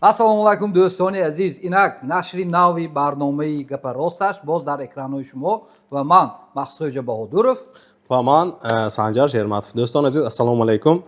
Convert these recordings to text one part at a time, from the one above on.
Ассалому алайкум, дӯстони азиз. Инак нашри нави барномаи «Гапа росташ» боз дар экранҳои шумо ва ман Маҳсудҷо Баҳодуров. Ва ман Санҷар Шерматов. Дӯстони азиз, ассалому алайкум.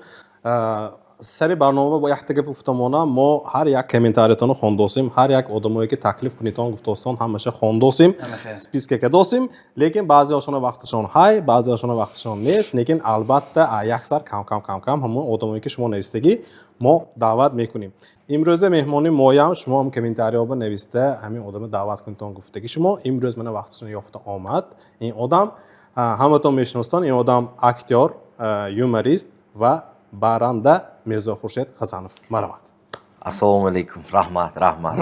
Сари барнома бо якта гап гуфтамонам: мо ҳар як комментариятонро хондосем, ҳар як одамое ки таклиф кунитон гуфтостон, ҳамаша хондосем, списка кадосем, лекин баъзеҳошона вақташон ҳай, баъзеҳошона вақташон нест. Лекин албатта як сар кам кам кам кам ҳамон одамое ки шумо навистагӣ, мо даъват мекунем. Имрӯза меҳмони моям шумо ҳам комментариёба нависта, ҳамин одамро даъват кунитон гуфтагӣ шумо, имрӯз мана вақташон ёфта омад. Ин одам ҳаматон мешиностон, ин одам актёр, юморист ва баранда Мирзо Хуршед Ҳасанов. Марҳамат. Ассалому алайкум, раҳмат, раҳмат.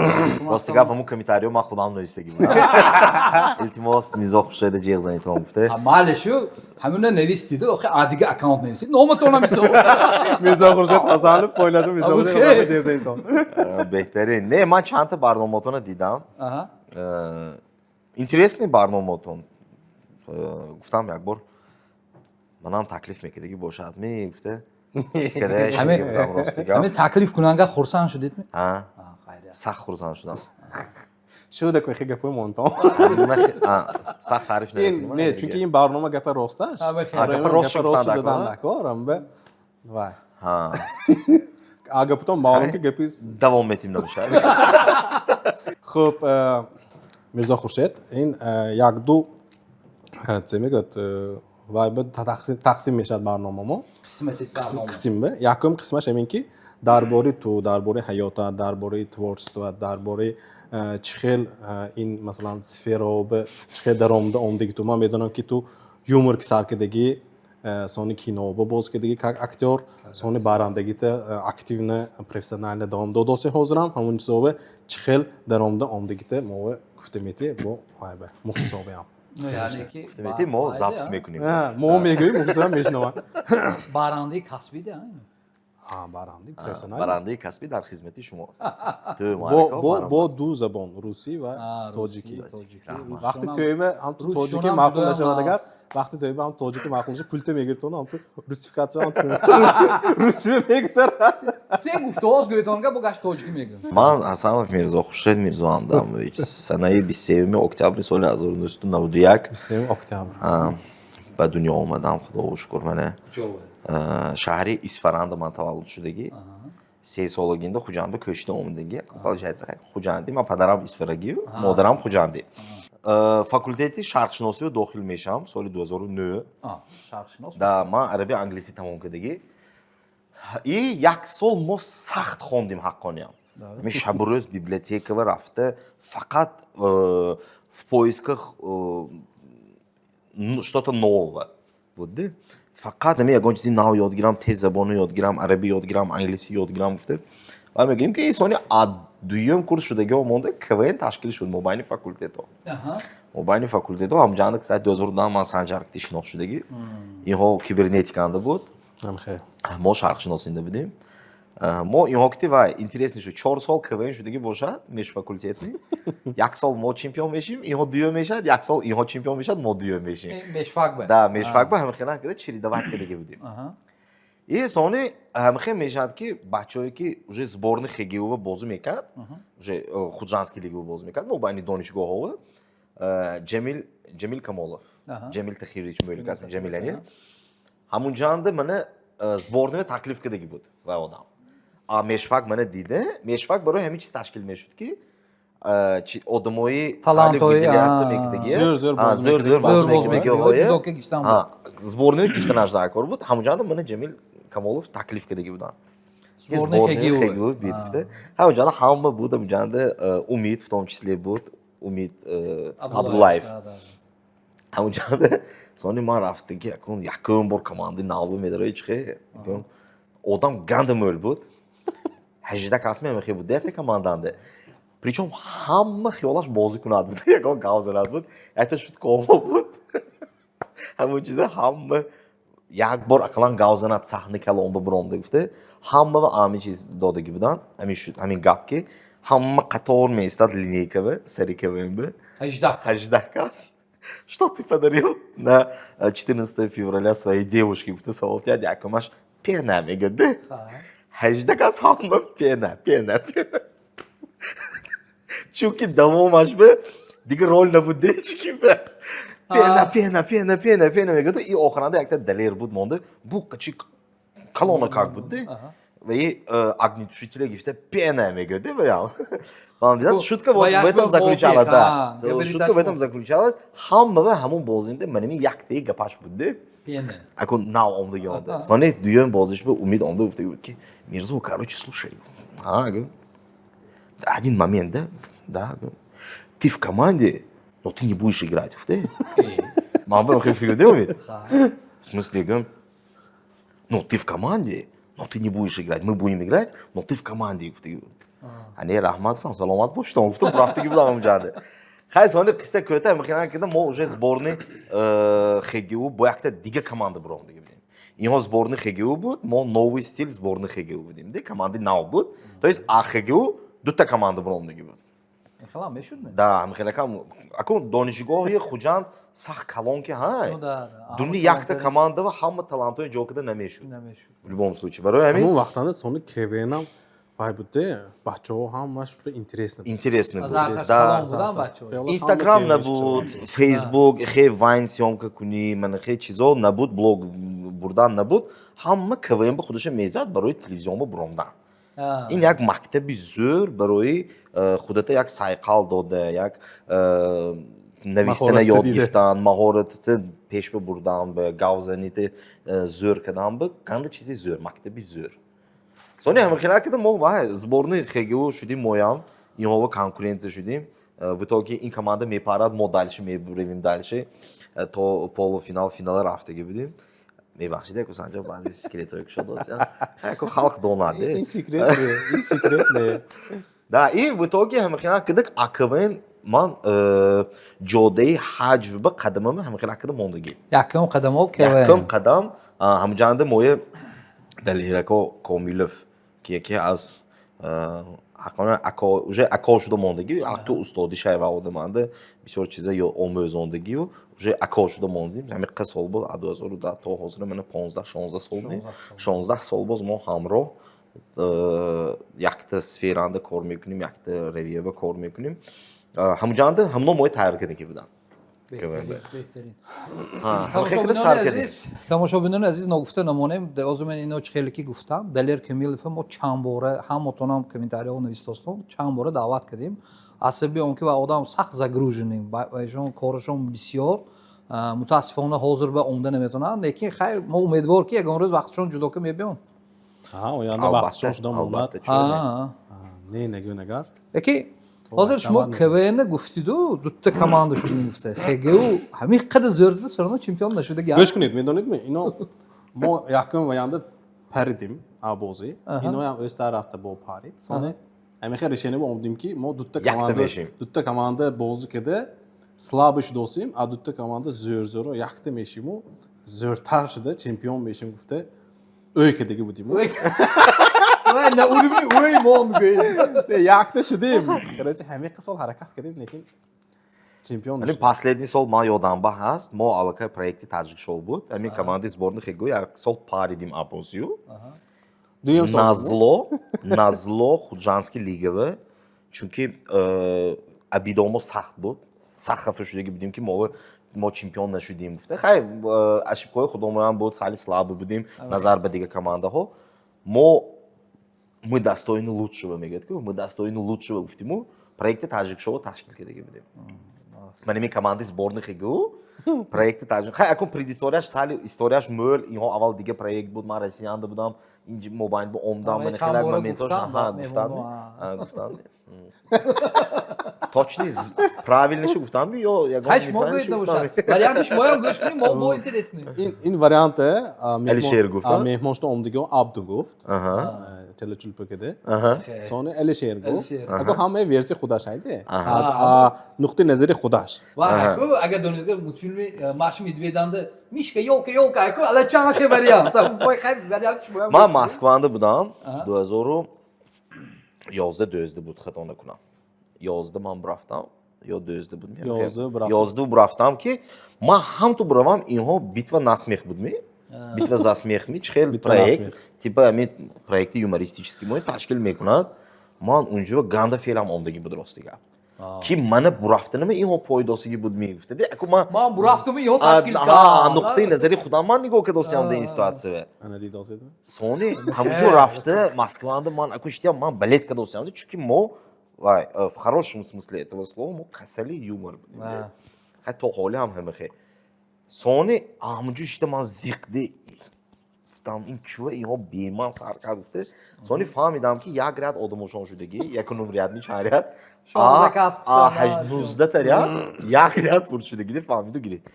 Рости гап, ҳамун комментариё ман худам навистагӣ будам, илтимос, Мирзо Хуршеда ҷеғ занитон гуфте. Мале шу ҳамуна навистиду, охи а дига аккаунт навистид, номатона мисол. Мирзо Хуршед Ҳасанов пойлашу, Мирзо Хуршед ҷеғ занитон. Беҳтарин. Не, ман чандта барномаотонро дидам, интересный барномаотон. Гуфтам, як бор манам таклиф мекардагӣ бошад ми гуфте. Ҳамин таклиф кунанга хурсанд шудедми? Сахт хурсанд шудам. Шуда кохи гапои монтон. Сахт таъриф. Не, чунки ин барнома «Гапа росташ». Гапа рост задан накор вай. А гапатон маълум ки гапи давом метим набошад. Хуб, Мирзо Хуршед, ин як-ду це мегӯяд, вай ба тақсим мешавад барномамо. Қисмба якум қисмаш ҳамин ки дар бораи ту, дар бораи ҳаётат, дар бораи творчество, дар бораи чӣ хел ин, масалан, сферао ба чӣ хел даромада омадагӣ ту. Ман медонам, ки ту юмор ки сар кардагӣ, сони кино ба боз кардагӣ как актёр, сони барандагита активно, профессионально давом додоси, ҳозирам ҳамон чизове чӣ хел даромада омадагита мо гуфта метӣ бо вай ба мухлисобиам. Яъне ки Мети мо запись мекунем. Мо мегӯем, мухлисоам мешунаванд. Барандаи касбӣ да. Барандаи профессионал. Барандаи касбӣ дар хизмати шумо. Бо ду забон, русӣ ва тоҷикӣ. Вақти тӯйба ҳам тоҷикӣ маъқул нашавад, агар вақти тӯйба ҳам тоҷикӣ маъқул наша, пулта мегиртон, ҳам ту русификатсия, ҳам русия мегузарад. Се гуфтоз гӯйтонга, бо гашт тоҷикӣ мегӯ. Ман Ҳасанов Мирзо Хуршед Мирзо Ҳамдамович, санаи 23 октябри соли 1991. 23 октябр. Ба дунё омадам, худоро шукр. Мана, шаҳри Исфаранда ман таваллуд шудагӣ. 3 солагинда Хуҷанда кӯчида омадагӣ. Получается, хуҷандӣ ман, падарам исфарагию, модарам хуҷандӣ. Факултети шарқшиносиро дохил мешавам соли 2009. Да, ман араби англисӣ тамом кардагӣ. И як сол мо сахт хондем, ҳаққониям. Ҳамин шабу рӯз библиотекава рафта, фақат в поисках что-то нового буд. Фақат ҳамин ягон чизи нав ёд гирам, тез забонро ёд гирам, арабӣ ёд гирам, англисӣ ёд гирам гуфта. Ва мегӯем, ки сони дуюм курс шудагиҳо монда, КВН ташкил шуд мобайни факултетҳо. Мобайни факултетҳо ҳамҷанда, кстати, 2010 ман Санҷаркти шинос шудагӣ. Инҳо кибернетиканда буд, мо шарқшиносинда будем. Мо инҳо кити вай интересный шуд, 4 сол КВН шудагӣ бошад межфакультетный, як сол мо чемпион мешим, инҳо дуюм мешавад, як сол инҳо чемпион мешавад, мо дуюм мешим. Межфак ба. Да, межфак ба ҳамин хела кида чередовать кардагӣ будем. И сони ҳамихе мешавад, ки бачаҳое ки уже сборный ХГУ бозӣ мекард, уже Худжандский лига бозӣ мекард мобайни донишгоҳҳо, Ҷамил Камолов, Ҷамил Тахирович мӯлик аст, Ҷамил ани ҳамунҷанда мана сборный таклиф кардагӣ буд. Вай одам а межфак мана дида, межфак барои ҳамин чиз ташкил мешуд, ки одамои Талантҳои, выделяться мекардагӣ. Зӯр, зӯр бозӣ зӯр, зӯр мекардагӣ. бозӣ Зӯр бозӣ мекардагӣ. мекардагӣ, ҷудока гирифтан буд. Сборный гирифтанаш дар кор буд. Ҳамунҷанда мана Ҷамил Камолов таклиф кардагӣ буданд. Сборный ХГУ. ХГУ бидифта. Ҳамунҷанда ҳама буд, ҳамунҷанда Умид в том числе буд, Умид Абдуллаев. Ҳамунҷанда сони ман рафтаги, якун якум бор командаи навб медарои, чихе одам ганда мӯл буд, 18 кас мемехе буд дета команданде. Причём ҳама хиёлаш бозӣ кунад буд, ягон гав занад буд, якта шуткомо буд. Ҳамун чиза ҳама як бор ақаллан гав занад, саҳна калонба биромда гуфта, ҳама ба ҳамин чиз додагӣ буданд, ҳамин гап, ки ҳама қатор меистад линейкава сари КВНб. 18. 18 кас. «Что ты подарил на 14 февраля своей девушке?» гуфта савол тиҳад, якумаш «Пена» мегӯяд. 18 кас ҳама «Пена, пена, пена». Чунки давомаш бе дигар роль набуд, чики бе пена, пена, пена, пена, пена мегӯяд. И охиранда якта Далер буд монда, бу қачи калона как буд де, ва и огнетушителя гирифта, пена мегӯяд, ваям. Фаҳмидам, шутка вот в этом заключалась, да, шутка в этом заключалась. Ҳама ва ҳамон бозинда манами яктаи гапаш буд де. Пена. Акун нав омдаги омда. Сони дуюм бозиш бу Умид омда, гуфта буд, ки: «Мирзо, короче, слушай, а, один момент, да, да, ты в команде, но ты не будешь играть», гуфте. Ман бо хел фикр, Умид. «В смысле?» — говорю. «Ну, ты в команде, но ты не будешь играть. Мы будем играть, но ты в команде», гуфта. Ане, раҳмат гуфтам, саломат бош, гуфтам, рафтаги будам ҳамҷаде. Хай, сони қисса кӯта мехинан кида, мо уже сборный ХГУ бо якта дига команда буромдиги будем. Инҳо сборный ХГУ буд, мо новый стиль сборный ХГУ будем, де командаи нав буд. То есть а ХГУ дута команда буромдиги буд. Хелам мешуд ме? Да, хелакам. Акун донишгоҳи Хуҷанд сахт калон ки ҳай. Ну да. Дуни якта команда ва ҳама талантҳои ҷо када намешуд. Намешуд. В любом случае. Барои ҳамин Ҳамон вақтанда сони КВНам вай буд-де, бачаҳо ҳамаш интересно буд. Интересно буд. Азарташ Да. калон будан бачаҳо. Инстаграм набуд, Фейсбук, хе вайн съёмка кунӣ, мана хе чизо набуд, блог бурдан набуд. Ҳама КВН ба худаша мезад барои телевизионба буромдан. Ин як мактаби зӯр барои худата як сайқал дода, як навистана Маҳоратта ёд дида. гирифтан, маҳоратата пеш бибурдан, ба гавзаните зӯр кардан, ба канда чизи зӯр, мактаби зӯр. Сони ҳама хела кида, мо вай сборный ХГУ шудим, моям инҳова конкуренция шудим. В итоге ин команда мепарад, мо дальше мебуравим, дальше то полуфинал, финала рафтагӣ будем. Мебахшид, яку Санҷа, баъзе секретҳое кушодост, яку халқ донад. Ин секрет не, ин секрет не. Да, и в итоге ҳама хела кида, а КВН ман ҷодаи ҳаҷв ба қадамама ҳама хела кида мондагӣ. Якум қадамо Якум КВН. қадам ҳамҷанда моя Далирако Комилов, ки яке аз ҳаққона ако, уже ако шуда мондагӣ, ҳатто устоди шайва одаманда бисёр чиза ё омӯзондагию уже ако шуда мондем. Ҳамин қа сол боз, аз 2010 то ҳозира мана 15, 16 сол, 16 сол боз мо ҳамроҳ якта сферанда кор мекунем, якта равиява кор мекунем. Ҳамҷанда ҳамно мои тайёр кардагӣ буданд. Беҳтарин. Ҳамин сар кардем. Тамошобинони азиз, ногуфта намонем, озу мен ино чӣ хеле ки гуфтам, Далер Камилова мо чанд бора, ҳамотонам комментариҳо навистостон, чанд бора даъват кардем. Асаби он ки ва одам сахт загруженный, вайшон корашон бисёр, мутаассифона ҳозир ба омда наметавонанд, лекин хай, мо умедвор, ки ягон рӯз вақтшон ҷудо ка мебиён. Оянда вақтшон шуда монад. Не, нагӯ нагар. Лекин ҳозир шумо КВН гуфтиду, дута команда шудем гуфта, ХГУ ҳамин қадар зӯр зуда всё чемпион нашуда. Гӯш кунед, медонедми, ино мо якум ваянда паридим бозӣ, иноям ӯз тарафта бо парид. Сони ҳамин решение омдим, ки мо дута команда, дута команда бозӣ карда слабый шудосим, а дута команда зӯр-зӯро якта мешиму зӯртар шуда чемпион мешим гуфта, ӯй кардагӣ будим. На уровни ӯй монд гӯед. Якта шудем. Короче, ҳамин сол ҳаракат кардем, лекин чемпион. Ҳамин последний сол ман ёдам ба ҳаст, мо аллакай проекти Таҷик шоу буд, ҳамин командаи сборный ХГУ як сол паридим абозию. Дуюм сол. Назло Худжандский лигава, чунки обидомо сахт буд, сахт хафа шудагӣ будем, ки мо чемпион нашудем гуфта. Хай, ошибкаҳои худомоям буд, сали слабый будем назар ба дигар командаҳо. Мо «мы достойны лучшего» мегӯяд ку, «мы достойны лучшего» гуфтиму, проекти Таҷик шоу ташкил кардагӣ будем. Ман ими командаи сборный ХГУ проекти Таҷик. Хай, акун предысторияш сали историяш мӯл. Инҳо аввал дига проект буд, ман Россиянда будам, инҷи мобайн бу омдам, ман хеле моментош гуфтам, гуфтам. Точно правильно шо гуфтам ё ягон? Хай, шумо гӯед, набошад варианти шумоям гӯш кунем, мо бо интересный. Ин варианте Алишер гуфт. Меҳмоншто омдиго Абду гуфт, телечулпакаде. Сони Алишер гуфт. Ако ҳамаи версия худаш айде, нуқтаи назари худаш. Ва агар донед, мультфилми Маша Медведанда «Мишка, ёлка, ёлка», аку алачан хе вариант. Хай, варианти шумоям. Ман Москванда будам, 2011, дӯзда буд, хато накунам. 11 ман бурафтам ё 12 буд? 11. 11 бурафтам, ки ман ҳамту буравам, инҳо «Битва на смех» будми, «Битва за смех» ми, чӣ хел проект, типа ҳамин проекти юмористический мо ташкил мекунад. Ман унҷо ганда феълам омдагӣ буд, рости гап. Ки мана бурафтанама инҳо пойдосиги буд мегуфтаде. Аку ман Ман бурафтуми ё ташкил кард. Нуқтаи назари худам ман нигоҳ кардосиам дар ин ситуация. Ана дидосед? Сони ҳамунҷо рафта Москваанда ман аку иштиям, ман болеть кардосиам, чунки мо вай, в хорошем смысле этого слова, мо касали юмор будем. Хай, то ҳоли ҳам ҳамахе. Сони ҳамунҷо ишта ман зиқде гуфтам, ин чӯ инҳо беман сар кард гуфта. Сони фаҳмидам, ки як ряд одамошон шудагӣ, якунум ряд ми чанд ряд, 16 кас пуштан, 19 та ряд, як ряд пур шудагӣ, фаҳмиду гирифт.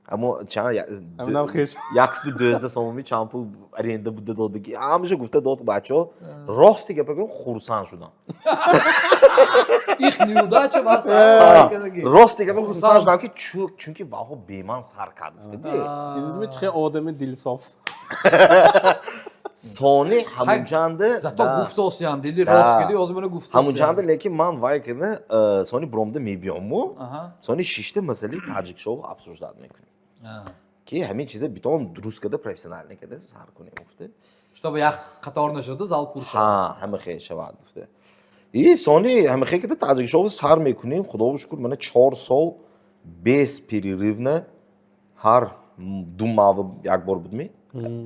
Аммо чанд Ҳаминам хеш. 112 сомони чанд пул аренда буда додагӣ, ҳамаша гуфта дод. Бачаҳо, рости гапа гӯям, хурсанд шудам. Их неудача бас. Рости гапа, хурсанд шудам, ки чунки ваҳо беман сар кард гуфтади. Дидидми, чӣ одами дилсоф. Сони ҳамунҷанда Зато гуфтосиям, диди, рост киди, ҳозир мана гуфтосиям. Ҳамунҷанда, лекин ман вай кина, сони бромда мебиёму, сони шишта масъалаи Таҷикшоу обсуждать мекунем, ки ҳамин чиза битон дуруст када, профессионально када сар кунем гуфта. Чтобы як қатор нашуда, зал пур шавад. Ҳа, ҳама хел шавад гуфта. И сони ҳама хел када Таҷикшоу сар мекунем. Худоро шукр, мана 4 сол бесперерывно ҳар 2 маҳ як бор будми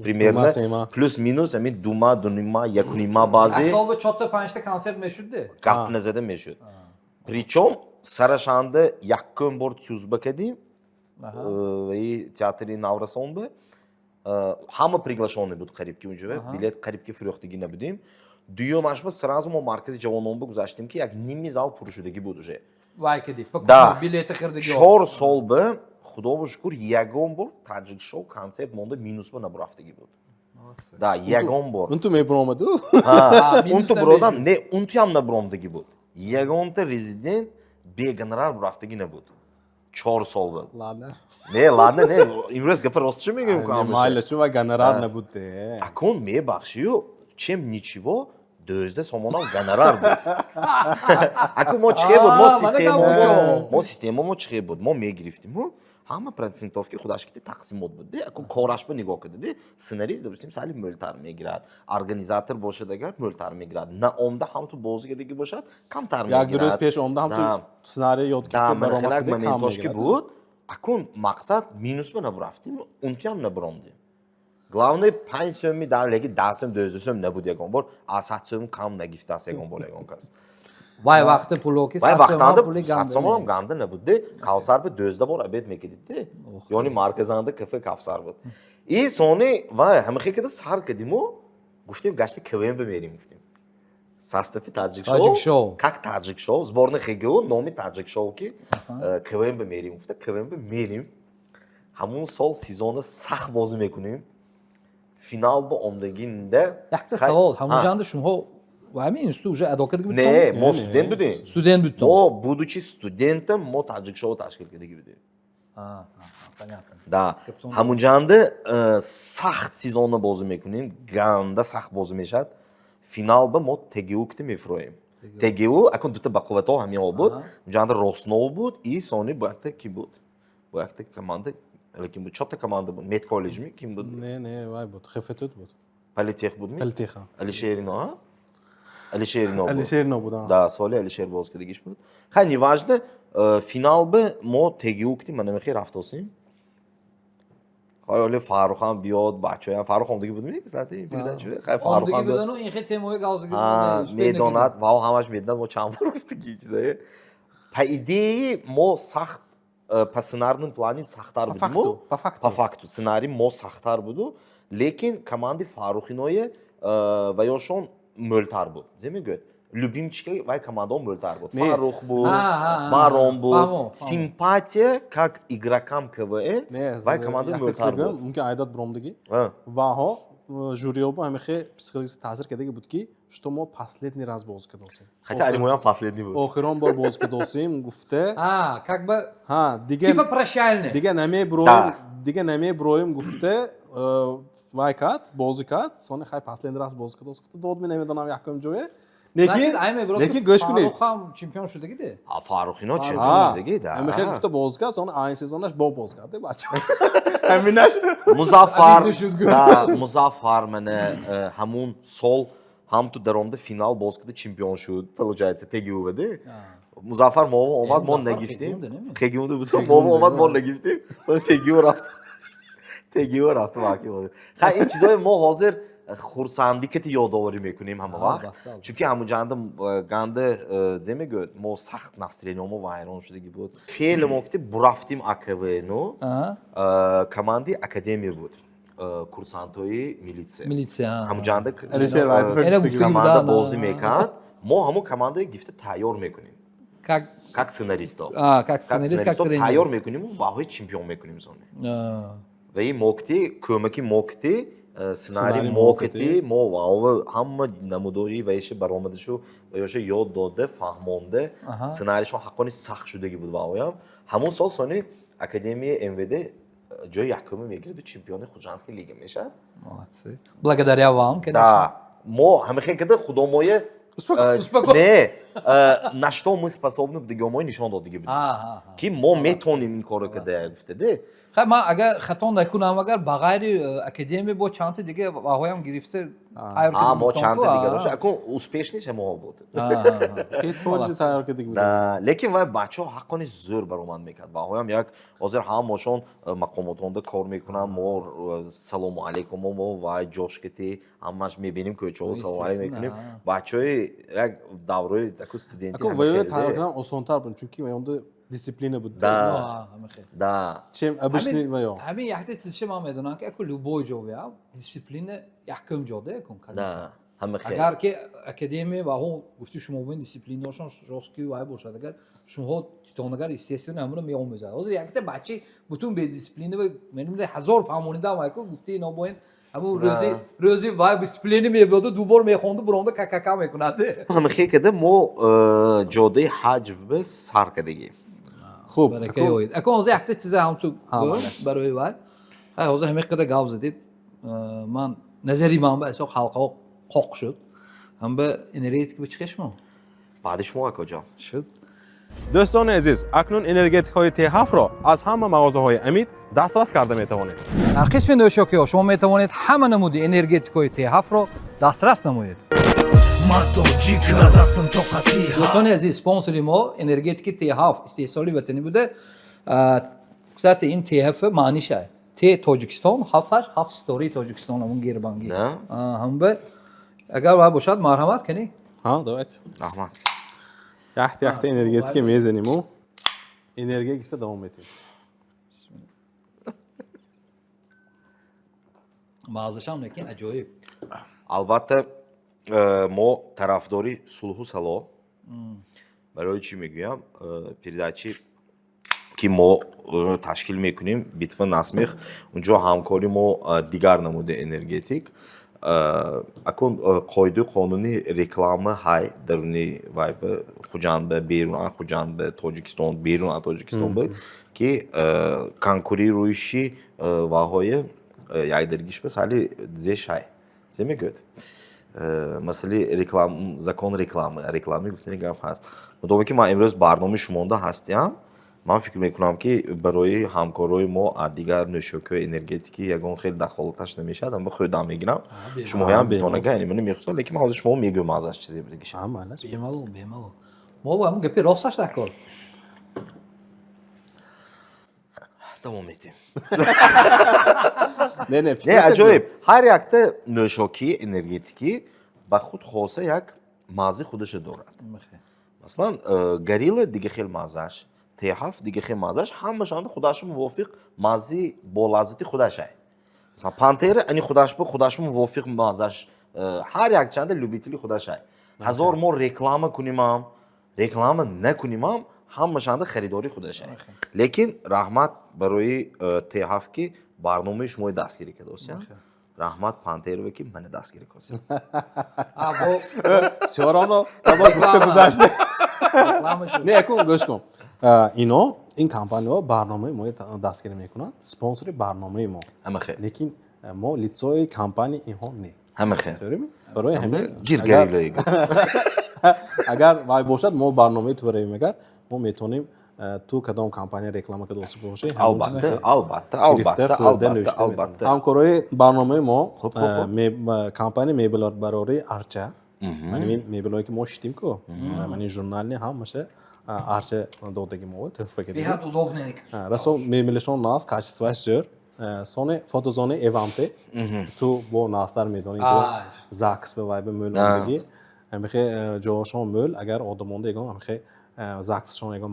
примерно. Дума, сема. Плюс минус ҳамин 2 ма, 2.5 ма, 1.5 ма баъзе. Як сол ба чорта, панҷта консерт мешудде. Гап назада мешуд. Причём сарашанда якум бор ТЮЗба кардим, и театри Наврасон ба ҳама приглашенный буд қариб ки, унҷо билет қариб ки фурӯхтагӣ набудем. Дуюмашба сразу мо Маркази ҷавонон ба гузаштем, ки як ними зал пуршудагӣ буд уже. Вай киди. Да. Билети хирдиги. 4 сол ба, худоро шукр, ягон бор Таҷик шоу концерт монда минус ба набурафтагӣ буд да, ягон бор. Унту мебуромаду? Унту буродам не, унтуям набуромдагӣ буд. Ягонта резидент бегонорар бурафтагӣ набуд 4 сол буд. Ладно. Не, ладно не, имрӯз гапа ростшо мегӯем ку ҳамаша. Майла, чун вай гонорар набуд де. Акун мебахшию, чем ничего 12 сомонам гонорар буд. Аку мо чихе буд, мо А, мана системамо гап. Мо системамо чихе буд? Мо мегирифтиму, ҳама процентовки худаш ки тақсимот буд де. Аку корашба нигоҳ кунед, сценарист, допустим, сали мӯлтар мегирад, организатор бошад агар, мӯлтар мегирад, наомда ҳамту бозигадаги бошад, камтар Як ду рӯз мегирад. пеш омда, ҳамту сценарий ёд Да, гирифта мана баромад хелак кида, кам моментош ки мегирад. буд. Акун мақсад минус ба набурафтим, унтиам набуромдем. Главное, 5 сӯми да, леки 10 сӯм, 12 сӯм набуд. Ягон бор аз 100 сӯм кам нагифтааст ягон бор ягон кас. Вай вақти пулоки Вай 100 сомон вақтанда пули 100 сомонам ганда. ганда набуд де. Кавсар ба 12 бор обед мекидид де, ёни марказанда кафе Кавсар буд. И сони вай ҳамахе када сар кардиму, гуфтем, гашти КВН бимерим, гуфтем, состави Таҷик Таҷик шоу. Как Таҷик шоу, сборный ХГУ номи Таҷик шоу, ки КВН бимерим гуфта, КВН бимерим. Ҳамун сол сезона сахт бозӣ мекунем, финал ба омдагинда. Якта савол, ҳамунҷанда шумо вай ми институт уже адо карда Не, будтон? мо Не, студент будем. Студент будтон. Мо, будучи студентом, мо Таҷик шоу ташкил кардагӣ будем. Понятно. Да. Каптон. Ҳамунҷанда сахт сезонно бозӣ мекунем, ганда сахт бозӣ мешавад. Финал ба мо ТГУ ките мефуроем. ТГУ акун дута бақувватҳо ҳамиҳо буд. Унҷанда Роснов буд и сони бо якта ки буд, бо якта команда, лекин буд, чорта команда буд, мед коллеҷ ми ким буд? Не, вай буд, ХФТУ буд. Политех буд ми? Политеха. Алишерино, а? Алишерино буд. Алишер буд, а. Да, соли Алишер боз кардагиш буд. Хай, неважно, финал ба мо ТГУ кутим, мана мехе рафтосем. Хай, оли Фаррухам биёд, бачаҳоям, Фаррух омдагӣ буд ми, кстати, передача? Хай, Омдагӣ Фаррухам биёд. будану ин хе темои галзагӣ А, медонад, ва ҳамаш медонад, мо чанд бор гуфтагӣ чизае. По идее, мо сахт, по сценарном плане сахттар По будем. факту, по факту. По факту сценарий мо сахттар буду, лекин команди Фаррухиное ва ёшон мӯлтар буд. Зе мегӯяд? Любимчики вай командао мӯлтар буд. Не. Фаррух буд, А, а, а, Марон буд. фаҳмо, фаҳмо. Симпатия как игрокам КВН Не, вай команда якта мӯлтар чиз гӯям, буд. мумкин айдат буромдагӣ. А. Ваҳо жюриҳо бо ҳамихе психологически таъсир кардагӣ буд, ки что мо последний раз бозӣ кардосем. Хотя Алимоям последний буд. Охирон бор бозӣ кардосем гуфте. А, как бы Ҳа, дига типа прощальный. дига намебуроем, дига намебуроем гуфте, вай кард, бозӣ кард, сони хай, последний раз бозӣ кардос гуфте, дод ми намедонам якум ҷое. Значит, Лекин ай мебурод лекин ки гӯш кунед. Фаррух ҳам чемпион шудагӣ де. А, Фаррухино чемпион Ҳа, шудагӣ, да. ҳамихе гуфта бозӣ кард, сони айн сезонаш бо бозӣ кард, бача. Ҳаминаш Музаффар, Обидно шуд гӯ. да, Музаффар мана ҳамун сол ҳам ту даромада финал боз карда чемпион шуд, получается, ТГУ де. Музаффар мо омад, мо Музаффар нагифтем. Хегиунда, не? Хегиунда буд, мо омад, мо нагифтем. Сони Тегио рафт. Тегио рафт ваки бозӣ. Хай, ин чизои мо ҳозир хурсандӣ кати ёдоварӣ мекунем ҳама вақт. Албатта, албатта. Чунки ҳамуҷанда ганда зе мегӯяд, мо сахт настроение мо вайрон шудагӣ буд. Феъли мо ки бурафтим АКВН-у, команди академия буд. Курсантҳои милитсия. Милитсия. Ҳамуҷанда Алишер Ваҳидов. Эна гуфтагӣ команда будан, бозӣ мекард. Мо ҳамун командаи гифта тайёр мекунем. Как Как сценаристо. А, как Как сценарист, как сценаристо тренер. Тайёр мекунем ва чемпион мекунем сони. Ва ин мокти, кӯмаки мокти, сценарий Сценарий мокти, мокти. Мо ваова ҳама намудори ваиша баромадашу ваёша ёд дода, фаҳмонда, сценарийшон ҳаққони сахт шудагӣ буд ваоям. Ҳамун сол сони Академияи МВД ҷои якуме мегираду чемпиони Хуҷандский лига мешавад. Молодцы. Благодаря вам, конечно. Да, мо ҳамихел када худомоя Успоко- не, на что мы способны дигомои нишон додагӣ будем. Ки мо метонем ин корро када гуфтаде. Хай, ман агар хато накунам, агар ба ғайри академия бо чандта дига ваҳоям гирифта тайёр А, мо карда. чандта дигар доша. Акун успешный ҳамоҳо буд. Петҳоҷи тайёр кардик буд. Да, лекин вай бачаҳо ҳаққони зӯр баромад мекард. Ваҳоям як ҳозир ҳамашон мақомотонда кор мекунанд. Мо салому алейкум, мо вай ҷошкати ҳамаш мебинем, кӯчаҳо салому алейкум мекунем. Бачаҳои як даврои аку студенти. Акун ваё тайёр кардан осонтар буд, чунки ваёнда дисциплина буд. Да. Да. Чем обычный ваё. Ҳамин якта чизе ман медонам, ки аку любой ҷо бия, дисциплина якум ҷода якум. Да. Ҳама хел. Агар ки академия ва ҳо гуфти шумо бо дисциплинаошон жёсткий вай бошад, агар шумоҳо титонагар, естественно, ҳамуро меомӯзад. Ҳозир якта бача бутун бедисциплина ва менумда ҳазор фаҳмонидам, айку гуфти ино бо ин ҳамун рӯзи вай дисциплина мебиёду дубор мехонду, буронда какака мекунад. Ҳама хел када мо ҷодаи ҳаҷв ба сар кардагӣ. Хуб. Баракаи оид. Акун ҳозир якта чиза ҳам ту Малаш. барои вай. Хай, ҳозир ҳамин қадар гап задид. Ман назари ман ба асо халқаҳо қоқ шуд. Ҳам ба энергетика чӣ шумо? Баъди шумо, акоҷон. Шуд. Дӯстони азиз, акнун энергетикҳои Т7-ро аз ҳама мағозаҳои Амид дастрас карда метавонед. Дар қисми нӯшокиҳо шумо метавонед ҳама намуди энергетикҳои Т7-ро дастрас намоед. Ма тоҷика дастам тоқати. Дӯстони азиз, спонсори мо энергетики Т7 истеҳсоли ватанӣ буда. Кстати, ин Т7 маъниша Т Тоҷикистон, ҳафташ ҳафт ситораи Тоҷикистон, ҳамун гербангӣ. Да? Ҳамба агар вай бошад, марҳамат кунӣ. Ҳа, давайте. Раҳмат. Якта якта энергетика мезаниму энергия гирифта давом метем. Маззашам лекин аҷоиб. Албатта, мо тарафдори сулҳу салоҳ. Барои чӣ мегӯям? Передачи ки мо ташкил мекунем, «Битва на смех», унҷо ҳамкори мо дигар намуди энергетик. Акун қоидаи қонуни реклама ҳай даруни вай ба Хуҷанд, ба берун аз Хуҷанд, ба Тоҷикистон, берун аз Тоҷикистон ба ки конкурирующий ваҳои якдиргиш ба сали зеш ҳай зе мегӯяд. Масъалаи реклам, закон рекламы, реклами гуфтани гап ҳаст. Мудоме ки ман имрӯз барномаи шумонда ҳастиам, ман фикр мекунам, ки барои ҳамкорои мо аз дигар нӯшокиҳои энергетикӣ ягон хел дахолаташ намешавад, аммо худам мегирам. Шумоҳоям битонага яъне мана мехӯрам, лекин ман ҳозир шумо мегӯям азаш чизе будагиша. Ҳа, малаш. Бемалол, бемалол. Мо ҳамун гапи росташ дар кор. Давом метем. Не, не. Не, аҷоиб, ҳар якта нӯшокии энергетикӣ ба худ хоса як маззаи худаша дорад. Масалан, Горилла дига хел маззаш, Т7 дига хел маззаш, ҳамашанда худаша мувофиқ маззи бо лаззати худашай. Масалан, Пантера ани худаш бо худаш мувофиқ маззаш, ҳар якчанда любители худашай. Ҳазор мо реклама кунимам, реклама накунимам, ҳамашанда харидори худашай. Лекин раҳмат барои Т7, ки барномаи шумои дастгирӣ кардосия. Раҳмат Пантерове, ки мана дастгирӣ кардосия. А, бо Всё равно таба гуфта гузаште. Реклама шуд. Не, акун гӯш кун. Ино ин компанияҳо барномаи мои дастгирӣ мекунанд, спонсори барномаи мо. Ҳама хел. Лекин мо лицои компания инҳо не. Ҳама хел. Тоърими? Барои ҳамин Гир Гориллаи. Агар вай бошад, мо барномаи тураем, агар мо метавонем ту кадом компания реклама кардоси бошӣ, ҳамон чизе Албатта, албатта, гирифта, албатта, хӯрда, албатта, нӯшида албатта. метавонем. Ҳамкорои барномаи мо Хуб, хуб, хуб. Компания мебелбарории Арча. Ман ин мебелое ки мо шитим ку, ман ин журнални ҳамаша Арча додаги мо туҳфа кардагӣ. Беҳад удобный. Расо мебелашон нағз, качествоаш зӯр. Сони фотозонаи Эванте, ту бо нағзтар медонӣ, инҷо ЗАГС ба вай ба мӯл омдагӣ. Ҳамихе ҷоашон мӯл, агар одамонда ягон ҳамихе ЗАГСшон, ягон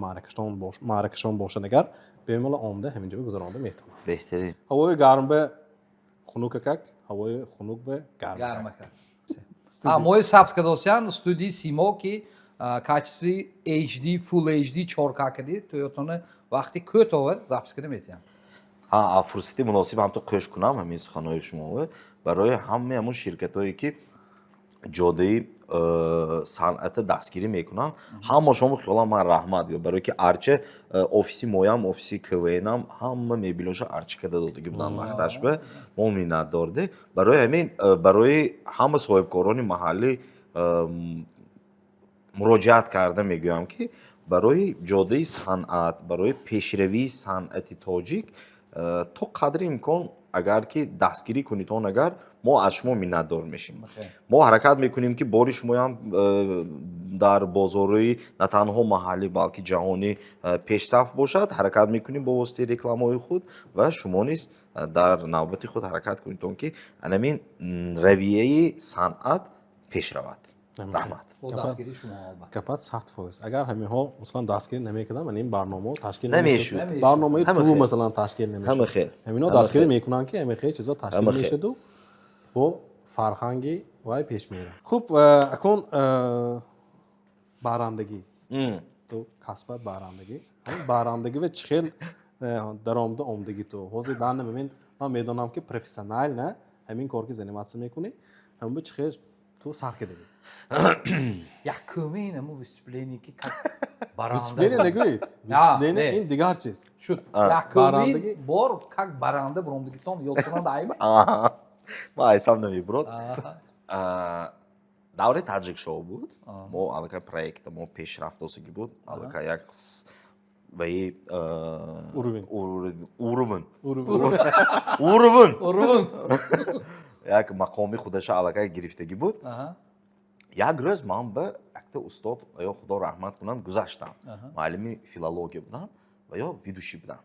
маъракашон бошад, агар бемалол омда ҳаминҷо гузаронда метавонад. Беҳтарин. Ҳавои гарм ба хунукакак, ҳавои хунук ба гармакак. Гармакак. Мои сабт кардосян студии Симо, ки качестви HD, Full HD, 4K кади Toyotani вақти кӯтоҳ запись карда метиҳанд. Ҳа, фурсати муносиб ҳамто қӯш кунам ҳамин суханҳои шумо барои ҳамаи ҳамон ширкатҳое, ки ҷодаи санъата дастгирӣ мекунанд. Ҳама шумо, хиёлам, ман раҳмат гӯям, барое ки Арча офиси моям, офиси КВНам, ҳама мебелоша Арча када додагӣ буданд вақташ, ба мо миннатдорде. Барои ҳамин барои ҳама соҳибкорони маҳаллӣ муроҷиат карда мегӯям, ки барои ҷодаи санъат, барои пешравии санъати тоҷик то қадри имкон агар ки дастгирӣ кунитон, агар мо аз шумо миннатдор мешем. Мо ҳаракат мекунем, ки бори шумоям дар бозорҳои на танҳо маҳаллӣ, балки ҷаҳонӣ пешсаф бошад. Ҳаракат мекунем бо воситаи рекламаҳои худ, ва шумо низ дар навбати худ ҳаракат кунедон, ки анамин равияи санъат пеш равад. Раҳмат. Бо дастгирии шумо, албатта. Гапат 100%. Агар ҳаминҳо, масалан, дастгирӣ намекарданд, ман ин барномаҳо ташкил намешуд. Намешуд. Барномаи Ҳама ту хел. масалан, ташкил намешуд. Ҳама хел. Ҳаминҳо Ҳама дастгирӣ хел. мекунанд, ки ҳамин хел чизо ташкил Ҳама хел. мешуду бо фарҳанги вай пеш меравад. Хуб, акун барандагӣ, ту касбат барандагӣ, ҳамин барандагӣ ва чӣ хел даромаду омдагӣ ту ҳозир дар момент, ман медонам, ки профессионально ҳамин кор ки заниматься мекунӣ, ҳамин бо чӣ хел ту сар кардагӣ? Якумин ҳамун выступление, ки как баранда. Выступление нагӯед, выступление не. ин дигар чиз. Шуд. Якумин Барандагӣ. бор как баранда буромдагитон ёдтонад айба? Аҳа. Ман айсам намебурод. Давраи Таҷик шоу буд. Мо аллакай проекта мо пешрафтосагӣ буд, аллакай як ваи Уровень. Уровень. Уровень. Уровень. Урун. Як мақоми худаша аллакай гирифтагӣ буд. Як рӯз ман ба якта устод, ва ё худо раҳмат кунанд, гузаштам. Муаллими филология буданд ва ё ведущий буданд,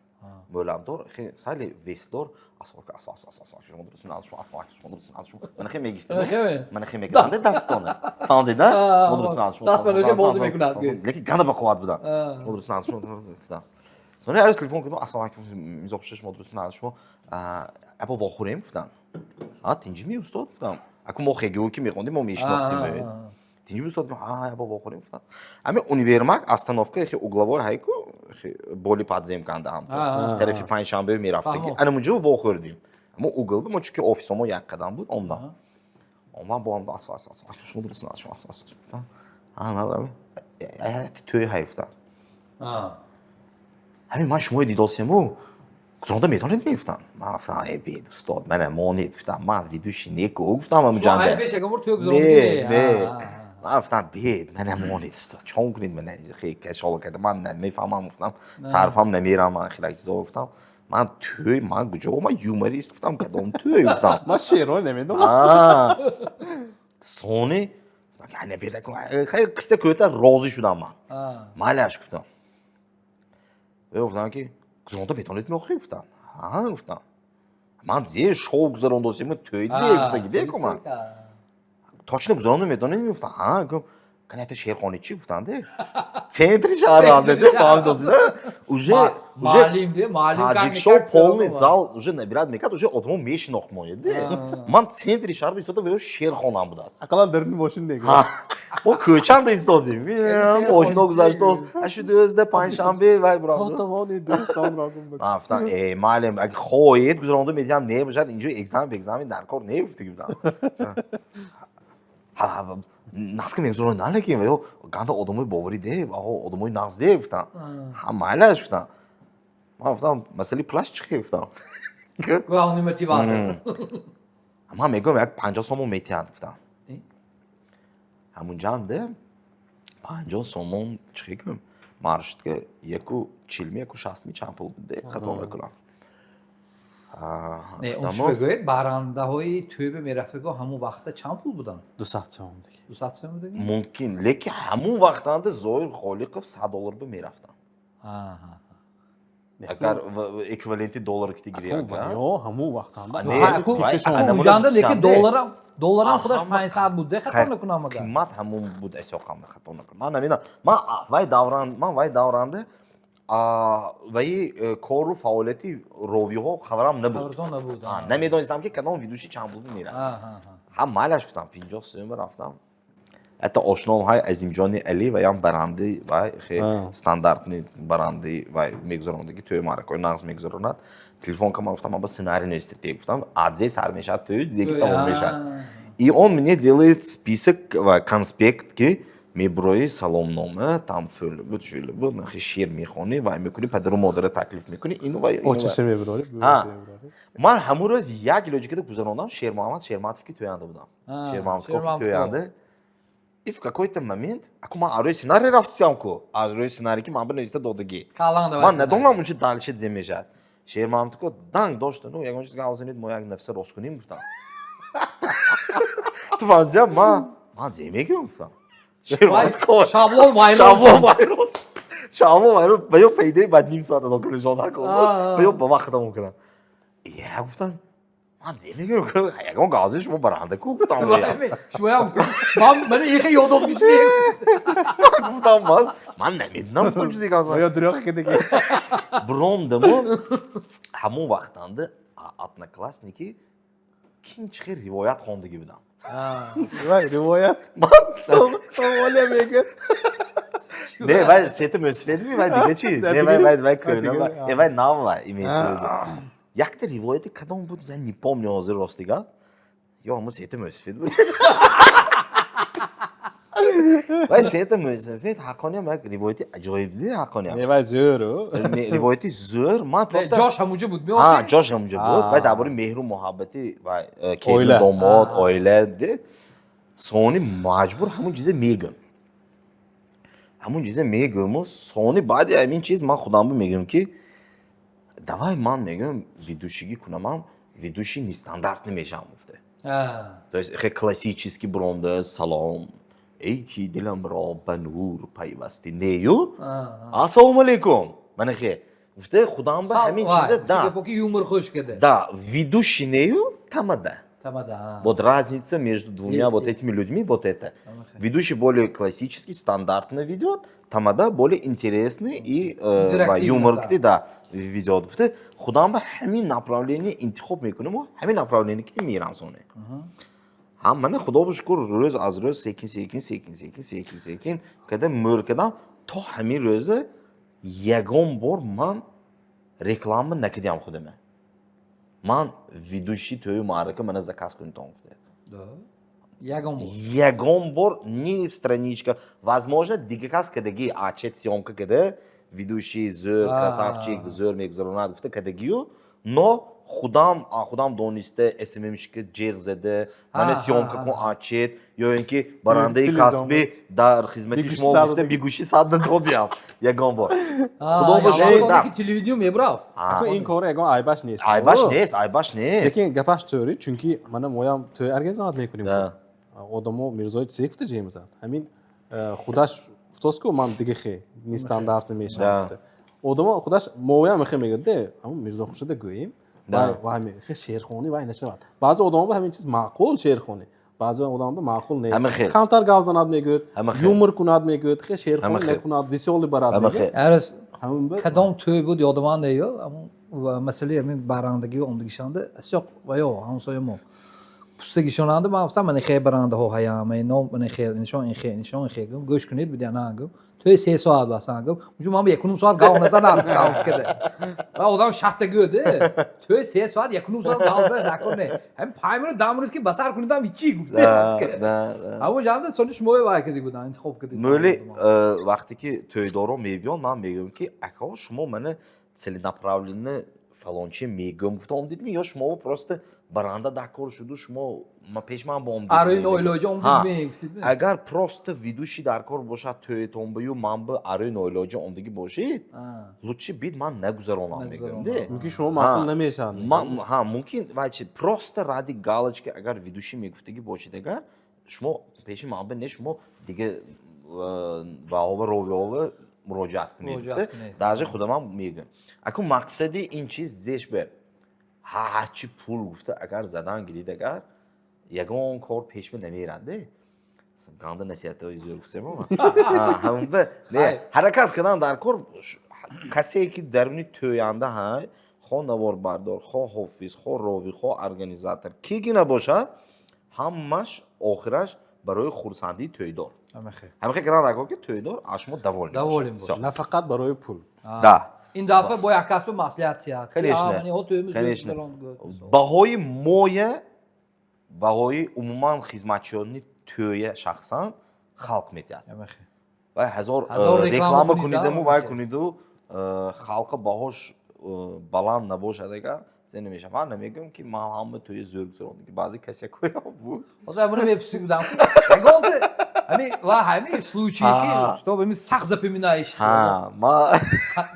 мӯламдор, хеле весдор. Асока, асо, асо, асо, шумо дуруст меаз, шумо асо, шумо дуруст меаз, шумо мана хе мегифтам. Хе? Мана хе мекардам дастона, фаҳмидед? Шумо дуруст меаз, шумо Даст ба рӯ бозӣ мекунад. Лекин ганда ба қувват буданд. Шумо дуруст меаз, шумо гуфтам. Сони арӯз телефон кардам: «Ассалому алайкум, Мирзо Хуршед, шумо дуруст меаз, шумо апо вохӯрем?» Гуфтам: «А, тинҷими, устод?» Гуфтам. Аку мо ХГУ ки мехондем, мо мешинохтем. «Тинҷими, устод?» «А, апо вохӯрем», гуфтам. Ами универмаг остановка хе угловой ҳайку боли подземка анда ҳам тарафи Панҷшанбе мерафтаги, ана мунҷо вохӯрдем. Мо угол мо, чунки офисомо як қадам буд. Омдам, омадам, бо омдам: «Асо, асо, асо, шумо дуруст меаз, шумо асо, асо», гуфтам. «А, надорам, тӯй ҳай», гуфтам. «Ҳамин ман шумои дидосему гузаронда метавонед?» Мегуфтам. Ман гуфтам: «Э, бед, устод, мана монед», гуфтам, «ман ведущий неку», гуфтам, ҳамуҷанда. Пеш ягон бор тӯй Не, гузарондагӣ? не. Ман гуфтам: «Бед, мана монед, устод, чон кунед, мана хе кашола карда, ман намефаҳмам», гуфтам, «сарфам намерам, ман хеле чизо», гуфтам. «Ман тӯй, ман куҷо, ман юморист», гуфтам, «кадом тӯй?» гуфтам. Ман шеърҳо намедонам. Сони хеле қисса кӯта, розӣ шудам ман. «Майлаш», гуфтам. Гуфтам ки «гузаронда метавонед меохӣ?» Гуфтам. «Ҳа», гуфтам. «Ман зе шоу гузарондосему, тӯй зе гуфтаги деку, ман точно гузаронда метавонед?» Гуфтам: «Ҳа». Гуфт: «Канята шеърхонӣ чӣ?» Гуфтанде, центри шаҳранда фаҳмидосида уже. Маълим де, маълим. Таҷик шоу полный зал уже набирать мекард, уже одамо мешинохт моеде. Ман центри шаҳр истода ва ё шеърхонам будааст. Ақаллан даруни мошин нег. Мо кӯчанда истодем, мошино гузаштааст, ашудӯзда Панҷшанбе вай То бурам. тавони дӯстонро гум бикун. Ман гуфтам: «Э, маълим, агар хоҳед, гузаронда медиҳам, не бошад, инҷо экзамен дар кор не», гуфта будам. «Нағз ки мегузаронед, лекин ва ё ганда одамои боварӣ де, одамои нағз де», гуфтам. «Ҳа, майлаш», гуфтам. Ман гуфтам: «Масъалаи пулаш чӣ хел?» гуфтам. Главный мотиватор. «Ман мегӯям, як 50 сомон метиҳад», гуфтам. Ҳамунҷанде 50 сомон чӣ хел гӯям, маршрутка 1,40ми, 1,60ми, чанд пул буд, хато накунам. Не, он чӣ бигӯед, барандаҳои тӯйба мерафтаго ҳамун вақта чанд пул буданд? 200 сом диги. 200 сом будаги? Мумкин, лекин ҳамун вақтанда Зоир Холиқов 100 доллар ба мерафтанд. Агар эквиваленти доллар ки гирӣ. Ё ҳамун вақтанда. Не, Уҷанда, лекин долларам худаш 500 буд, де, хато накунам агар. Қимат ҳамун буд, эсоқам, хато накунам. Ман намедонам, ман вай давран, ман вай давранда ваи кору фаъолияти ровиҳо хабарам набуд. Хабаратон набуд. Намедонистам, ки кадом ведущий чанд пул мерафт. Ҳам майлаш гуфтам, 50 сӯма рафтам. Ҳатто ошном ҳай, Азимҷони Али, ваям баранди вай хе стандартный баранди вай мегузарондаги тӯи маъракаҳои нағз мегузаронад. Телефон кардам, гуфтам, ман ба сценарий нависте, гуфтам, адзе сар мешавад тӯй, зеки тамом мешавад. И он мне делает список ва конспект, ки мебурои, саломнома, там фӯли буд, шӯли буд, нахи шеър мехонӣ, вай мекунӣ, падару модара таклиф мекунӣ, ину вай. Очаша мебурорӣ. Ман ҳамун рӯз як илоҷи кида гузарондам, Шермуҳаммад Шерматов ки тӯянда будам. Шермуҳаммад ки тӯянда. И в какой-то момент, аку ман аз рӯи сценарий рафтисям ку, аз рӯи сценарий, ки ман бинависта додагӣ. Ман надонам, унча дальше зе мешавад. Шермуҳаммад ко данг дошта, ну, ягон чиз гап занед, мо як нафса рост кунем, гуфтам. Ту фаҳмидӣ, ман зе мегӯям, гуфтам. Шермуҳаммад ко шаблон вайрон. Шаблон вайрон. Шаблон вайрон. Ба ё файдаи баъд ним соат адо кунишон накун. Ба ё ба вақт тамом кунам. Я гуфтам, ман зе мегӯям, ягон гази шумо баранда ку, гуфтам. Шумоям ман мана ихе ёдод гишне. Гуфтам, ман намедонам, гуфтам, чизе гап. Ё дурӯғ кидаги. Буромдаму ҳамон вақтанда «Одноклассники» кинчихе ривоят хондагӣ будам. Вай, ривоят. Тоғолия мегӯяд. Не, вай сета мӯсифедми, вай дига чиз. Не, вай кӯна, вай, вай нав, вай имеется в виду. Якта ривояти кадом буд, я не помню ҳозир, рости гап. Ё ҳамон сета мӯсифед буд. Вай сета мӯсифед ҳаққониям як ривояти аҷоиб диди, ҳаққониям. Не, вай зӯру. Ривояти зӯр, ман просто ҷош ҳамунҷо буд. Ҳа, ҷош ҳамунҷо буд. Вай дар бораи меҳру муҳаббати вай келин, домод, оила. Сони маҷбур ҳамун чиза мегӯм. Ҳамун чиза мегӯму сони баъди ҳамин чиз ман худамбу мегӯм, ки давай, ман мегӯм, ведущий гӣ кунамам, ведущий нестандартный мешавам, гуфте. То есть хе классический буромда, салом, эй ки диламро ба нур пайвасти, нею, ассалому алейкум, мана хе гуфте, худам ба ҳамин чиза да. Юмор хуш каде. Да, ведущий нею, тамада. Тамада. Вот разница между двумя Есть, вот есть. этими людьми, вот это. Ведущий более классический, стандартно ведет, тамада более интересный и Интерактивно, юмор, да. Да, ведет. Гуфте, худам ба ҳамин направление интихоб мекунем, ҳамин направление ки мерам соне. Ҳам мана, худо шукр, рӯз аз рӯз секин секин секин секин секин секин када мӯр кадам, то ҳамин рӯза ягон бор ман реклама накардям худама. Ман ведущий тӯю маърака мана заказ кунитон, гуфте. Ягон бор? Ягон бор, ни в страничка. Возможно, дига кас кадаги ачет съёмка када, ведущий зӯр, красавчик, зӯр мегузаронад, гуфта кадагию, но худам худам дониста СММщика ҷеғ зада, мана съёмка кун ачет, ё ин ки барандаи касбӣ дар хизмати шумо, гуфта, бигӯши сад надодиям ягон бор. Худо ба шукр. Телевидение мебрафт. Ин кор ягон айбаш нест. Айбаш нест, айбаш нест. Лекин гапаш тӯри, чунки мана моям тӯй организовать мекунем, одамо Мирзои чизе гуфта ҷеғ мезанад, ҳамин худаш гуфтост-ку, ман дига хе нестандартный мешавам, гуфта. Одамо худаш моям мехе мегӯяд, де, ҳамун Мирзо Хуршеда гӯем, вай хе шеърхонӣ вай нашавад. Баъзе одамо ба ҳамин чиз маъқул шеърхонӣ, баъзе одамо ба маъқул не, камтар гап занад мегӯяд, юмор кунад мегӯяд, хе шеърхонӣ накунад, весёлый барад мегӯяд. Кадом тӯй буд, ёдаман неё, масъалаи ҳамин барандагию омдагишанда асёқ ва ё ҳамсоя мо пустагишонанда, ман гуфтам, мана хе барандаҳо ҳаям, ино мана хе нишон, ин хе нишон, ин хе, гум, гӯш кунед, бидя на, гум, тӯй 3 соат бас, гум, унҷо ман 1,5 соат гав назанад, гуфтам, каде ва одам шахта гӯде, тӯй 3 соат, 1,5 соат гав занад накуне, ҳам 5 минут, 10 минут ки басар кунидам, ҳичи гуфте. Ҳамон ҷанда сони шумо вай кади будан, интихоб кади. Мӯли вақте ки тӯйдоро мебиён, ман мегӯям, ки ако шумо мана целенаправленно. Фалончи мегӯм гуфта омдидми ё шумо просто баранда дакор шуду, шумо пеш ман ба омдид? Арои ноилоҷа омдид мегуфтид? Агар просто ведущий дар кор бошад тӯетон баю, ман ба арои ноилоҷа омдагӣ бошед, лучше бид ман нагузаронам, мегӯям де. Мумкин шумо маъқул намешавад. Ҳа, мумкин вай чи просто ради галочки агар ведущий мегуфтагӣ бошед, агар шумо пеши ман ба не, шумо дига ваова ровиова муроҷиат кунед. Даже худамам мегӯям, акун мақсади ин чиз зеш бе ҳарчи пул гуфта агар задан гирид, агар ягон кор пешба намерад де. Ганда насиҳатҳои зӯр гуфтем. Ҳаракат кардан дар кор, касе ки даруни тӯянда ҳай, хо наворбардор, хо ҳофиз, хо ровӣ, хо организатор, ки ки набошад, ҳамаш охираш барои хурсандии тӯйдор ҳамихе кардан дар кор, ки тӯйдор аз шумо доволен бошад, на фақат барои пул. Да. Ин дафъа бо як касби маслиҳат тиҳад. Конечно, баҳои моя, баҳои умуман хизматчиёни тӯя шахсан халқ метиҳад. Вай ҳазор реклама кунидаму вай куниду, халқа баҳош баланд набошад, агар зе намешавад. Ман намегӯям, ки ман ҳама тӯя зӯр гузарондам, ки баъзе касякоям буд. Ҳозир ҳамуро мепурсӣ будам. Ягонта ҳами ва ҳами случае ки что ҳами сахт запоминаешь.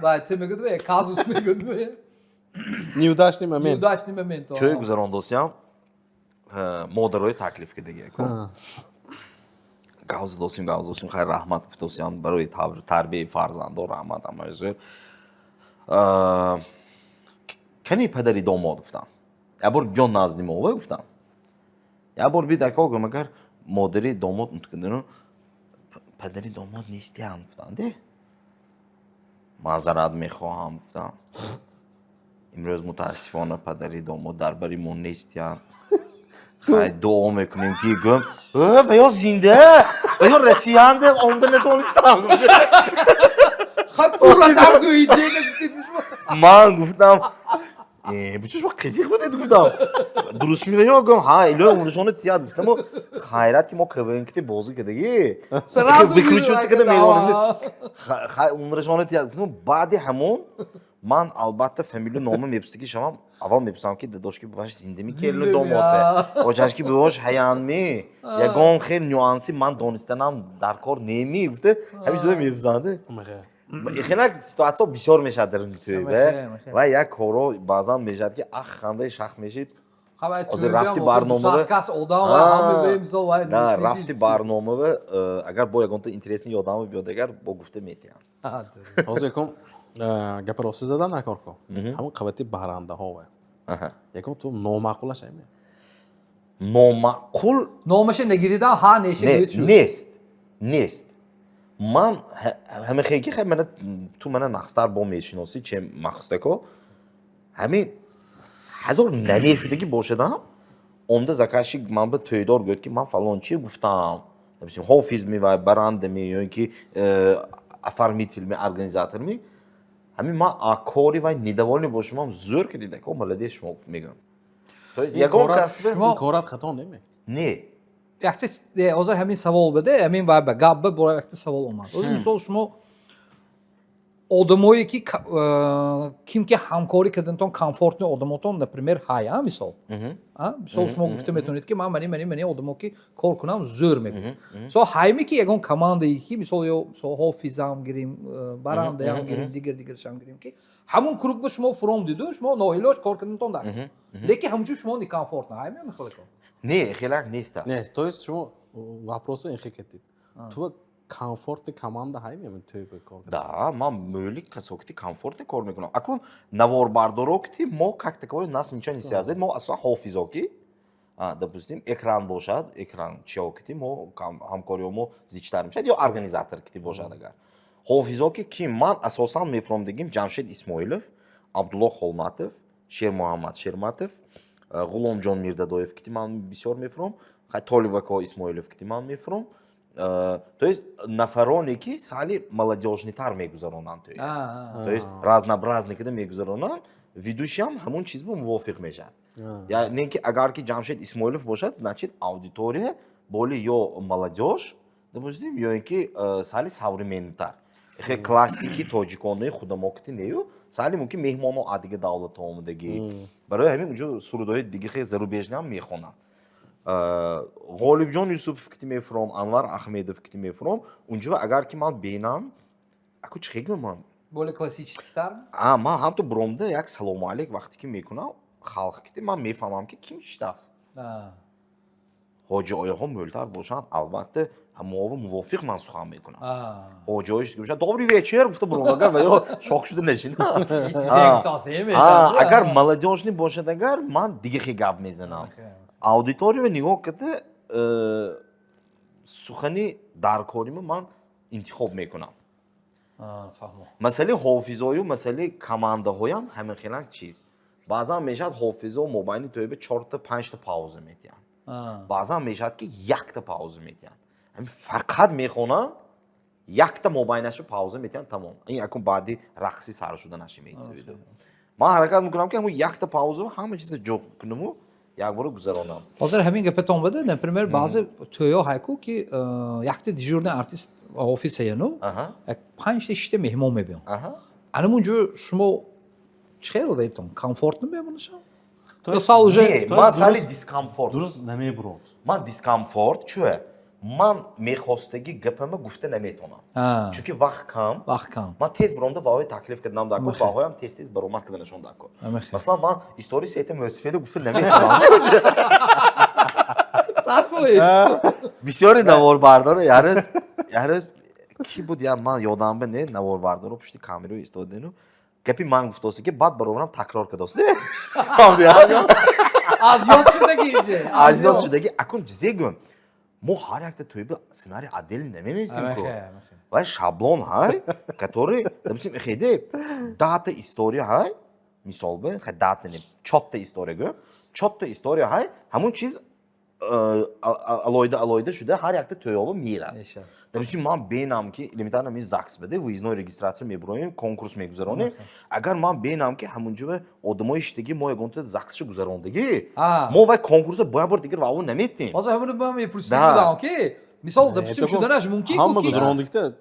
Ва че мегӯд, казус мегӯд. Неудачный момент. Неудачный момент. Тӯй гузарондосиям, модарои таклиф кардагӣ. Гавз досим, гавз досим, хайр, раҳмат гуфтосиям, барои тарбияи фарзандо раҳмат, ҳамаи зӯр. Кани падари домод, гуфтам, як бор биё назди мо, гуфтам, як бор бид, ако гум, агар модари домод падари домод нестиям, гуфтам де, маъзарат мехоҳам, гуфтам, имрӯз мутаассифона падари домод дар бари мо нестиянд, хай, дуо мекунем, ки гӯм ва ё зинда ва ё Россиянде омда натонистам. Хай, пурра гӯидед. Ман гуфтам, буча шумо қизиқ будед, гуфтам, дуруст мева гӯм, ҳа, илоҳи умршона тият, гуфтаму хайрат, ки мо КВН-кити бозӣ кардагӣ, выкручиваться карда медонем, хай, умршона тият, гуфтам. Баъди ҳамон ман албатта фамилию нома мепурсида шавам, аввал мепурсам, ки дадошки буваш зиндами, келину домоте очашки бувош ҳаянми, ягон хел нюанси ман донистанам дар кор неми, гуфта, ҳамин чизо мепурсанд. Хелак ситуатсия бисёр мешавад дар тӯй ва як коро баъзан мешавад, ки ах, хандаи шах мешид. Ҳозир рафти барномава, рафти барномава, агар бо ягонта интересный одаме биёд, агар бо гуфта метиҳам. Ҳозир якум гапи рости задан накор ко, ҳамон қабати барандаҳо якум ту номаъқулаш ами? Номаъқул? Номаша нагиридан ҳа неша? Нест, нест. Ман ҳамихе ки мана ту мана нақстар бо мешиносӣ, че махсудако, ҳамин ҳазор намешудагӣ бошадам, омда заказчик ман ба тӯйдор гӯяд, ки ман фалончи гуфтам, допустим, ҳофизми ва барандами ё ин ки оформитель ми, организатор ми, ҳамин ман кори вай недовольный бошамам, зӯр ки дида ко, молодец шумо, мегӯям. То есть ягон касбе корат хато неме? Не. Якта ҳозир ҳамин савол биде, ҳамин вай ба гап ба бора якта савол омад. Ҳозир мисол шумо одамое ки ким ки ҳамкорӣ кардантон комфортный одамотон, например, ҳая, мисол, мисол, шумо гуфта метавонед, ки ман мани одамо ки кор кунам, зӯр мекунам. Мисол, ҳайме ки ягон командае ки мисол ё мисол ҳофизам гирим, барандаям гирим, дигар дигаршам гирим, ки ҳамун круг ба шумо фуром диду, шумо ноилоҷ кор кардантон дар, лекин ҳамчун шумо некомфортно ҳайме мехоҳед? Не, хелак нест. Не, то есть шумо вопросо ин хел кардид, ту комфортный команда ҳайме тӯй ба кор? Да, ман мӯли касо ки комфортно кор мекунам. Акун наворбардоро ки мо как таковой нас ничего не связывает, мо аслан ҳофизо ки, допустим, экран бошад, экран чиё ки мо ҳамкориҳо мо зичтар мешавад ё организатор ки бошад, агар ҳофизо ки ман асосан мефуромдагим Ҷамшед Исмоилов, Абдулло Холматов, Шермуҳаммад Шерматов, Ғуломҷон Мирдадоев ки ман бисёр мефуром, Толибако Исмоилов ки ман мефуром, то есть нафароне ки сали молодежный тар мегузаронанд, то есть разнообразный кида мегузаронанд, ведущий ам ҳамон чиз бо мувофиқ мешавад. Яъне ки агар ки Ҷамшед Исмоилов бошад, значит, аудитория более ё молодежь, допустим, ё ин ки сали современный тар. Хе классики тоҷиконаи худамокити нею, сали мумкин меҳмоно аз дига давлатҳо омадагӣ. Барои ҳамин унҷо сурудҳои дига хе зарубежный ҳам мехонанд. Ғолибҷон Юсупов кити мефуром, Анвар Ахмедов кити мефуром. Унҷо агар ки ман бинам, аку чӣ хегӯям ман? Более классический тар. А, ман ҳамту буромда як салому алейк вақте ки мекунам, халқ кити ман мефаҳмам, ки ким шиштааст. Ҳоҷи ояҳо мӯлтар бошанд, албатта, ҳамово мувофиқ ман сухан мекунам. Ҳоҷиҳои шуда бошад, "Добрый вечер" гуфта буромагар ва ё шок шуда нашина. Агар молодёжный бошад, агар ман дига хе гап мезанам. Аудитория нигоҳ карда, сухани даркорима ман интихоб мекунам. Фаҳмо. Масъалаи ҳофизою масъалаи командаҳоям ҳамин хелан чиз. Баъзан мешавад, ҳофизо мобайни тоиба чорта, панҷта пауза метиҳанд. Баъзан мешавад, ки якта пауза метиҳанд. Ҳамин фақат мехонанд, якта мобайнашо пауза метиҳанд, тамом. Ин якун баъди рақси сар шуданаша меитсавиду. Ман ҳаракат мекунам, ки ҳамун якта пауза ҳама чиза ҷо кунаму якбора гузаронам. Ҳозир ҳамин гапатон буда, например, баъзе тӯё ҳайку, ки якта дежурный артист ҳофиз ҳаяну, як панҷта, шишта меҳмон мебиён. Анамун ҷо шумо чӣ хел бетон комфортно мемонашам? Ё сал уже Не, ман сали дискомфорт. Дуруст намебурод. Ман дискомфорт чӯе? Ман мехостагӣ гапама гуфта наметонам. Чунки вақт кам. Вақт кам. Ман тез биромда ваҳои таклиф кардам дар кор, ваҳоям тез тез баромад карданашон дар кор. Масалан, ман истории сета мӯсифеда гуфта наметонам. 100%. Бисёри наворбардоро ярӯз ярӯз ки буд, я ман ёдам ба не, наворбардоро пушти камеро истодену гапи ман гуфтосе, ки баъд бароварам такрор кардост. Аз ёд шудагӣ иже. Аз ёд шудагӣ. Акун чизе гӯм, мо ҳар якта тӯйба сценарий отдельно наменависем ку. Вай шаблон ҳай, который, допустим, хеде дата история ҳай, мисол бе, хай дата не, чотта история гӯ, чотта история ҳай, ҳамун чиз алоҳида алоҳида шуда ҳар якта тӯёва мерад. Допустим, ман бенам, ки элементарно ми ЗАГС баде выездной регистрация мебуроем, конкурс мегузаронем. Агар ман бенам, ки ҳамунҷо одамои иштагӣ мо ягонта ЗАГСша гузарондагӣ, мо вай конкурса бояд бор дигар вао наметем. Ҳозир ҳамуно ман мепурсидам будам, ки мисол, допустим, шуданаш мумкин ҳама ку ки гузарондагита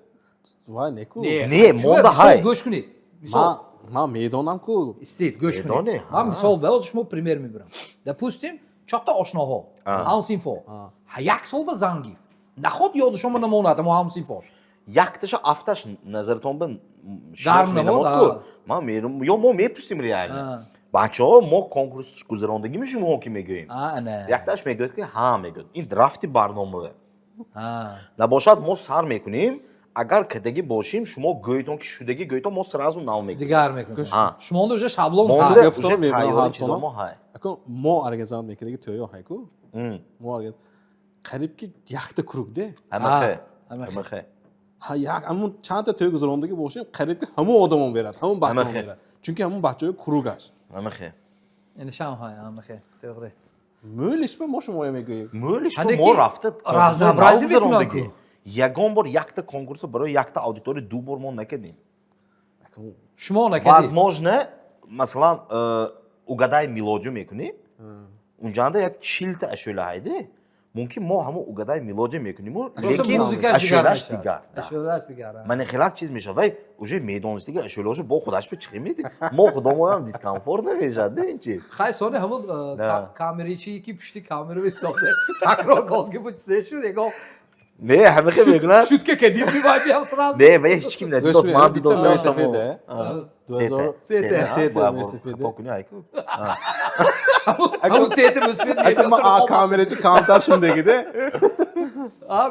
вай неку. Не, монда ҳай. Гӯш кунед, мисол. Ман медонам ку. Истед, гӯш кунед. Медонӣ. Ман мисол ба ҳозир шумо пример мебарам. Допустим, чорта ошноҳо, ҳамсинфо, як сол ба зан гифт, наход ёдашонба намонад ҳамо ҳамсинфош. Якташа афташ назаратон ба Гарм намод, ку ман мерам ё мо мепурсим реально: "Бачаҳо, мо конкурс гузарондагими шумоҳо?" ки мегӯем, якташ мегӯяд, ки ҳа, мегӯяд, ин рафти барномаве набошад, мо сар мекунем. Агар кадагӣ бошем, шумо гӯйтон, ки шудагӣ гӯйтон, мо сразу нав мекунем. Дигар мекунем. Шумо уже шаблон. Монда Гапторо уже мебарам тайёри ҳар чизо тонам. мо ҳай. Акун мо организовать мекардаги тӯё ҳайку, мо қариб ки якта круг де. Ҳамахе. Ҳамахе. Ҳамахе. Ҳа, як ҳамун чандта тӯй гузарондагӣ бошем, қариб ки ҳамун одамон берад, ҳамун бачаҳо Ҳамахе. берад, чунки ҳамун бачаҳои круг аш. Ҳамахе. Ин шам ҳай, ҳамахе, тоғри. Мӯлишба мо шумоя мегӯем. Мӯлиш Ҳане мо ки рафта разнообразие конкурсҳои нав гузарондагӣ. мекунанд. Ягон бор якта конкурсо барои якта аудитория ду бор мо накардем. Шумо накардед. Возможно, масалан, "Угадай мелодию" мекунем, унҷанда як 40-та ашӯла ҳайде, мумкин мо ҳамо "Угадай мелодию" мекуниму, Просто лекин музыкаш дигар ашӯлаш мешавад. дигар, да. Ашӯлаш дигар, а. Мана хелак чиз мешавад. Вай уже медонистиги ашӯлаошо бо худаш ба чиқи меди, мо худомоям дискомфорт намешавад ин чиз. Хай, сони ҳамун Да. Камеричие ки пушти камера истода такрор гозги буд, чизе шуд ягон. Не, ҳамихе мекунад. Шутка кадим, мебай сразу. Не, вай ҳеч ким надидост, ман дидостам. Мӯйсафеде. Сете. Сете мӯйсафеде. Хато кунӣ айку. Ҳамун сете мусфид. Акун ма камерачи камтар шундагиде.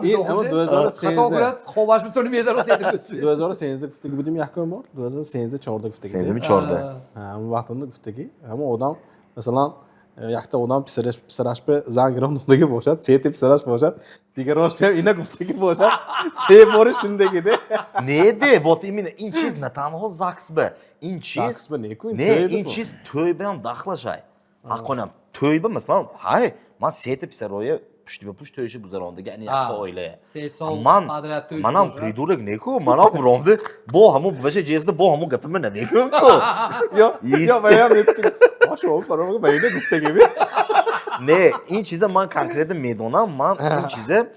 Ин ҳамун 2013. Хато кунад, хобаш бисони медаро сете мусфид. 2013 гуфтагӣ будем якум бор, 2013 14 гуфтагӣ. 13 14. Ҳамун вақтында гуфтагӣ, ҳамун одам, масалан, якта одам писараш ба зан гирон додагӣ бошад, сете писараш бошад, дигарош ҳам ина гуфтагӣ бошад, се бори шундагиде. Не де, вот именно ин чиз на танҳо ЗАГС ба, ин чиз ЗАГС ба неку, ин не, тӯйба ин ку. чиз тӯйба ҳам дахлашай. Ҳаққонам тӯйба, масалан, ҳай, ман сета писароя пушти ба пушт тӯйша гузарондага, ани якта оилая. 3 сол Ман подряд тӯй манам шуда. Придурок неку, манам буромда бо ҳамун буваша ҷеғзда бо ҳамун гапима намекунам ку. Ё ваям мепурсем, ма шумо барома ба ина гуфтагӣ. Не, ин чиза ман конкретно медонам, ман ин чиза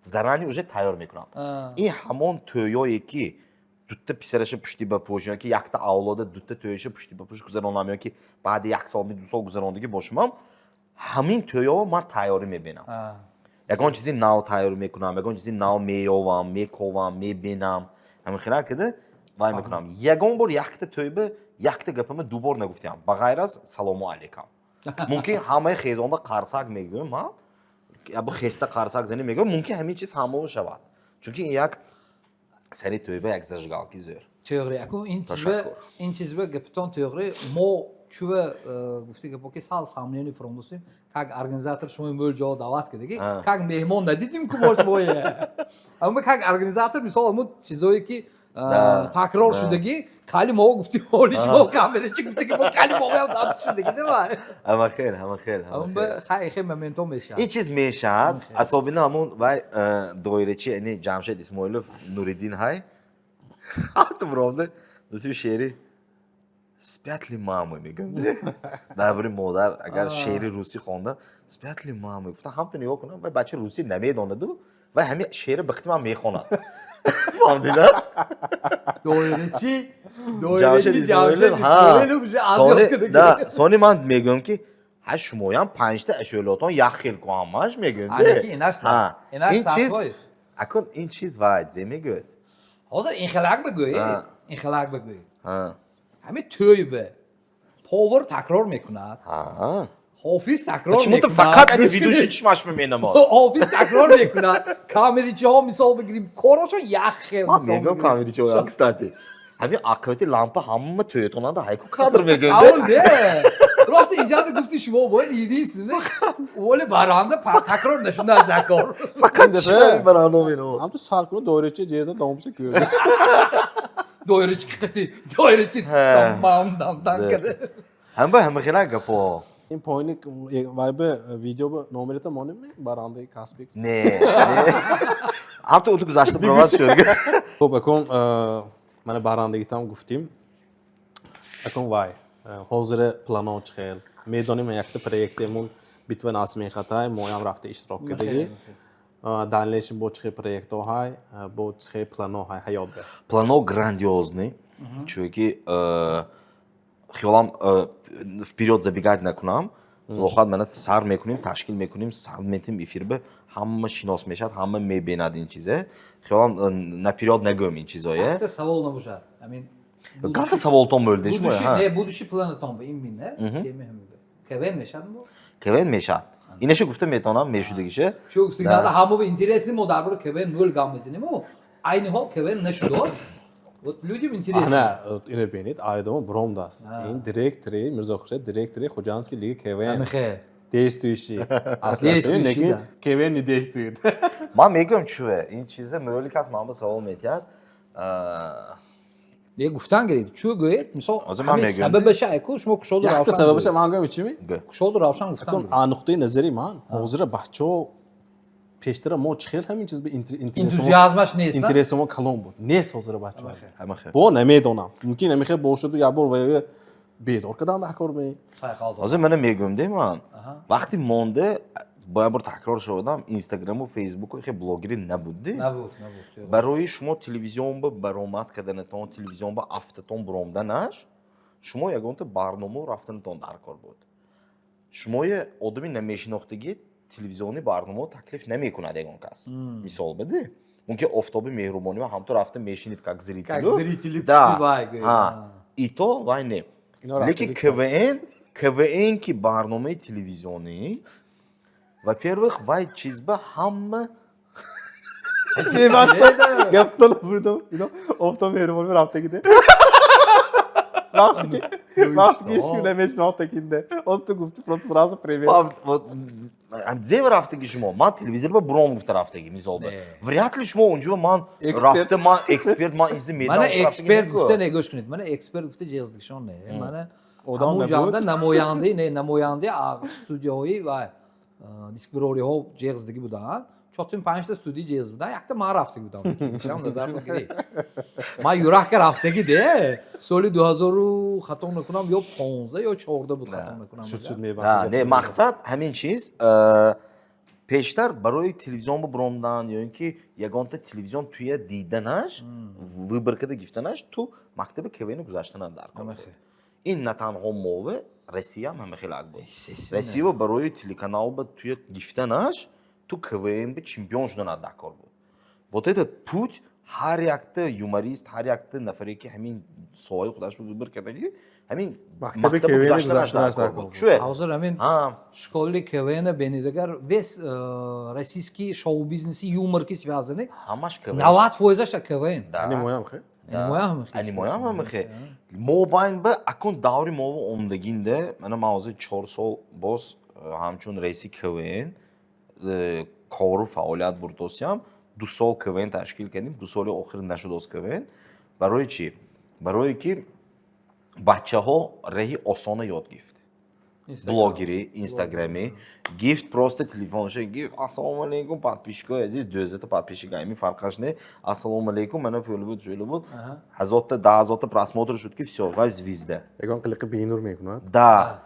заранее уже тайёр мекунам. Ин ҳамон тӯёе ки Дутта писараша пушти ба пӯш ёки якта авлода дутта тӯяша пушти ба пӯш гузаронам ёки баъди як сол, 2 сол гузарондагӣ бошумам, ҳамин тӯёво ман тайёрӣ мебинам. Ягон чизи нав тайёр мекунам, ягон чизи нав меёвам, мековам, мебинам, ҳамин хела кида вай мекунам. Ягон бор якта тӯйба якта гапама дубор нагуфтиам, ба ғайр аз «салому алейкам». Мумкин ҳамаи хезонда қарсак мегӯям, ман ябу хеста қарсак занӣ мегӯям, мумкин ҳамин чиз ҳамао шавад, чунки ин як сари тӯйба як зажигалки зӯр. Тӯғри, аку ин чизба Ташаккур. Ин чизба гапитон тӯғри. Мо чува гуфти гапо ки сал сомнение фуромдусим, как организатор шумо мӯл ҷо даъват кардагӣ, как меҳмон надидим ку бош мое, аммо как организатор, мисол, аммо чизое ки такрор шудагӣ, кали мо гуфти, ҳоли шумо камерачи гуфти ки мо кали моям запись шудагӣ дева. Ҳама хел, ҳама хел, ҳама Аммо хел. хай, хел моментҳо мешавад. Ин чиз мешавад, особенно ҳамун вай доирачи, яъне Ҷамшед Исмоилов, Нуриддин ҳай ҳатто буромда дӯсти шеъри «Спят ли мамы» мегӯям, дар бораи модар агар шеъри русӣ хонда, «Спят ли мамы» гуфтам, ҳамто нигоҳ кунам, вай бача русӣ намедонаду вай ҳамин шеъри ба қити ман мехонад, фаҳмдина? Доирачи. Ҷамшед Доирачи. Исмоилов. Ҷамшед Исмоилов уже аз ёд кардагӣ. Да, сони ман мегӯям ки ҳа, шумоям панҷта ашӯлотон як хел ку ҳамаш мегӯям. Ана ки инаш на. Инаш ин чиз сад фоиз. Акун ин чиз вай зе мегӯяд. Ҳозир ин хелак бигӯед, ин хелак бигӯед. Ҳамин тӯйбе повар такрор мекунад, ҳофиз такрор Почему-то мекунад. фақат ани ведущий чишмаш менамод. Ҳофиз такрор мекунад, камеричиҳо, мисол бигирем, корошон як хел. Ман Мисол мегӯям, бигирем. камеричиҳо, кстати, ҳамин ақибати лампа ҳама тӯятонанда ҳайку кадр мегӯянд. Аун де, рости инҷа гуфти шумо бояд единственный воли баранда такрор нашуда дар кор. Фақат Ин дафъа- чишмаи баранда менамод. Ҳам ту сар куну доирачи ҷеза давомша кӯ. Доирачи қити доирачи дам дам дам карда. Ҳама ҳама хела гапо. Ин поини вай бе видео бе номерата монем барандаи касби. Не, не, ҳамто уту гузашта баромад шуд. Хуб, акун мана барандагитам гуфтим. Акун вай ҳозира плано чӣ хел, медонем, якта проектемун «Битва на смехатай», моям рафта иштирок кардагӣ. Дальнейшем бо чӣ хел проектҳо ҳай, бо чӣ хел плано ҳай ҳаёт бе? Плано грандиозный, чунки хиёлам вперёд забегать накунам. Худо хоҳад, мана сар мекунем, ташкил мекунем, сар метим эфир бе, ҳама шинос мешавад, ҳама мебинад ин чизе. Хиёлам наперёд нагӯям ин чизое. Якта савол набошад, ҳамин Канта саволтон мӯлди шумо? будущий, не, будущий планатон ба ин мине теме ҳамин бе КВН мешавад бо? КВН мешавад, инаша гуфта метавонам, мешудагише. Чун сигналда ҳама интересный, мо дар бораи КВН нол гап мезанему, айни ҳол КВН нашудост, вот людям интересно. Ана ино бинед, айдома буромдааст, ин директори Мирзохуршед, директори Хуҷандский лиги КВН. Амихе. Действующий. Действующий, Аслан да. КВН не действует. Ман мегӯям, чӯе ин чиза мӯли кас ман ба савол метиҳад. Не, гуфтан гиред, чӯ гӯед, мисол. Ҳозир ман ҳамин мегӯям. Сабабаша айку шумо кушоду Якта равшан сабабаша гӯед. ман гӯям чӣ ми? Гӯ. Кушоду равшан гуфтан Акун гиред. а нуқтаи назари ман, ҳозира бачаҳо, пештара мо чӣ хел ҳамин чиз ба Энтузиазмаш нест, на? интереси мо калон буд, нест ҳозира бачаҳо. Ҳама хел. Бо намедонам, мумкин намехел бошаду як бор вая бедор кардан дар кор ме. Ҳозир мана мегӯям де, ман вақти монде бо як бор такрор шудам, Инстаграму Фейсбуку хе блогерӣ набуд. Набуд, набуд. Барои шумо телевизион ба баромад карданатон, телевизион ба афтатон буромданаш, шумо ягонта барномао рафтанатон дар кор буд. Шумои одами намешинохтагӣ телевизиони барномао таклиф намекунад ягон кас. Мисол биде, мумкин Офтоби меҳрубонӣ ва ҳамто рафта мешинид как зрителю. Как зрители. Да. Пушти вай гӯед. Ҳа. И то вай не. Ино Лекин рафтагӣ. КВН ки барномаи телевизионӣ, во-первых, вай чиз ба ҳама Гаптон бурдам, ино Офтоб меҳрубонӣ рафтагиде, вақте ки ҳеч ким намешинохтагинде, оз ту гуфти, просто сразу привет. Зев рафтаги шумо, ман телевизор ба буром гуфта рафтаги, мисол ба. Не. Вряд ли шумо унҷо ман Эксперт. рафта, ман эксперт, ман ин чизи медам. Мана эксперт гуфта, не, гӯш кунед, мана эксперт гуфта ҷеғздикшон не, мана Одам ҳамун набуд. ҷанда намояндаи, не, намояндаи студияҳои ва дискбирориҳо ҷеғздигӣ буданд, чотим панҷта студия ҷеғз буданд, якта ман рафтагӣ будам, шам назар бигиред, ман юрахка рафтагӣ де, соли дуҳазору, хато накунам, ё 15 ё 14 буд, хато накунам. Шуд, шуд. Не, Мебахшед. мақсад ҳамин чиз. Пештар барои телевизион бибуромдан ё ин ки ягонта телевизион туя диданаш, выбор када гирифтанаш, ту мактаби КВН гузаштанат дар кор буд. Ин на танҳо мове, Россиям ҳама хелак буд. Россия барои телеканал ба туя гирифтанаш, ту КВН ба чемпион шуданат дар кор буд. Вот этот путь ҳар якта юморист, ҳар якта нафаре, ки ҳамин соҳаи худаш выбор кардагӣ, ҳамин мактаби КВН гузаштанаш дар гузаштанаш дар кор буд. кор буд. Чӯе? Ҳозир ҳамин школи КВН бенидагар, весь российский шоу-бизнеси юмор ки связаны, ҳамаш КВН. 90 фоизаш КВН. Да. Анимоям хе. Анимоям хе. Анимоям ҳама хе. Мобайн ба акун даври мова омдагинде, мана ман ҳозир 4 сол боз ҳамчун раиси КВН кору фаъолият бурдосиям. 2 сол КВН ташкил кардем, 2 соли охир нашудост КВН. Барои чӣ? Барое ки бачаҳо раҳи осона ёд гирифт. Блогери инстаграми гифт, просто телефонша гифт: «Ассалому алейкум, подписчикои азиз», 200 та подписчик, ами фарқаш не, «Ассалому алейкум, мана фӯли буд, шӯли буд», ҳазорта, 10 000 та просмотр шуд, ки всё, вай звезда. Ягон қилиқи бенур мекунад. Да,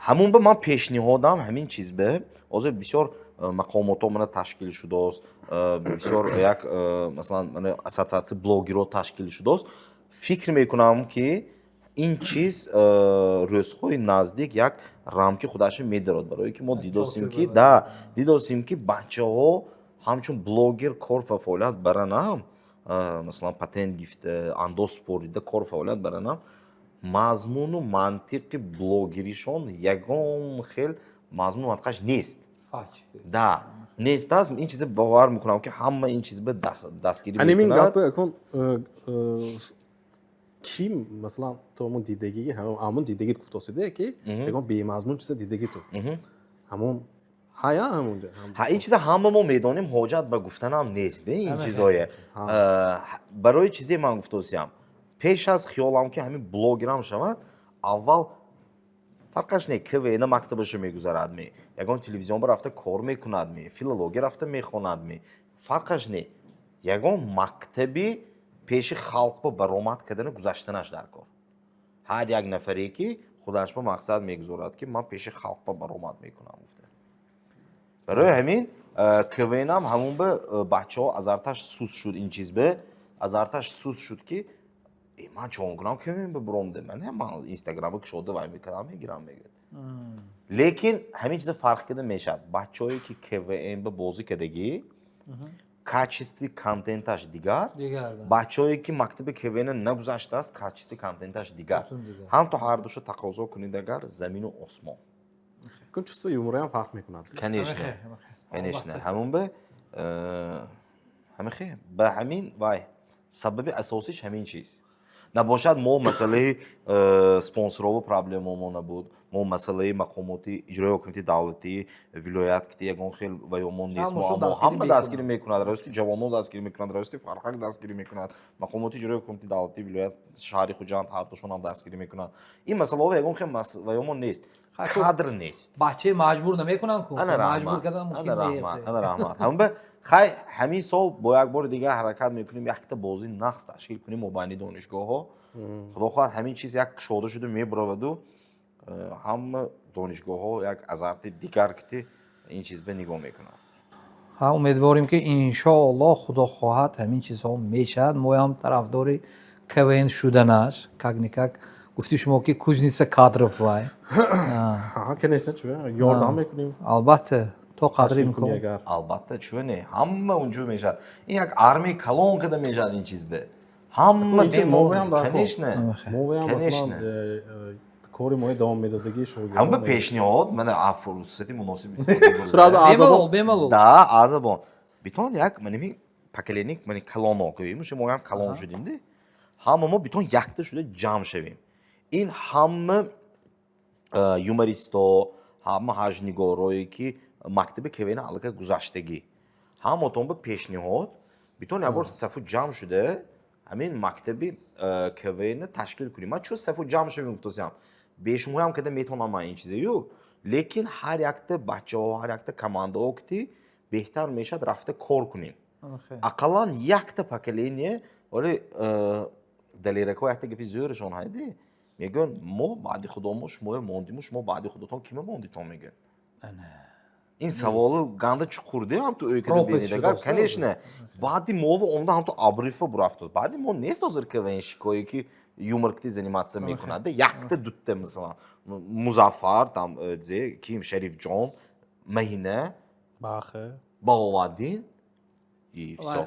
ҳамун ба ман пешниҳодам ҳамин чиз бе ҳозир бисёр мақомотҳо мана ташкил шудааст, бисёр як масалан, мана ассотсиатсияи блогерҳо ташкил шудааст. Фикр мекунам, ки ин чиз рӯзҳои наздик як рамки худаша медарод, барое ки мо дидосем, ки да, дидосем, ки бачаҳо ҳамчун блогер кор ва фаъолият баранам, масалан, патент гифта, андоз супорида кор фаъолият баранам, мазмуну мантиқи блогеришон ягон хел мазмуну мантиқаш нест. Да, нест аст. Ин чиза бовар мекунам, ки ҳама ин чиз ба дастгирӣ Анимин мекунад. гапи акун ки масалан, ту ҳамон дидагӣ, ҳамон дидагит гуфтосиде, ки ягон бемазмун чиза дидагӣ ту ҳамон ҳая ҳамонҷа. Ҳа, ин чиза ҳама мо медонем, ҳоҷат ба гуфтанам нест, не, ин чизое. Барои чизе ман гуфтосиям, пеш аз хиёлам, ки ҳамин блогерам шавад, аввал фарқаш не, КВН мактабашо мегузарад ме, ягон телевизион ба рафта кор мекунад ме, филология рафта мехонад ме, фарқаш не, ягон мактаби пеши халқ ба баромад кардана гузаштанаш дар кор. Ҳар як нафаре, ки худаш ба мақсад мегузорад, ки ман пеши халқ ба баромад мекунам гуфта. Барои ҳамин КВНам ҳамун ба бачаҳо азарташ сус шуд, ин чиз бе азарташ сус шуд, ки «Э, ман чон кунам КВН ба буромде, ман инстаграма кушода вай мекардам, мегирам», мегӯяд. Лекин ҳамин чиза фарқ карда мешавад: бачаҳое, ки КВН ба бозӣ кардагӣ, качестви контенташ дигар, Дигар, да. бачаҳое, ки мактаби КВН нагузаштааст, качестви контенташ дигар. Бутун дигар. Ҳам то ҳардуша тақозо кунед, агар замину осмон. Кун чувство юмораам фарқ мекунад. Конечно. Ҳамахе. Конечно. Албатта. Ҳамун ба ҳамихе ба ҳамин вай сабаби асосиш ҳамин чиз набошад. Мо масъалаи спонсорову проблемамо набуд, мо масъалаи мақомоти иҷрои ҳокимияти давлатии вилоят ки ягон хел ваёмон нест. Ҳамашон мо дастгирӣ ҳама мекунанд. Дастгирӣ мекунад, раёсати ҷавонон дастгирӣ мекунад, раёсати фарҳанг дастгирӣ мекунад, мақомоти иҷрои ҳокимияти давлатии вилоят, шаҳри Хуҷанд, ҳардушон ҳам дастгирӣ мекунанд. Ин масъалаҳо ягон хел ваёмон нест. Хай, ку- Кадр нест. Бачаи маҷбур намекунанд ку. Ана маҷбур раҳмат. кардан мумкин Ана раҳмат. не. Ана раҳмат. Ҳам ба хай, ҳамин сол бо як бори дигар ҳаракат мекунем, якта бозӣ нақс ташкил кунем мобайни донишгоҳҳо. Худо хоҳад, ҳамин чиз як кушода шуда мебураваду ҳама донишгоҳҳо як азарти дигар кити ин чиз ба нигоҳ мекунанд. Ҳа, умедворем, ки иншоаллоҳ, худо хоҳад, ҳамин чизҳо мешавад. Моям тарафдори КВН шуданаш. Как никак, гуфти шумо, ки кузница кадров вай. Ҳа, конечно, чӯ ёрдам мекунем. Албатта, то қадри ташкил имкон. кунӣ агар. Албатта, чӯ не, ҳама унҷо мешавад, ин як армияи калон када мешавад ин чиз бе ҳама. Ин чиз моваям дар кор. Конечно. Моваям, масалан, Конечно. Кори мои давом медодагӣ шогирдон. Ҳама пешниҳод мана фурсати муносиб истифода бурда. Сразу аз бемалол забон. Бемалол. Да, азабон битон як маними поколение мани калоно гӯем, шумо ҳам калон шудимди, ҳама мо битон якта шуда ҷамъ шавем. Ин ҳама юмористо, ҳама ҳаҷнигорое, ки мактаби КВН аллакай гузаштагӣ, ҳамотон ба пешниҳод: битон як бор сафу ҷамъ шуда ҳамин мактаби КВН ташкил кунем. Ман чӯ сафу ҷамъ шавем гуфтосиам, бешумоям када метавонам ман ин чизаю, лекин ҳар якта бачаҳо, ҳар якта командаҳо ки беҳтар мешавад, рафта кор кунем, ақаллан якта поколение. Вале далерако якта гапи зӯрашон ҳайде мегӯянд: «Мо баъди худо мо шумоё мондиму, шумо баъди худотон кима мондитон?» мегӯянд. Ин саволу ганда чуқурде, ҳам ту ӯй када Пропасть бинедагар. шудааст, Конечно, баъди мову омда ҳам ту обрыв а бурафтост. Баъди мо нест ҳозир КВНщик ое ки юмор кти заниматься мекунад. Якта дутта, масалан, Музаффар там, зе ким, Шарифҷон, Маҳина, Бахе. Бағоваддин и всё.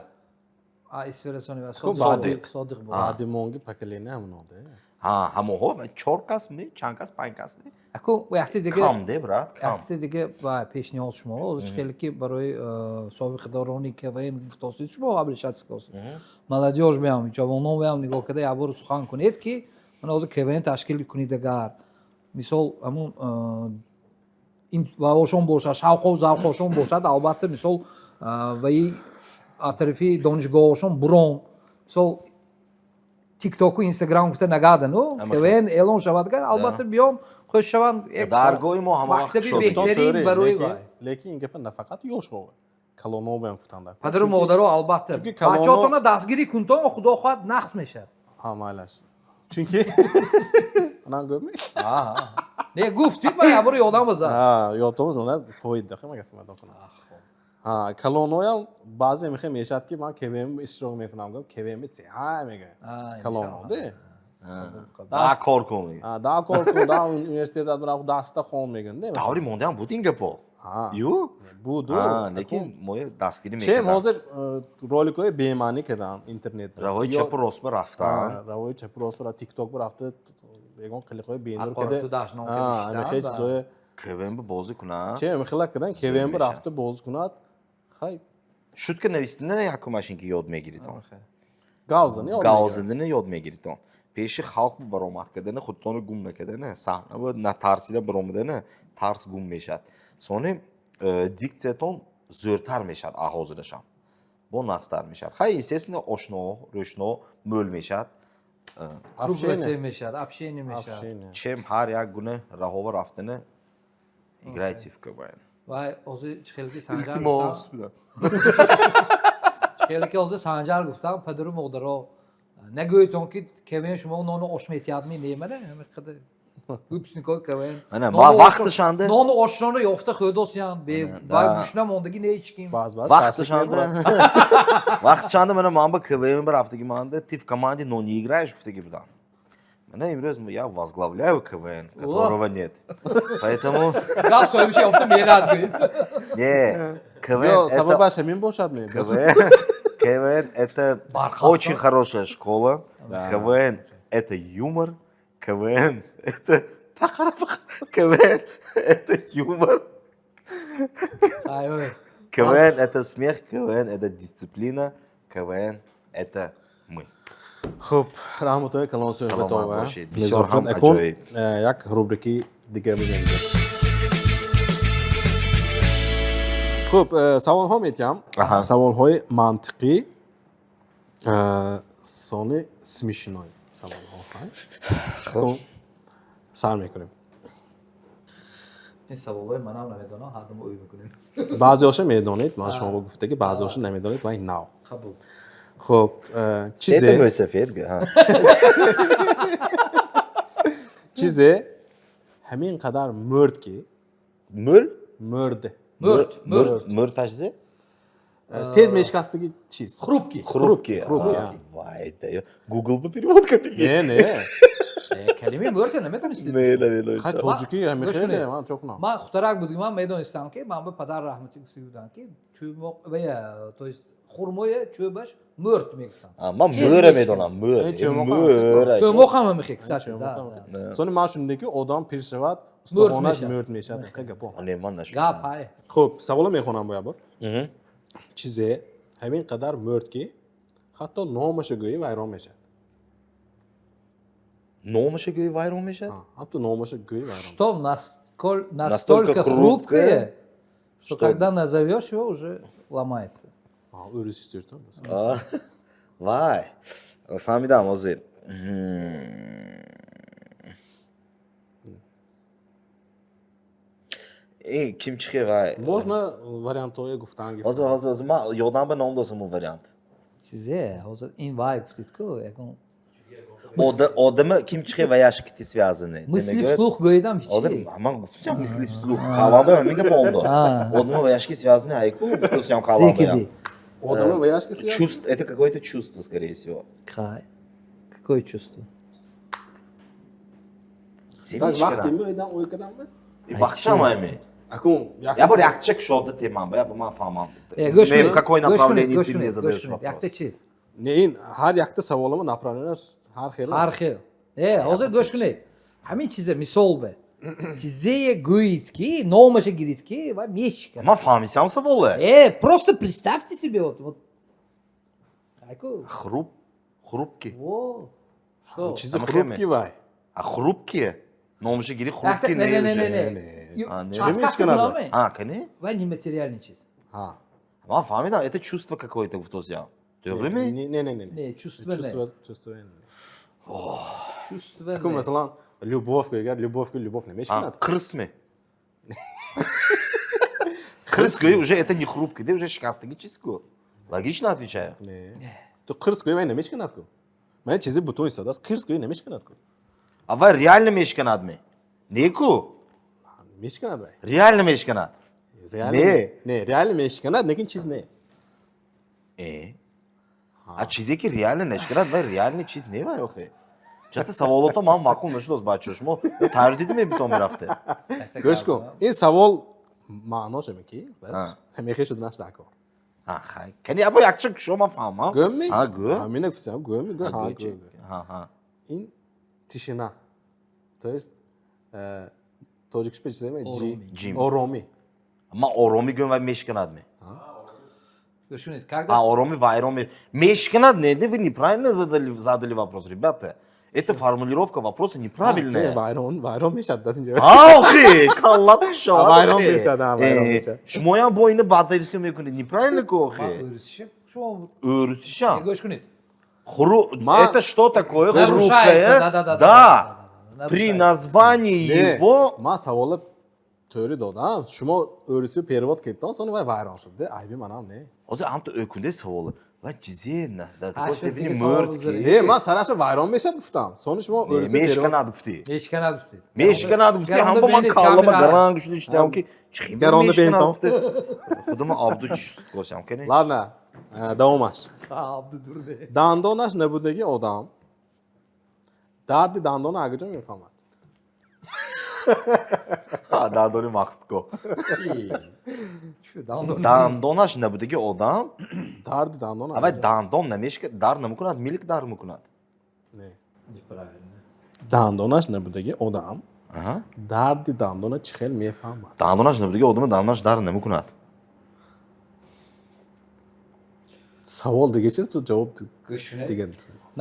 А исфирасони ва Ку Содиқ, Содиқ буд. Баъди монги поколение ҳамоноде. Ҳа, ҳамоҳо чор кас ми, чанд кас, панҷ кас не? Аку якти дига Кам де, брат, кам. Якти дига ва пешниҳод шумо ҳозир хеле ки барои собиқадорони КВН гуфтостед, шумо обращаться кардед. Молодёжь меам, ҷавонон меам, нигоҳ карда як бор сухан кунед, ки ман ҳозир КВН ташкил кунед, агар мисол ҳамун ин ваошон бошад, шавқу завқошон бошад, албатта, мисол ваи аз тарафи донишгоҳошон бурон, мисол Тиктоку Инстаграм гуфта нагадану КВН эълон шавад, гар албатта биён, хуш шаванд. Даргоҳи мо ҳама вақт мактаби кушода. беҳтарин барои вай. Лекин ин гапа нафақат ёшҳо, калонҳо ҳам гуфтанд. Падару модаро, албатта, чунки калоно- бачаҳотонро дастгирӣ кунтон, худо хоҳад, нақс мешавад. Ҳа, майлаш, чунки анам гӯм. Не, гуфтид, ман як бор ёдам базад. Ёдтон зонад поида хема гапа мадон кунам. Ҳа, калонҳоям баъзе мехе мешад, ки ман КВН иштирок мекунам, гӯм КВН чи ҳа мега калонҳо де. Да, кор кун. Да, кор кун, да, университет бирав, дарста хон мегӯн де. Даври мондаам буд ин гапо. Ҳа. Ю? Буду. Лекин моя дастгирӣ Чем мекардам. ҳозир роликҳои бемаънӣ кардам интернет. Равои чапу рост ба рафтан. Равои чапу рост ба Тикток рафта, ягон қилиқҳои бенур Ҳақорату дашном кардиштан, хеле чизҳое. КВН ба бозӣ кунад. Чем хела кардан КВН мешавад. рафта бозӣ кунад, хай. Шутка навистина якумаш ин ки ёд мегиритон. Гав зани ёд Гав мегирад. задана ёд мегиритон. Пеши халқ баромад кардана, худтонро гум накардана, саҳна ба натарсида баромадана, тарс гум мешавад. Сони дикциятон зӯртар мешавад, ҳозирашам. Бо нақстар мешавад. Хай, естественно, ошно, рӯшно, мӯл мешавад. Круг Общение. васеъ мешавад, общение мешавад. Общение. Чем ҳар як гуна раҳова рафтана, играйте в КВН. Вай ҳозир чӣ хеле ки Санҷар Илтимос. гуфтам, чӣ хеле ки ҳозир Санҷар гуфтам, падару модаро нагӯедтон, ки КВН шумо нону ош метиҳадми, немана ҳамин қадар выпускник ои КВН Ана, нону ма вақташанда- нону ошшонро ёфта хӯдосиянд, вай гушна мондагӣ не ҳеч ким. Баъз баъз Вақташанда, вақташанда мана ман ба КВН рафтаги манда «Ты в команде, но не играешь» гуфтаги будам. Мана имрӯз я возглавляю КВН, которого нет. Поэтому Гап соҳибиша ёфта мерад, гӯед. не, КВН Ё это сабабаш ҳамин бошад ме? КВН это Бархатсон. очень хорошая школа. КВН это юмор. КВН это КВН это юмор. Ай, ой. КВН это смех, КВН это дисциплина, КВН это мы. Хуб, раҳматои калон. Саломат Суҳбатова бошед. Бисёр ҳам акун аҷоиб. Як рубрики дига мегӯем. Хуб, саволҳо метиҳам. Саволҳои мантиқӣ, сони смешной саволҳо. Хуб, сар мекунем. Ин саволҳои манам намедонам, ҳардам ӯй мекунем. Баъзеҳоша медонед, ман шумо гуфтаги, баъзеҳоша намедонед, вай нав. Қабул. Хуб, Это чизе мӯйсафед. Ҳа. Чизе ҳамин қадар мурд, ки Мӯл? Мурд. Мурд, мурд. Мурд ташзе? Тез мешикастаги чиз. Хрупкий. Хрупкий. Хрупкий. А, Вай, да. Google бы перевод кардиги. Не, не. Калимаи мурдро намедонистед? Не, намедонистам. Хай, тоҷикӣ ҳамин Гӯш хеле кунед. ман чо кунам. Ман хутарак будем, ман медонистам, ки ман ба падар раҳматӣ гуфта будам, ки чӯбоқ вая, то есть хурмоя чӯбаш мурд мегуфтам. А, ман Чиз мӯра мешикан. медонам, мӯр. Э, чӯмоқ ҳам. Мӯр. Чӯмоқ ҳам мехе, кстати, да. Сони ман шунида, ки одам пир шавад, устухонаш мешавад. мурд мешавад. Хе гапо. Не, ман нашунидам. Гап ҳай. Хуб, саволо мехонам бо як бор. Чизе ҳамин қадар мурд, ки ҳатто номаша гӯӣ вайрон мешавад. Номаша гӯи вайрон мешавад? Ҳатто номаша гӯӣ вайрон. Что настолько Настолько хрупкое, хрупкое, что что- когда назовешь его, уже ломается. Ӯрис истиртам. А, вай. Фаҳмидам ҳозир. Э, ким чихе вай? Можно вариантҳое гуфтан. Ҳозир, ҳозир, ҳозир ман ёдам ба ном досам он вариант. Чизе, ҳозир ин вай гуфтид ку, ягон Одама ким чихе ваяш кити связаны. Мысли вслух гӯидам ҳичи. Ҳозир ман гуфтам мысли вслух. Каланбай ҳамин гап омдост. Одама ваяшки связаны айку гуфтусям каланбай. Одама ваяшки связаны? Чувство, это какое-то чувство, скорее всего. Хай. Какое чувство? Так вақти меоидам ой кардам? Вақтшам ами. Акун Я бор якча кушода темам, я ман фаҳмам. Не, в какое направление ты мне задаешь вопрос? Якта чиз. Не, ин ҳар якта саволама направление ш ҳар хел. Ҳар хел. Ҳозир гӯш кунед. Ҳамин чиза мисол бе. Чизее гӯед ки, номаша гиред ки ва мешиканад. Ман фаҳмисам саволе. Просто представьте себе вот. Вот. Айку. Хрупкий. Хрупкий. Во. Что? Чизи хрупкий вай. А хрупкие? Номаша гири хрупкий не не не не не. Подсказка буламы? А, кани? Вай нематериальный чиз. Ҳа. Ман фаҳмидам, это чувство какое-то гуфтосям. To'g'rimi? Не, не, не, не. Не, чувство не. Чувство, чувство не. Чувство Акун не. масалан любовь агар любовь любовь намешканад. Қирсми? Қирс гӯӣ уже это не хрупкий, да уже шикастагӣ чиз ку. Логично отвечаю. Не. Ту қирс гӯӣ вай намешканад ку. Ман чизи бутун истодааст, қирс гӯӣ намешканад ку. А вай реально мешканад ми? Не ку? Мешканад вай. Реально мешканад. Не. Не, реально мешканад, лекин чиз не. Э? А чизе ки реально нашканад, вай реальный чиз не вай охе. Чата саволото ман маъқул нашудост бачаҳо. Шумо тайёр дидиме битон мерафте? Гӯш кун. Ин савол маънош аме ки? Мехе шуданаш дар кор. Ҳа, хай. Кани або якча кушо ман фаҳмам. Гӯм ми? Ҳа, гӯ. Ҳамина гуфтам, гӯм ми, гӯ, ҳа, гӯ. Ҳа, ҳа. Ин тишина. То есть тоҷикиш пе чизе ме? Ҷим. Оромӣ. Ман оромӣ гӯм вай мешканад ми? Гӯш кунед, когда А оромӣ вайрон мешканад не, вы неправильно задали вопрос, ребята. Это формулировка вопроса неправильная. Вайрон, вайрон мешад дас инҷа. Охи, каллат шавад. Вайрон мешад, вайрон мешад. Шумоям бо ина бадтаришка мекунед, неправильно ку охи? Ӯрусиша? Шумо Ӯрусиша? Гӯш кунед. Хру... Это что такое? Нарушается, Хрупкое? да-да-да. Да. При названии его... Ман савола тӯри додам. Шумо ӯрусиро перевод кардтон, сони вай вайрон шуд. Айби манам не. Ҳозир ҳамто ӯкунде савола. Вай чизе на, да такой Ҳа, шуд степени дига савол мурд ки. бизаред. Не, ман сараша вайрон мешад гуфтам. Сони шумо ӯрусиро перевод Мешканад гуфтӣ. Мешканад гуфтӣ. Мешканад гуфтӣ, ҳамбо ман каллама гаранг шуда иштиҳам ки чӣ Гаронда мешканад бентон. гуфтӣ. Худама Абду чӣ госям кани? Ладно, давомаш. Абду дурде. Дандонаш набудаги одам дарди дандона агиҷо мефаҳмад? Ҳа, дандони мақсудко. Чӣ дандон? Дандонаш набудаги одам, Дарди дандона. аввал дандон намешка, дар намекунад, милк дар мекунад. Не. Неправильно. Дандонаш набудаги одам Аҳа. дарди дандона чӣ хел мефаҳмад? Дандонаш набудаги одама дандонаш дар намекунад. Савол дига чиз, ту ҷавоб Гӯш кунед. дига.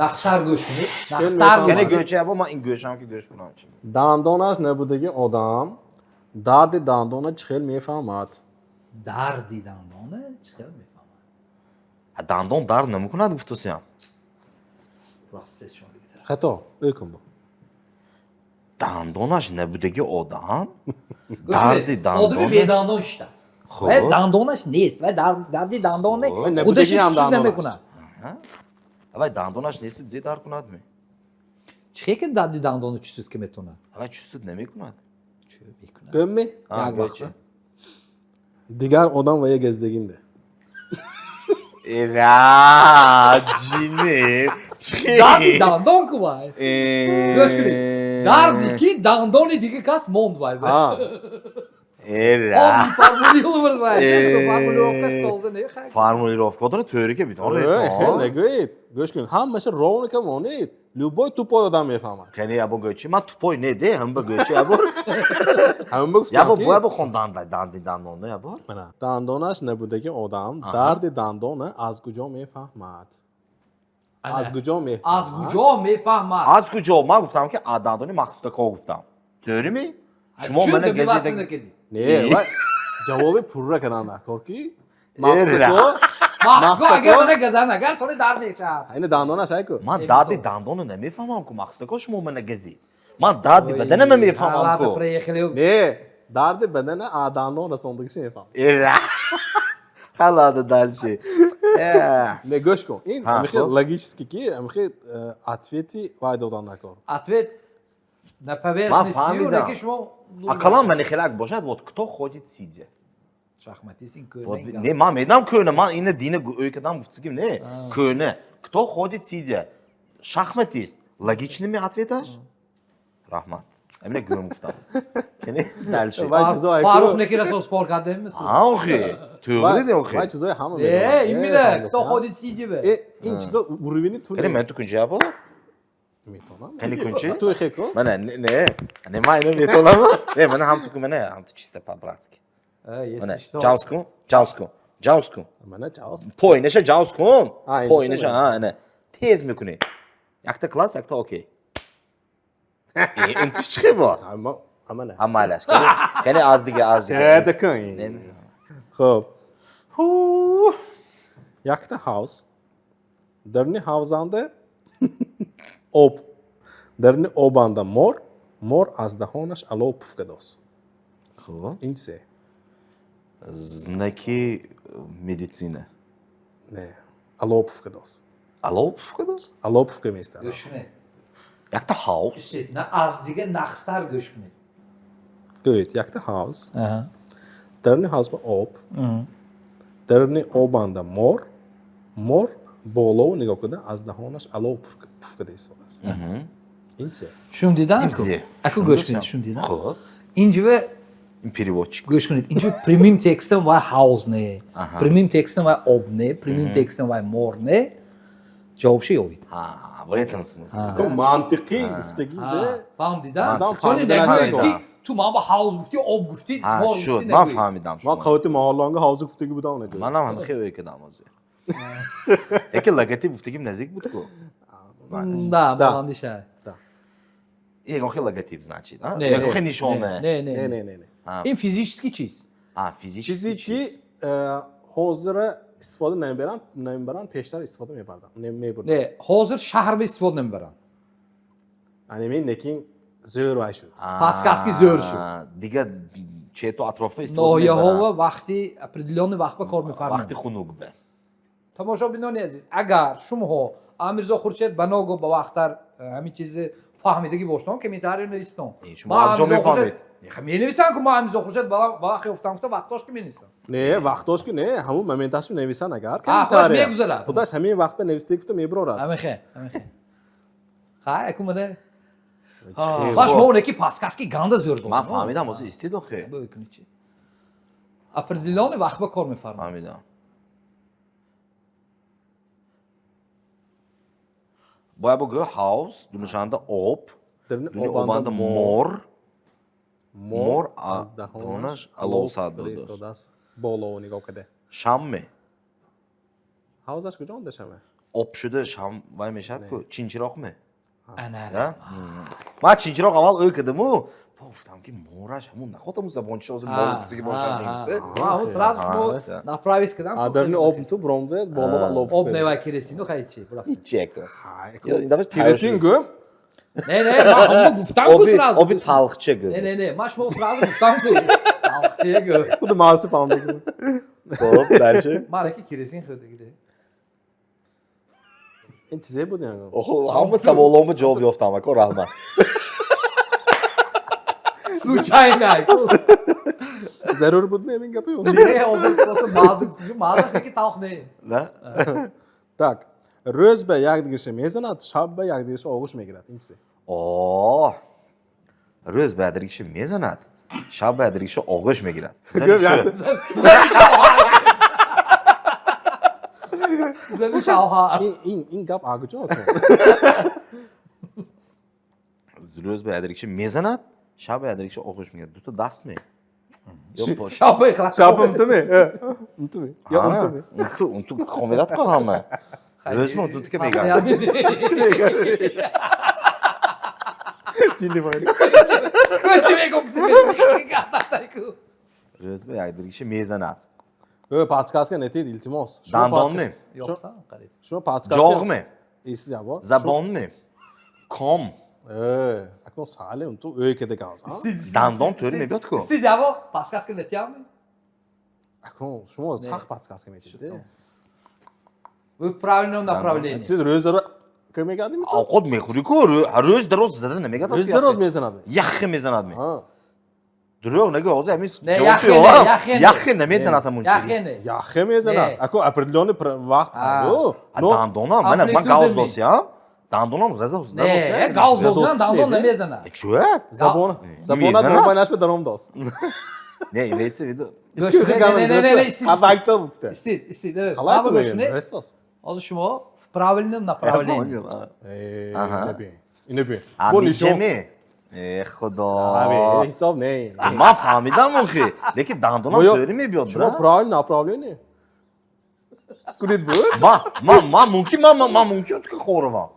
Нақшар гӯш кунед. Хел Нақштар мефаҳмад. гӯш Кани кунед. гӯча ябо ман ин гӯшам ки гӯш кунам. Дандонаш набудаги одам дарди дандона чӣ хел мефаҳмад? Дарди дандона чӣ хел мефаҳмад? Ҳа, дандон дар намекунад гуфтусиям. Рафтсез шумо дига. Хато, ӯ кун бо. Дандонаш набудаги одам Гӯш дарди кунед. Одами дандона бедандон шиштааст. Хуб. Вай дандонаш нест. Вай дарди дандоне Вай худаш набудагиам чиз дандонаш. намекунад. Аввал дандонаш несту зе дар кунад ми? Чӣ хел ки дарди дандоно чувствует ки метавонад? Аввал чувствует намекунад. Чӣ мекунад? Гӯм ми? Ҳа, Як гӯча. вақт. Дигар одам ва я газдагинде. Эра, ҷине. Чӣ? Дарди дандон ку вай. Э, Гӯш кунед. Дарди ки дандони дига кас монд вай. Ҳа. Эра. Он формулировать вай. Э. Формулировка ш тоза не хай. Формулировка дора тӯри ки битон Хел нагӯед. Гӯш кунед. Ҳамаша ровно ка монед. Любой тупой одам мефаҳмад. Кани ябо гӯчи ман тупой не де ҳамба гӯчи ябо. Ҳамин бигуфтам Ябо ки боя бихон данда данди дандона ябо. Мана, дандонаш набудаги одам дарди дандона аз куҷо мефаҳмад? Аз куҷо мефаҳмад? Аз куҷо мефаҳмад? Аз куҷо? Ман гуфтам ки аз дандони махсусако гуфтам. Тӯри ми? Шумо Чун мана добиваться газета накардӣ? Не, вай ҷавоби пурра кардан накор ки Эра. махсусако Махсусако агар мана газан агар сони дар мешавад. ина дандонаш айку. Ман Э, дарди мисол. дандона намефаҳмам ку махсусако шумо мана газид. Ман дарди баданама мефаҳмам Ладно, ку. проехали. Не, дарди бадана а дандон расондагиша мефаҳмад. Эра. Ха, ладно, дальше. Не, гӯш кун, ин Ҳа, ҳамихе хуб. логически ки ҳамихе ответи вай додан накор. Ответ на Ман поверхности, фаҳмидам. лекин шумо Ақаллан мани хелак бошад, вот кто ходит сидя. Шахматист ин Вот, кӯна. не, ман медонам кӯна, ман ина дина ӯй кадам гуфтагим, не. Кӯна. Кто ходит сидя? Шахматист. Логичными ответаш? Раҳмат. Амина гӯм гуфтам. Яъне дальше. Вай чизо Фарух неки расо спор кардем. А, охи. Тӯғри де, охи. Вай чизои ҳама Не, именно, кто ходит сидя бе. Ин чизо уровени ту. Кани ман ту кунча бо? Метавонам. Кани кунчи? Ту хеко. Мана, не, не. Не, ман ино метавонам. Не, мана ҳам ту кун, мана ҳам ту чисто по-братски. Мана, Если что. ҷавз кун, ҷавз кун, ҷавз кун. Мана ҷавз. Пойнаша ҷавз кун. А, инҷо Пойнаша, шумо. ҳа, ана. Тез мекунӣ. Якта класс, якта окей. Ин ту чӣ бо? Ама амана. Ҳа, майлаш. Кани аз дига, аз дига. Чеда кун. Хуб. Якта ҳавз. Дарни ҳавзанда об. Дарни обанда мор, мор аз даҳонаш алов пуф кардааст. Хуб. Ин чизе? Знаки медицина. Не, алов пуф кардааст. Алов пуф кардааст? Алов пуф меистад. Гӯш кунед. Якта ҳавз. Истед, на аз дига нақстар гӯш кунед. Гӯед, якта ҳавз. Дарни ҳавз ба об. Дарни обанда мор, мор болову нигоҳ карда аз даҳонаш алов пуф карда истодааст. Ин чизе? Шум дидан? Ин чизе? Аку гӯш кунед, шум дидан. Хуб. Инҷа Ин переводчик. Гӯш кунед, инҷо прямым текстом вай ҳавз не, прямым текстом вай об не, прямым текстом вай мор не. Ҷавобшо ёбед. Ҳа, в этом смысле. Ко мантиқӣ гуфтагиде. Фаҳмдида? Одам Сони фаҳмида нагӯед наметавонад. ки ту ман ба ҳавз гуфтӣ, об гуфтӣ, Ҳа, мор шуд. гуфтӣ Ман нагӯед. фаҳмидам Ман шумо. қавати маҳаллонга ҳавзи гуфтагӣ будам нагӯед. Манам ҳам хеле ӯй кардам ҳозир. Яке логотип гуфтагим наздик буд ку. Да, Да. монандиша. Ягон хел логотип, значит, а? Не, Ягон хел нишона. Не, не, Не, не. не, не, не. Ин физический чиз. А, физический Чизе ки чиз. Ҳозира истифода намебаранд, пештар истифода мебарданд, мебурданд. Не, ҳозир шаҳр ба истифода намебаранд. Анемин некин зӯр вай шуд. Подсказки зӯр шуд. Дига чету атрофа истифода Ноҳияҳо мебаранд. ва вақти определённый вақт ба кор мефармоянд. Вақти хунук бе. Тамошобинони азиз, агар шумоҳо Амирзо Хуршед ба ногоҳ ба вақттар ҳамин чизи фаҳмидагӣ боштон, комментарий навистон. Э, шумо аз ҷо мефаҳмед? Менависам ку, ман Амирзо Хуршед ба вақт ёфтам гуфта, вақтош ки менависам. Не, вақтош ки не, ҳамун моменташ менависанд агар. А, худаш мегузарад. Худаш ҳамин вақт ба навистагӣ гуфта мебарорад. Ҳамихе, ҳамихе. Хай, аку мана. Баш мо оне ки подсказки ганда зӯр дод. Ман фаҳмидам, ҳозир истед охе. Бо кунӣ чи? Определённый вақт ба кор мефармояд. Фаҳмидам. Бояд бигӯ ҳавз, дунашанда об, Дарни дуни обанда обанда мор. Мор, мор аз аз даҳонаш даҳонаш алов алов сад пуф карда додааст. истодааст. Болову нигоҳ карда. Шамме. Ҳавзаш куҷо онда шаме? Об шуда шам вай мешавад ку, чинчироқме? Ана. Да? Ман чинчироқ аввал ӯй кардаму, бо гуфтам ки мораш ҳамун наход ҳамун забончи ҳозир мор гуфтаги бошад. Ҳамун сразу шумо направить кардам. А дарни об ту бромда боло алов пуф Об карда. невай кересину хай чи. Бурафт. Ҳичеко. Хай, Ё, ин дафъа керосин тайёр гӯм. Не, не, ман ҳамон гуфтам ку Оби сразу. оби талхча гӯ. Не, не, не, ман шумо сразу гуфтам ку. Талхча гӯ. Худи маъси фаҳмидагӣ. Хуб, дальше. Ман аки керосин хӯрдагиде. Ин чизе буд ягон? Охо, ҳама саволомо ҷавоб ёфтам, ако раҳмат. Случайно. Зарур буд ме ин гапи? Не, ҳозир просто баъзе гуфтам, баъзе ки талх не. На? Так, рӯз ба якдигарша мезанад, шаб ба якдигарша оғӯш мегирад. Ин чизе? О, рӯз ба якдигарша мезанад, шаб ба якдигарша оғӯш мегирад. Гӯм, якта- Зани шавҳар. Ин гап а куҷо отмон? Рӯз ба якдигарша мезанад, шаб ба якдигарша оғӯш мегирад. Дута даст ме? Ё по- Шаб ба ихлақ. Шаб унтуми? Унтуми? Ё Ҳа, унтуми? унту, унту хомират кор ҳама. Рӯз ма унту ки мегардад. Ҷинни вайри. Кӯчи мегум ки ку. Рӯз ба якдигарша мезанад. Э, подсказка нетид, илтимос. Шумо Дандон ме? Ёфтам қариб. Шумо подсказка. Ҷоғ ме? Истиз ябор. Забон ме? Ком. Э, акун саале унту ӯй кеда газ, а? Дандон тӯри мебиёд ку? Истиз яво, подсказка нетиям. Акун шумо сахт подсказка метиҳед. Вы в правильном направлении. Сиз рӯз дароз ка мегардӣ? Овқот мехӯрӣ ку, рӯз дароз зада намегардад. Рӯз дароз мезанад. Яхе мезанад ме. Ҳа. Дурӯғ нагӯ, ҳозир ҳамин Не, ҷавоб яхе не, шуд, яхе не. Яхе намезанад ҳамун чиз. Яхе не. Яхе мезанад. Не. Аку определённый вақт. А. Ҳо. А Но дандонам, мана ман Амплитуда гавз ми. досиям, дандонам раза зада Не, гавз дозан дандон Не? намезанад. Чӯ? забон забонат Мезанад? мобайнаш ба даром дос. Не, имеется в виду. Гӯш кунед, не, не, не, не, истид, истид. Абакта букта. Истид, истид. Қалай Маба ту гӯш кунед. Рестос. Ҳозир шумо в правильном направлении. Э, Аҳа. ина бин. Ина бин. А Бо нишон. миҷаме? Э, худо. Аби, ҳисоб не. Ман фаҳмидам охи, лекин дандонам Оё, тӯри мебиёд, Шумо бра. правильно направление. Кунед буд? Ман мумкин, ман мумкин ки хоравам.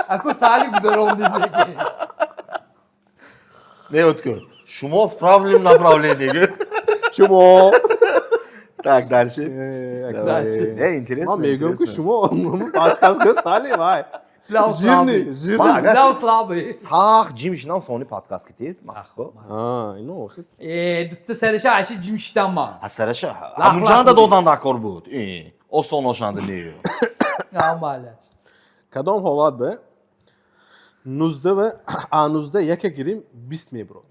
Аку саали гузарондид лекин. Не, отку. Шумо в правильном направлении. Шумо. Так, дальше. Э, Дальше. Э, интересно. Ман мегӯям ки интересно. шумо подсказка сали вай. Лав Жирный, слабый. жирный. Ман агар Лав слабый. сахт ҷим шинам, сони подсказка тед, мақсад. А, ино охир. Э, дутта сараша айчи ҷимшитам ман. А сараша, Лах, ҳамунҷанда лах додан дакор буд. Э, осон ошанда не. Амалаш. Кадом ҳолат ба 19 ва а 19 яке гирим 20 мебурод.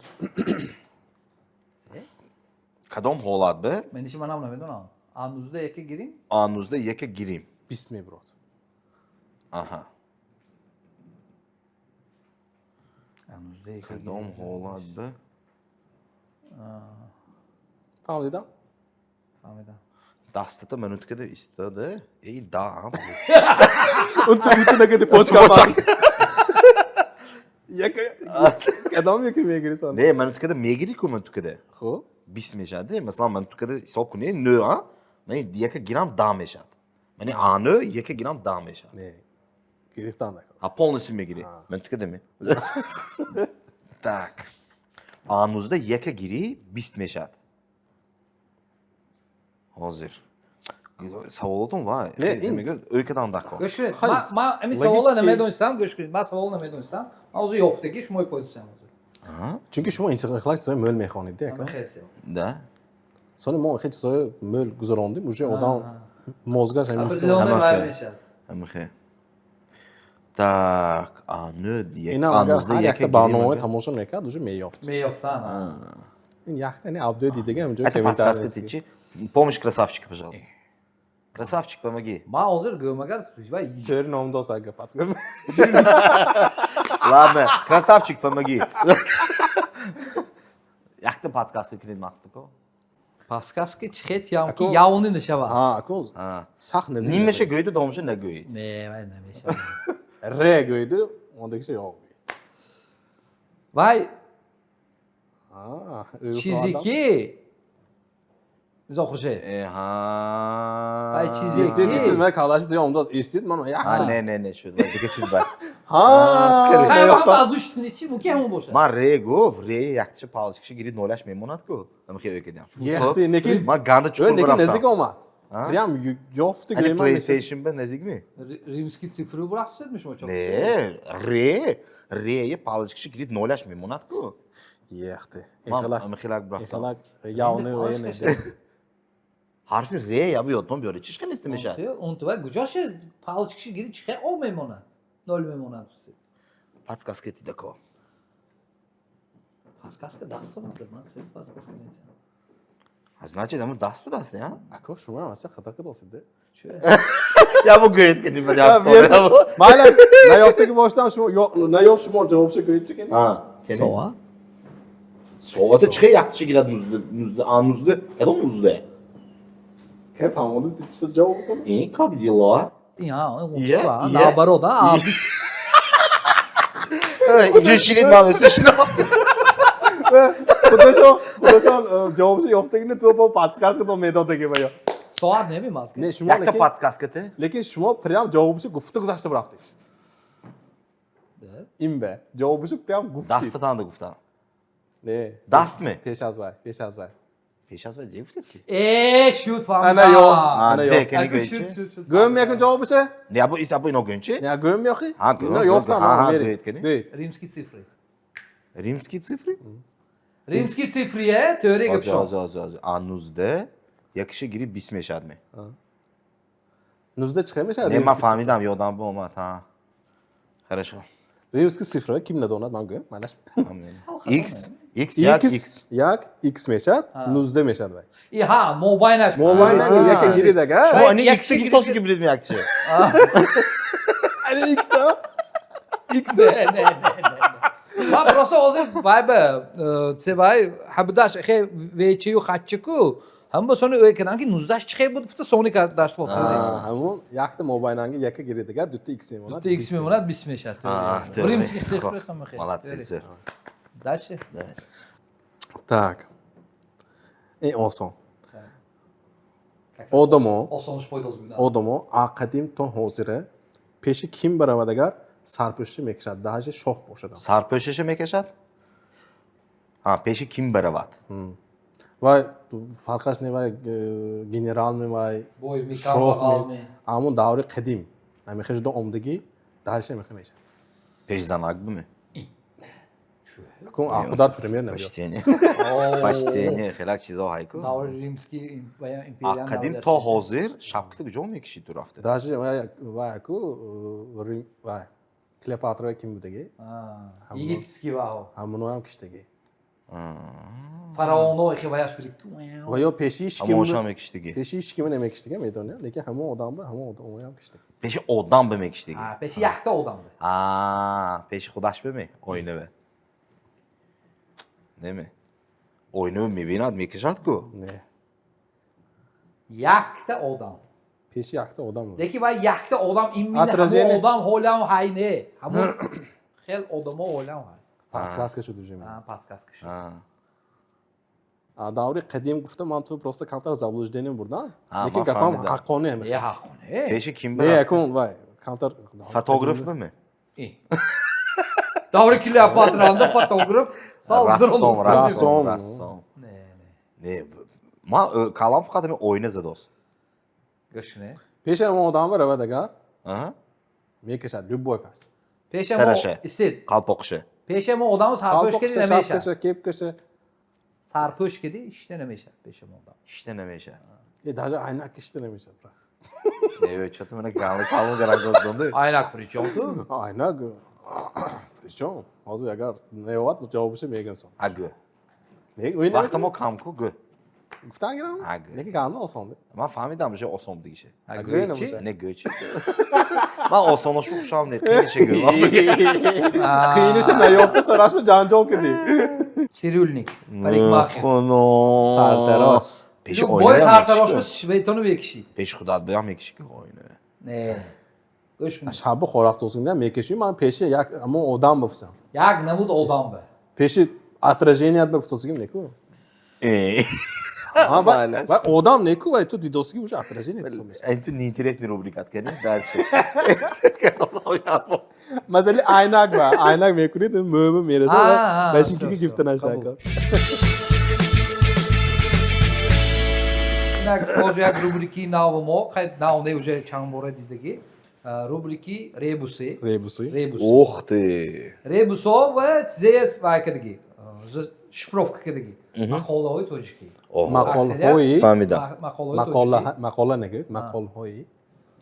Кадом ҳолат бе? Мен иши манам намедонам. А 19 яке гирим? А 19 яке гирим. 20 мебурод. Аҳа. А 19 яке Кадом гирим. ҳолат бе? Фаҳмидам? Фаҳмидам. Дастата минуткада истода. Эй, да. Унту унту нагиди почка. Яке кадом яке мегири сон? Не, минуткада мегири ку минуткада. Хуб. 20 мешавад. Масалан, минуткада ҳисоб кунӣ, 9, а? Ман яке гирам 10 мешавад. Мани а 9 яке гирам 10 мешавад. Не. Гирифтан накун. А полностью мегирӣ. Минуткада ме. Так. А 19 яке гирӣ 20 мешавад. Ҳозир. Саволотон вай. Не, ин- Мегӯяд, ӯ кадан дако. Гӯш кунед. Хайр. Ман ҳамин саволро Логически- намедонистам, гӯш кунед. Ман саволро намедонистам. Ман ҳозир ёфтагӣ шумо пойдусам ҳозир. Чунки шумо интиқлак чизои мӯл мехонед, де, ака? Хеле. Да. Сони мо хеле чизои мӯл гузарондим, уже одам мозгаш ҳамин чизо. Определённый Ҳама вай хел. мешавад. Ҳамихе. Так, а 9 як Ина а агар 19 ҳар яке якта гирим. барномаи тамошо мекард, уже меёфт. Меёфтан. Ин якта не абдӯи дидага ҳаминҷо Это комментарий. подсказка чи? Помощь красавчика, пожалуйста. Красавчик, помоги. Ман ҳозир гӯям агар вай Чери ном дос ага пат. Ладно, красавчик, помоги. Якта подсказка кунед мақсадко. подсказки чӣ хел тиям ки Ако- явни нашавад. Ҳа, аку сахт наздик. Нимаша гӯйду, домша нагӯед. Не, вай намешавад. Ре гӯйду, ондагиша ё гӯйд. Вай А, чизе ки Мирзо Хуршед. Э, ҳа. Вай чизе Истид, ки- истид, ман калаш зиём дос, истид, ман А, якта. не, не, не, шуд. Вай, дига чиз бас. Ҳа, Хай, ман наёфтам. аз уш чи мумкин ҳамон бошад. Ман ре гуфт, ре якташа палочкаша гирид ноляш мемонад ку. Ҳамихе ӯ кардям. Яхти, некин Ман ганда Ё, чуқур некин наздик рафтам. омад. Прям ёфти Ани гӯем ман мешавад. PlayStation ба наздик ми? Римский цифры бурафтсед шумо чоқ. Не, ре, ре палочкаша гирид ноляш мемонад ку. Яхти. Ман Ихалак. ҳамихелак бурафтам. Ихалак явни Энди ве палочкаша. не. Ҳарфи ре я ёдтон биёре. Чиш хел нест мешавад? Он ту вай куҷоше палочкаши гири чи хел об мемонад? Нол мемонад. Подсказка тидако. Подсказка даст омада. Ман се подсказка нестам. А значит, ҳамун даст ба даст, не? а? Ако шумо ҳам аса хато кардосид, де? Чӣ? Я бу гӯед ки нима Майлаш, наёфтаги бошдам шумо ё наёфт шумо ҷавобша гӯед чи кани? Соат? Соата чӣ хел якташа гирад нузда, нузда, а нузда, кадом нузда? Кай фаҳмоди чиса ҷавоб дод? Э, как дела? Ин ҳа, он Е, чӣ, е. наоборот, а? Иҷо шинид ман өсө шинам. Худашон, худашон ҷавобша ёфтагини ту бо подсказка до медодаги ба ё. Соат немимаз. Не, шумо Якта лекин подсказка те? лекин шумо прям ҷавобша гуфта гузашта бурафтед. Ин бе ҷавобша прям гуфтид. Дастатанда гуфтам. Не. Даст ме? Пеш аз вай, пеш аз вай. Пеш аз вай зе гуфтед ки? Э, шуд Ана ё, фаҳмидам. ана Зе ё. кани Аку гӯед шуд, чи? шуд, шуд. Гӯем мекун ҷавобша? Не, абу ис абу ино гӯен чи? Не, гӯем меохи? Ҳа, гӯем, Ино гӯем, ёфтам, ҳа, ман ҳа, мерем. гӯед кани. Гӯед. Римский цифры. Римские цифры? Римский цифрие, теория Ҳозир, гапшон. ҳозир, ҳозир, ҳозир. А 19 якиша гири 20 мешавад ме? 19 чӣ мешавад? Не, ман фаҳмидам, ёдам омад. Ҳа. Хорошо. Римский цифра ким надонад, ман гӯям, майлаш. X, X, 1, X. 1 X мешавад, 19 мешавад вай. И ҳа, мобайнаш. Мобайнаш яке гиридага. Шумо ани Як X гири- гифтосу ки билед ми якчи. Ани X а? X. Не, не, не, не. Ман просто ҳозир вай ба це вай ҳабдаш хе вечию хатчику ҳам бо сони ӯй кардам ки 19 чӣ хе буд, гуфта сони дашло. Ҳамун якта мобайнанги яке гиридага, дута X мемонад. Дута X мемонад, 20 мешавад. Римский цифри ҳама хе. Молодцы, сэр. Дальше. Так. Ин осон. Одамо Осонш пайдоз будан. Одамо қадим то ҳозира пеши ким баравад агар, сарпӯшӣ мекашад, даже шоҳ бошад. Сарпӯшаша мекашад? Ҳа, пеши ким баравад? Вай фарқаш не, вай генерал ме, вай Бой ми, шоҳ камбағал ме. ми. Ҳамун даври қадим ҳамихе жуда омдагӣ, дальше ҳамихе мешавад. Пеши занак буме? Кун худат пример набиё. Почтение. Почтение, хелак чизо ҳайку. Даври римский А империя. қадим то ҳозир шапката куҷо мекишид ту рафта? Даже вай ку Рим, вай Клеопатра ким будагӣ? Египетский ваҳо. Ҳамуноам киштагӣ. Фараоно хе ваяш буд. Ва ё пеши ҳеч ким Ҳамоншам мекиштигӣ. Пеши ҳеч ким намекиштага, медоням, лекин ҳамон одам ба ҳамон одамоам киштагӣ. Пеши одам ба мекиштигӣ. А, пеши якта одам. А, пеши худаш беме? Оинаве. Неме? Оинаве мебинад, мекашад ку? Не. Якта одам. Пеши якта одам буд. Лекин вай якта одам именно ҳамон Отражение. одам ҳолам ҳай не. Ҳамон хел одамо ҳолам ҳай. Подсказка шуд уже. А, подсказка шуд. А. А даври қадим гуфта, ман ту просто камтар заблуждение бурдам. А, Лекин ман гапам фаҳмидам. ҳаққонӣ ҳамеша. Е, ҳаққоне. Пеши ким Не, барад? якун вай камтар Фотограф беме? И. Даври Клеопатранда фотограф сал Рассом, рассом, Рассом. рассом. Не, не. Не, ман калам фақат ҳамин оина задост. Гӯш кунед. Пеши ҳамон одам равад агар, Аҳа. мекашад любой кас. Пеша мо Сараша. истед. Қалпоқша. Пеша мо одамо сарпӯш киди Қалпоқша, намешад. шапкаша, кепкаша. Сарпӯш киди ишта намешад пеша мо одам. Ишта намешад. Э, даже айнак кишта намешад, брат. Не, чё-то мана галли калон гарангоздонду. Айнак причём ту? Айнак причём? Ҳозир агар наёвад, ҷавобашо мегӯям сон. А гӯ. Не, ӯй Вақта мо кам ку, гӯ. Гуфтан гирам? А, гӯ. Лекин ганда осон. Ман фаҳмидам, уже осон будигише. А А гӯ гӯ чи? намошад. Не, гӯ чи? Ман осоношро хушам не, қийниша гӯ. Қийниша наёфта сарашма ҷанҷол кардӣ. Цирюльник, парикмахер. Худо. Сартарош. Пеши Бой оина сартарош мекиши. шветону мекишид. Пеши худат биям мекиши ки оина. Не. Гӯш кунед. Шаби хорафтосинда мекашӣ, ман пеши як ҳамон одам бифсам. Як намуд одам ба. Пеши отраженият ба гуфтосигим неку. Э. А, Майлаш. вай одам неку, вай ту дидосиги уже отражение ҳисоб мешавад. Ин ту неинтересный рубрикат кардӣ. Дальше. Масали айнак ба айнак мекунед, мӯму мерасад, А, а, ба шинки всё, ки всё, гирифта қабул. нашдака. Инак боз як рубрики нави мо, хай нав не, уже чанд бора дидагӣ. Рубрики ребуси. Ребуси. Ребуси. Ух ты. Ребусо ва чизе вай кардагӣ. Шифровка кардагӣ. Мақолаҳои тоҷикӣ. Оҳо. Мақолҳои Фаҳмидам. Мақолаҳои мақола тоҷикӣ. Мақола нагӯед, мақолҳои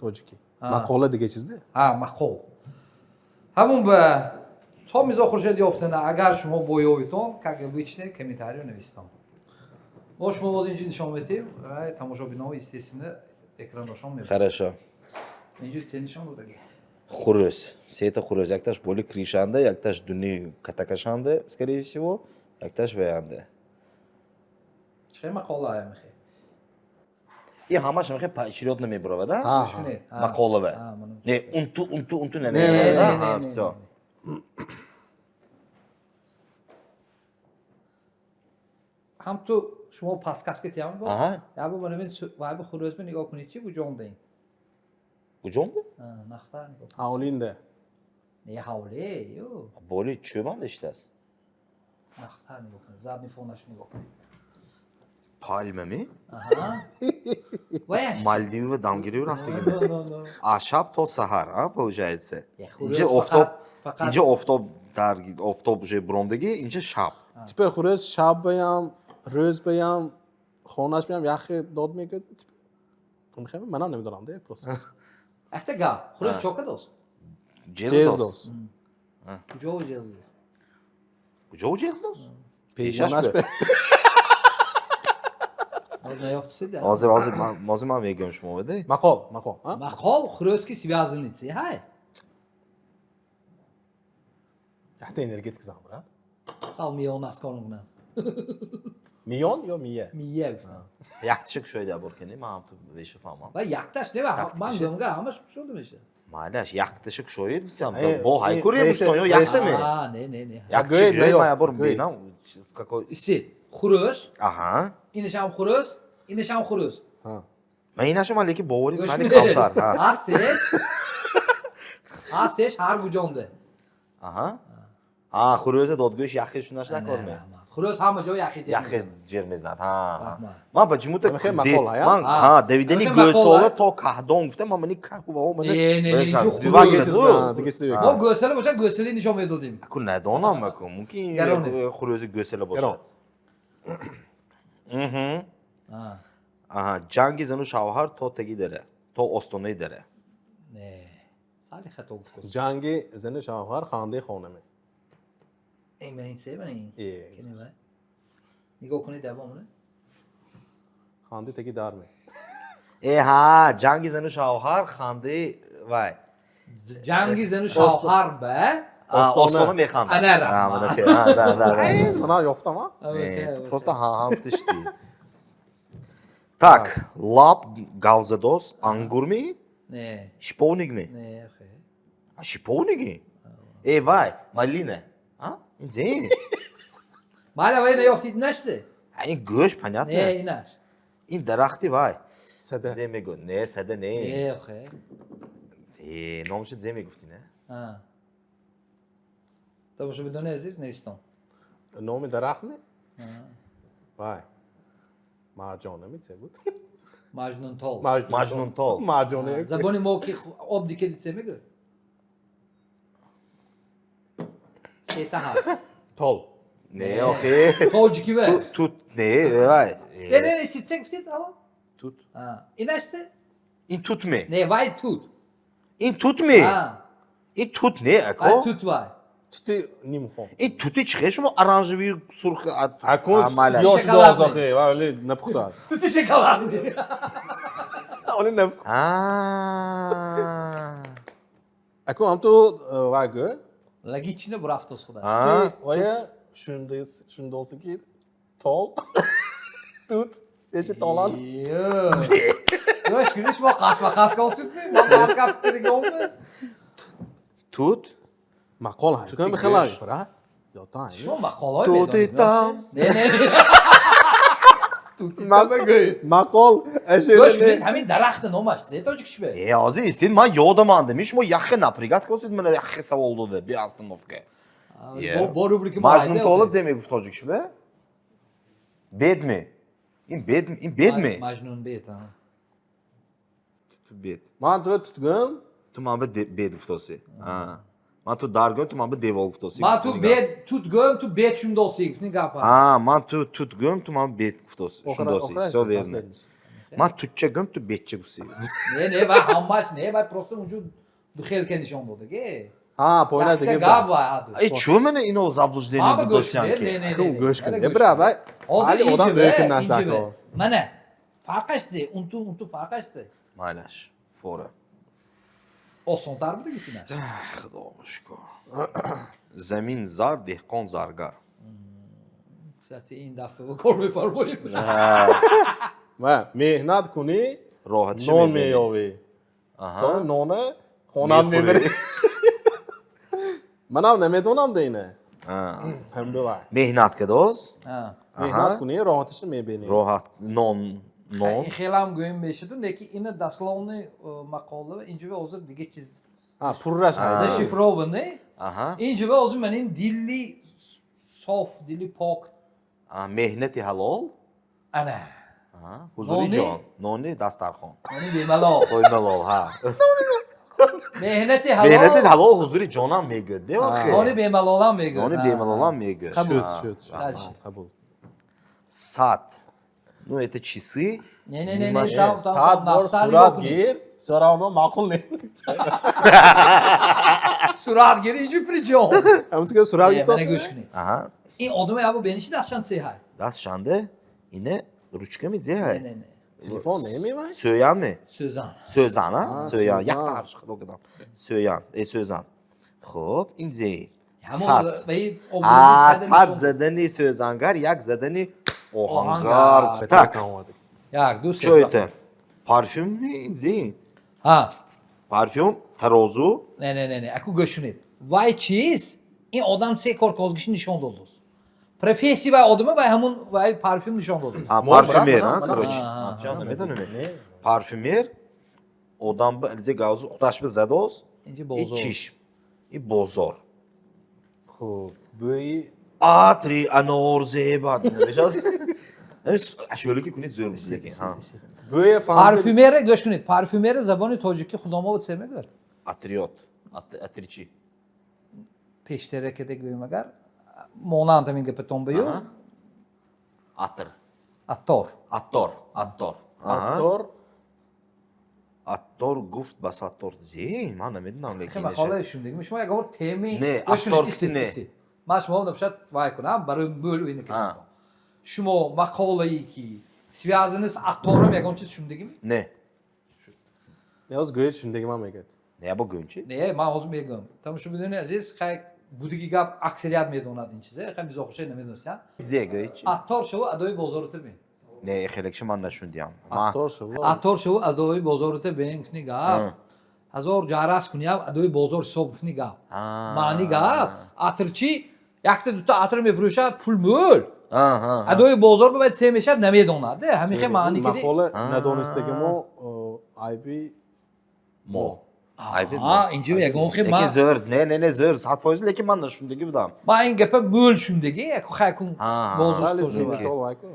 тоҷикӣ. Мақола дига чизде? Ҳа, мақол. Ҳамун ба то Мирзо Хуршед ёфтана, агар шумо боёвитон, как обычно, комментарио навистон. Мо шумо боз инҷо нишон медиҳем, ва тамошобиноҳо, естественно, экраношон мебинанд. Хорошо. Инҷо се нишон додагӣ. Хурӯс. Сета хурӯс. Якташ боли кришанда, якташ дуни катакашанда, скорее всего, якташ ваянда. Чӣ мақола мехе? И ҳамаш мехе поочередно мебуравад, а? А, Гӯш кунед. А. Мақолава. А, мана. Не, унту, унту, унту Не, не, намебуравад, не, а? не, не, Всё. не. Ҳам ту шумо подсказка тиям бо. Аҳа. Я бо мана мин вай бо хурӯзме нигоҳ кунед, чи гуҷондем. Куҷонда? Нақстар нигоҳ. Ҳавлинда. Не, ҳавле, ё. Боли чӯбанда иштааст. Нақстар нигоҳ кунед. Задний фонаш нигоҳ кунед. Пальмами? Аҳа. Ваяш. Малдивива дамгирӣ рафтагӣ. No, no, no. Аз шаб то саҳар, а, получается. Е, хурӯс Инҷа офтоб, фақат инҷа офтоб дар офтоб уже буромдагӣ, инҷа шаб. Типа хурӯс шаб баям, рӯз баям, хонаш баям яхе дод мегӯяд. Манам намедонам, де, просто. Якта гап. Хурӯс чо кадост? Ҷездос. Ҷездос. Куҷо ҷездос? Куҷо ҷездос? Пешаш. Хонаш. Бе. Ҳозир наёфтисед? Ҳозир ман мегӯям шумо де. Мақол, мақол, а? Мақол хурӯс ки связанный чи ҳай? Якта энергетик зан, брат. Сал миён аз кор мекунам. Миён ё мия? Мия гуфтам. Якташа кушоида бор кини, ман ҳам ту веша фаҳмам. Ва якташ не, ва ман гӯям, ҳамаш кушода мешавад. Майлаш, якташа кушоид бисам. Э, Бо ҳайкур веша- ё яктаме. А, не, не, не. Якташа Гӯед, кушоид, ман наёфт, ябор гӯед. бинам в какой Истед. Хурӯс, Аҳа. инашам хурӯс, инашам хурӯс. Ҳа. Ман инаша ман лекин боварим Гӯш сали медиҳед? камтар. Ҳа. Ҳастеш ҳар гуҷонда. Аҳа. А, хурӯза додгӯш яхе шунаш накор ме. Хурӯс ҳама ҷо яхи ҷер Яхе мезанад. ҷер мезнад. Ҳа. Раҳмат. Ман ба ҷумута Ҳамин мақол, ҳа, я? ман Ҳа. ҳа, давидани Ҳамин мақол, гӯсола ҳа? то каҳдон гуфта, ман мани каҳу ва мани Не, не, не, инҷо Дигар хурӯс. чиз Дигар чиз. Мо гӯсала бошад, гӯсали нишон медодем. Аку надонам, аку мумкин Гароне. хурӯзи гӯсала Гарон. бошад. А, Аҳа, ҷанги зану шавҳар то таги дара, то остонаи дара. Не. Сали хато гуфтост. Ҷанги зану шавҳар хандаи хонаме. Эй, ман ин се, ман ин. Э, Кини вай. Нигоҳ кунед, давом не? Хандаи таги дар ме. Э, ҳа, ҷанги зану шавҳар хандаи вай. Ҷанги зану шавҳар ба А, Остона. остона механдад. Ана, раҳмат. А, мана хе, ҳа, да, да, да. Эй, манам ёфтам, а? Э, ту просто ҳа ҳа гуфтишти. Так, лаб гавзадос ангурми, Не, шиповник ми? не, хе. А, шиповники? Э, вай, малина. А? Ин зин. Маля вай наёфтид наште? А, ин гӯш, понятно. Не, инаш. Ин дарахти вай. Сада. Зе мегӯ. Не, сада не. Не, хе. Э, номашо зе мегуфти, не? А. Тамошобинони азиз, навистон. Номи дарахт ме? Вай. Марҷона ми це буд? Маҷнунтол. Маҷнунтол. Марҷона. Забони мо ки оддӣ ки це мегӯ? Сета ҳарф. Тол. Не, охе. Тоҷики ва. Тут, тут, не, вай. Не, не, не, си це гуфтид аввал? Тут. А, инаш це? Ин тут ме. Не, вай тут. Ин тут ме. А, Ин тут не, вай ако. тут вай. Тути нимхон. Ин тути чӣ шумо оранжевый сурх Акун А, майла. сиёҳ шуда Шоколадный. озохе, вай оли напухта аст. Тути шоколадный. Оли напухта. А. Акун ҳам ту вай гӯ. Логично бурафтос худа. А. Тути вая шундоси ки тол. Тут пеши толан. Йо. Гӯш кунед, шумо қасва қас косидми? Ман қас қас киригонми? Тут. Мақол ҳай. Кун бихела, брат. Ётан. Шумо мақолҳои Тути медонед. там. Не, не. Тути там гӯед. Мақол Гӯш ашёне. кунед, ҳамин дарахти номаш зе тоҷикиш бе? Э, ҳозир истед, ман ёдам андем. Шумо яхе напрягать косид, мана яхе савол дода, без остановка. Бо бо рубрики мо Маҷнунтола зе мегуфт тоҷикиш бе? Бед ме? Ин бед, ин бед ме? Маҷнун бед, а. Ту бед. Ман ту тутгум. Ту ман бе бед гуфтоси. А. Ман ту даргӯм, ту ман бе девол гуфтоси. Ман ту бед тут гӯем, ту бед шумдоси, гуфтни гапа. А, ман ту тут гӯм, ту ман бед гуфтоси. Шумдоси. Всё верно. Ман тутча гӯм, ту бедча гуфтӣ. Не, не, вай ҳамаш не, вай просто унҷо духелка нишон додаге. Ҳа, поинаш Якта дига гап буд. вай ҳаду. Эй, чӯ мена ино заблуждение Ҳама гӯш гудосян кунед, ки? не, не, Акун не. гӯш Ҳала кунед. Э, брат, вай Ҳозир сали одам инҷа бе, бӯйкун инҷа бе. нашдако. Мана, фарқаш зе, унту, унту фарқаш зе. Майлаш, фора. Осонтар будаги синаш. Худо шукр. Замин зар, деҳқон заргар. Кстати, ин дафъа ба кор мефармоем. Ва меҳнат кунӣ, Роҳатишо нон мебинӣ. меёвӣ. Аҳа. Сони нона хонам Мехӯрӣ. мебарӣ. Манам намедонам да ине. А. Ҳам бивай. Меҳнат кадоз, А. Меҳнат кунӣ, роҳатишро мебинӣ. роҳат нон, нон. Ин хелам гӯем мешуду, лекин ина дословный мақола ва инҷа ҳозир дига чиз Ҳа, пурраш ҳаст. зашифрованный. Аҳа. Инҷа ҳозир ман ин дили соф, дили пок. А, меҳнати ҳалол, Ана. аҳа, ҳузури Нони? ҷон, нони дастархон. Нони бемалол. Қоймалол, ҳа. Меҳнати ҳалол. Меҳнати ҳалол ҳузури ҷонам мегӯяд. Де охе. Нони бемалолам мегӯяд. Нони бемалолам мегӯяд. Қабул. Шуд, шуд, шуд. Дальше. Қабул. Сад. Ну, это часы. Не, не, не, не, там, там, 100 там, бор нафсар сурат нигоҳ кунед. гир, всё равно маъқул не. Суратгирӣ инҷо при чём? Ҳамон ки сурат Мана гирифтааст. гӯш кунед. Аҳа. Ин одаме або бениши дастшан сеҳай. Даст шанде. Ине ручка ми Не, зеҳай. не, не. Телефон немевай? Сӯян ми? Сӯзан. Сӯзан, а? Сӯян. Сӯзан. Якта ҳарф хато кардам. Сӯян. Э, сӯзан. Хуб, ин зеин. Ҳамон Сад. ба ин А, образи сад сада нишон. задани сӯзангар, як задани оҳангар. Оҳангар. Так, Як, ду, се. чо это? Парфюм ми ин зеин. Ҳа. Парфюм, тарозу. Не, не, не, не. Аку гӯш кунед. Вай чиз? Ин одам се кор козгиши нишон додааст. Профессия вай одама вай ҳамун вай парфюм нишон додааст. А, Мо парфюмер, брат, а, мана, короче. мана. А, намедонам. Не. Парфюмер одам ба ализе гавзу худаш ба задост. Инҷа И бозор. чишм. И бозор. Хуб, бӯи Атри анор зебад. Мешавад? Ашёле ки кунед зӯр буд лекин. Ҳа. бӯи фаҳмид. Парфюмера гӯш кунед. Парфюмера забони тоҷикӣ худомо це мегӯяд? Атриот. Атричи. Пештара каде гӯем агар монанд ҳамин гапатон ба ю Атр. аттор. Аттор. Аттор. Аҳа. Аттор. Аттор гуфт ба саттор. Зин, ман намедонам лекин. Мақолаи шундагӣ шумо як бор теми Не, гӯш кунед, аттор истед, не. истед. Ман шумо напишад вай кунам барои мӯл ина кунам. Шумо мақолае ки связаны с аттором ягон чиз шундагӣ? Не. Ниёз гӯи шундагӣ ман мегӯяд. Не, бо гӯнчи? Не, ман ҳозир мегӯям. Тамошо бидони азиз, хай будиги гап аксарият медонад ин чизе, хай мизоҳушай намедонистам. Зе гӯйчи? Аттор шаву адои бозорота бин. Не, хелекши ман нашундиям. Аттор шуд. Аттор шаву адои бозорота бин гуфтни гап. Ҳазор ҷарас куниям адои бозор ҳисоб гуфтни гап. Маъни гап атрчи якта дута атр мефурӯшад пул мӯл. Адои бозор ба це мешад намедонад. Ҳамин хел маъни киди. Мақола надонистаги мо айби Мо. Айби мо. Ҳа, инҷо ягон хел Лекин ман зӯр, не, не, не, зӯр, 100%, лекин ман нашундагӣ будам. Ман ин гапа мӯл шундагӣ, як хай кун бозор Сали тоже. сини сол вай кун.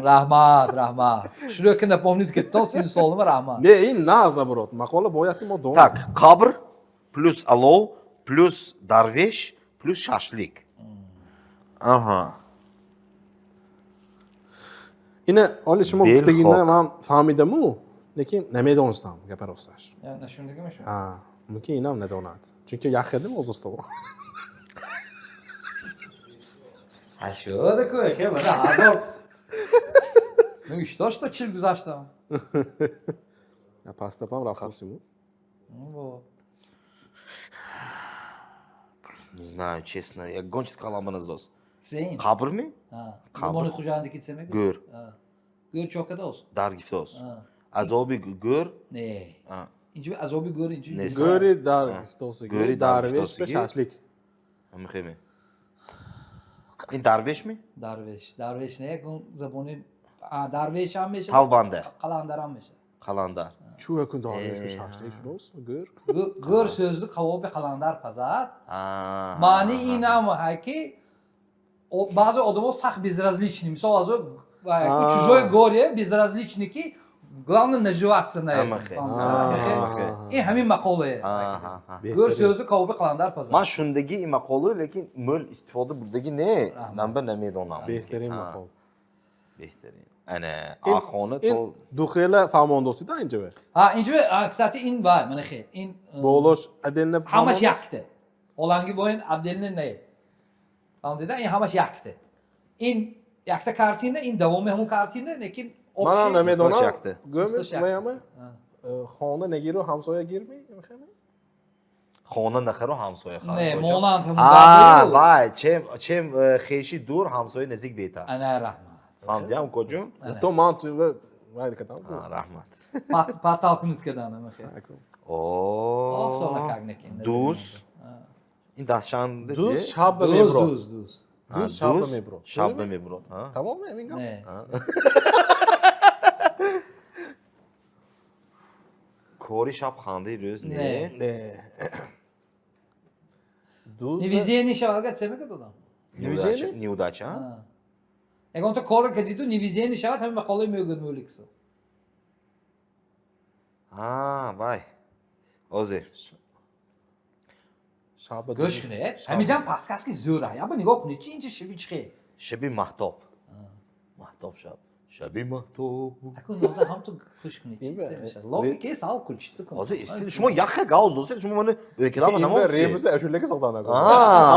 Раҳмат, раҳмат. Шуро ки напомнит ки то сини солима раҳмат. Не, ин наз наоборот. Мақола бояд ки мо донем. Так, қабр плюс алов плюс дарвеш плюс шашлик. Аҳа. Ина оли шумо Бел гуфтагина хок. ман фаҳмидаму, лекин намедонистам гапа росташ. Нашундагӣ шумо? Ҳа, мумкин инам надонад. Чунки як хелдим ҳозир то. Ҳа шуда ку, хе бана ҳар бор. Ну и что, что чил гузаштам? Пастапам рафтасиму. Ну вот. Не знаю, честно, ягон чиз калама наздос. Зейн. Қабр ми? Ҳа. Қабр. Забони Хуҷандӣ ки це мегӯяд? Гӯр. Гӯр чо кадост? Дар гифтос. Азоби гӯр. Не. А. Инҷо азоби гӯр инҷо. Нест. Гӯри дар гифтосиги, Гӯри дар дарвеш ба гифтосиги. шашлик. Ҳамин хеме. Ин дарвеш ми? Дарвеш. Дарвеш не, кун забони а дарвеш ҳам мешавад. Талбанда. Қаландар ҳам мешавад. Қаландар. Чӯ якун дарвеш ба шашлик шудос? Гӯр. Гӯр сӯзду кавоби қаландар пазад. Маъни ин ҳам ҳай ки баъзе одамо сахт безразлични. Мисол аз чужое горе безразлични ки главное наживаться на этом. Амахе. Ин ҳамин мақолае. Гӯр сӯзду кавоби қаландар пазад. Ман шундагӣ ин мақолу, лекин мӯл истифода бурдагӣ не, манба намедонам. Беҳтарин мақол. Беҳтарин. Ана, Ин- ахона Ин то духела фаҳмондосида инҷа? Ҳа, инҷо, кстати, ин вай, мана хе, ин Болош отдельно. Ҳамаш якта. Оланги бо ин отдельно не. Фаҳмидида? Ин ҳамаш якта. Ин якта картина, ин давоми ҳамун картина, лекин Манам общий намедонам. Мислаш якта. Гӯми Мислаш якта. ваяма? Хона нагиру ҳамсоя гирми? Мехеми? Хона нахару ҳамсоя хар. Не, монанд ҳамун А, гапаю. вай, чем чем хеши дур ҳамсоя наздик беҳтар. Ана раҳмат. Фаҳмидиам коҷум? То ман ту вай кадам. Раҳмат. Паталкунит кадан ҳама хе. О. Осона как некин. Дуз. Ин дастшанде. Дуз шаб Дуз, меброд. дуз, дуз. Дуз шаб меброд. Шаб меброд, ҳа? Тамом ҳамин гап. Не. Кори шаб хандаи рӯз не. Не. Не. Дуз. Невезение шавад агар це мекард одам? Неудача, Движение? неудача. а? Ягон то кор кардиду невезение шавад ҳамин мақолаи мегӯяд мӯликсо. А, вай. Ҳозир. Шаба. Гӯш кунед, ҳаминҷам подсказки зӯра. Яба нигоҳ кунед, чи инҷа шаби чихе? Шаби маҳтоб. Маҳтоб шаб. Шаби маҳтоб. Акун ноза ҳам ту гӯш кунед, чи мешавад? Логика сал кун, чи кун. Ҳозир истид шумо яхе гауз досед, шумо мани экидама Ин намофтед. ребуси ашулаки сохтан. Аа,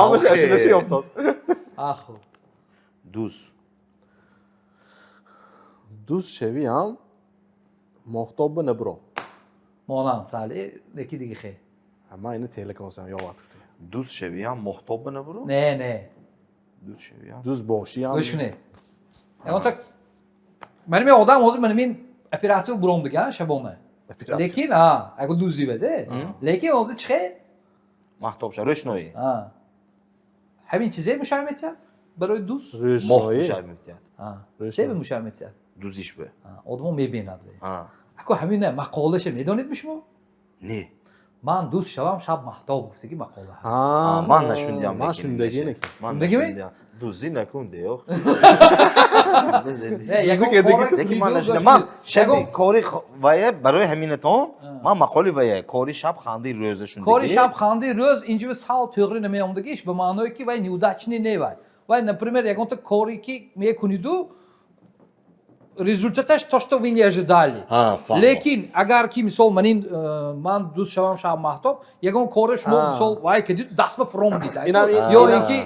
Ҳамаша окей. ашуласи ёфтост. Аху. Дуз. Дуз шавиам моҳтоба набуро. Монанд сали, леки диги хе. Ман ини телекосам ёват гуфта. Дуз шавиам моҳтоба набуро? Не, не. Дуз шавиам. Дуз бошиам. Гӯш кунед. Ягон так мани мен одам ҳозир мани мен оператсия буром диган шабона. Оператсия. Лекин а, аго дузиваде. Лекин ҳозир чихе? Маҳтоб ша, рӯшноӣ. А. Ҳамин чизе мушай метиҳад барои дуз? Моҳ Рӯшноӣ. мушай метиҳад. А. Себе мушай метиҳад. Дузиш бе. А, одамо мебинад ве. А. Ако ҳамин мақолаша медонед шумо? Не. Ман дуз шавам шаб маҳтоб гуфтаги мақола. А, Ман нашундиам. Ман шундаги. Ман Шундагими? нашундиам. Дузи накун деё. Не, ягон Дузи кора Лекин ман кунӣ, нашундиам. гӯш Ман кунед. шаби Ягон кори вая барои ҳаминатон ман мақоли вая кори шаб ханди рӯза шундаги. Кори шаб ханди рӯз инҷо сал тӯғри намеомдагиш ба маъное ки вай неудачный не вай. Вай, например, ягонта коре ки мекуниду, результаташ то, что вы не ожидали. Ҳа, фаҳмо. Лекин агар ки мисол манин ман дуз шавам шаб маҳтоб, ягон коре шумо А. мисол вай кардид, даст ба фуром дид. Инам Ё ин ки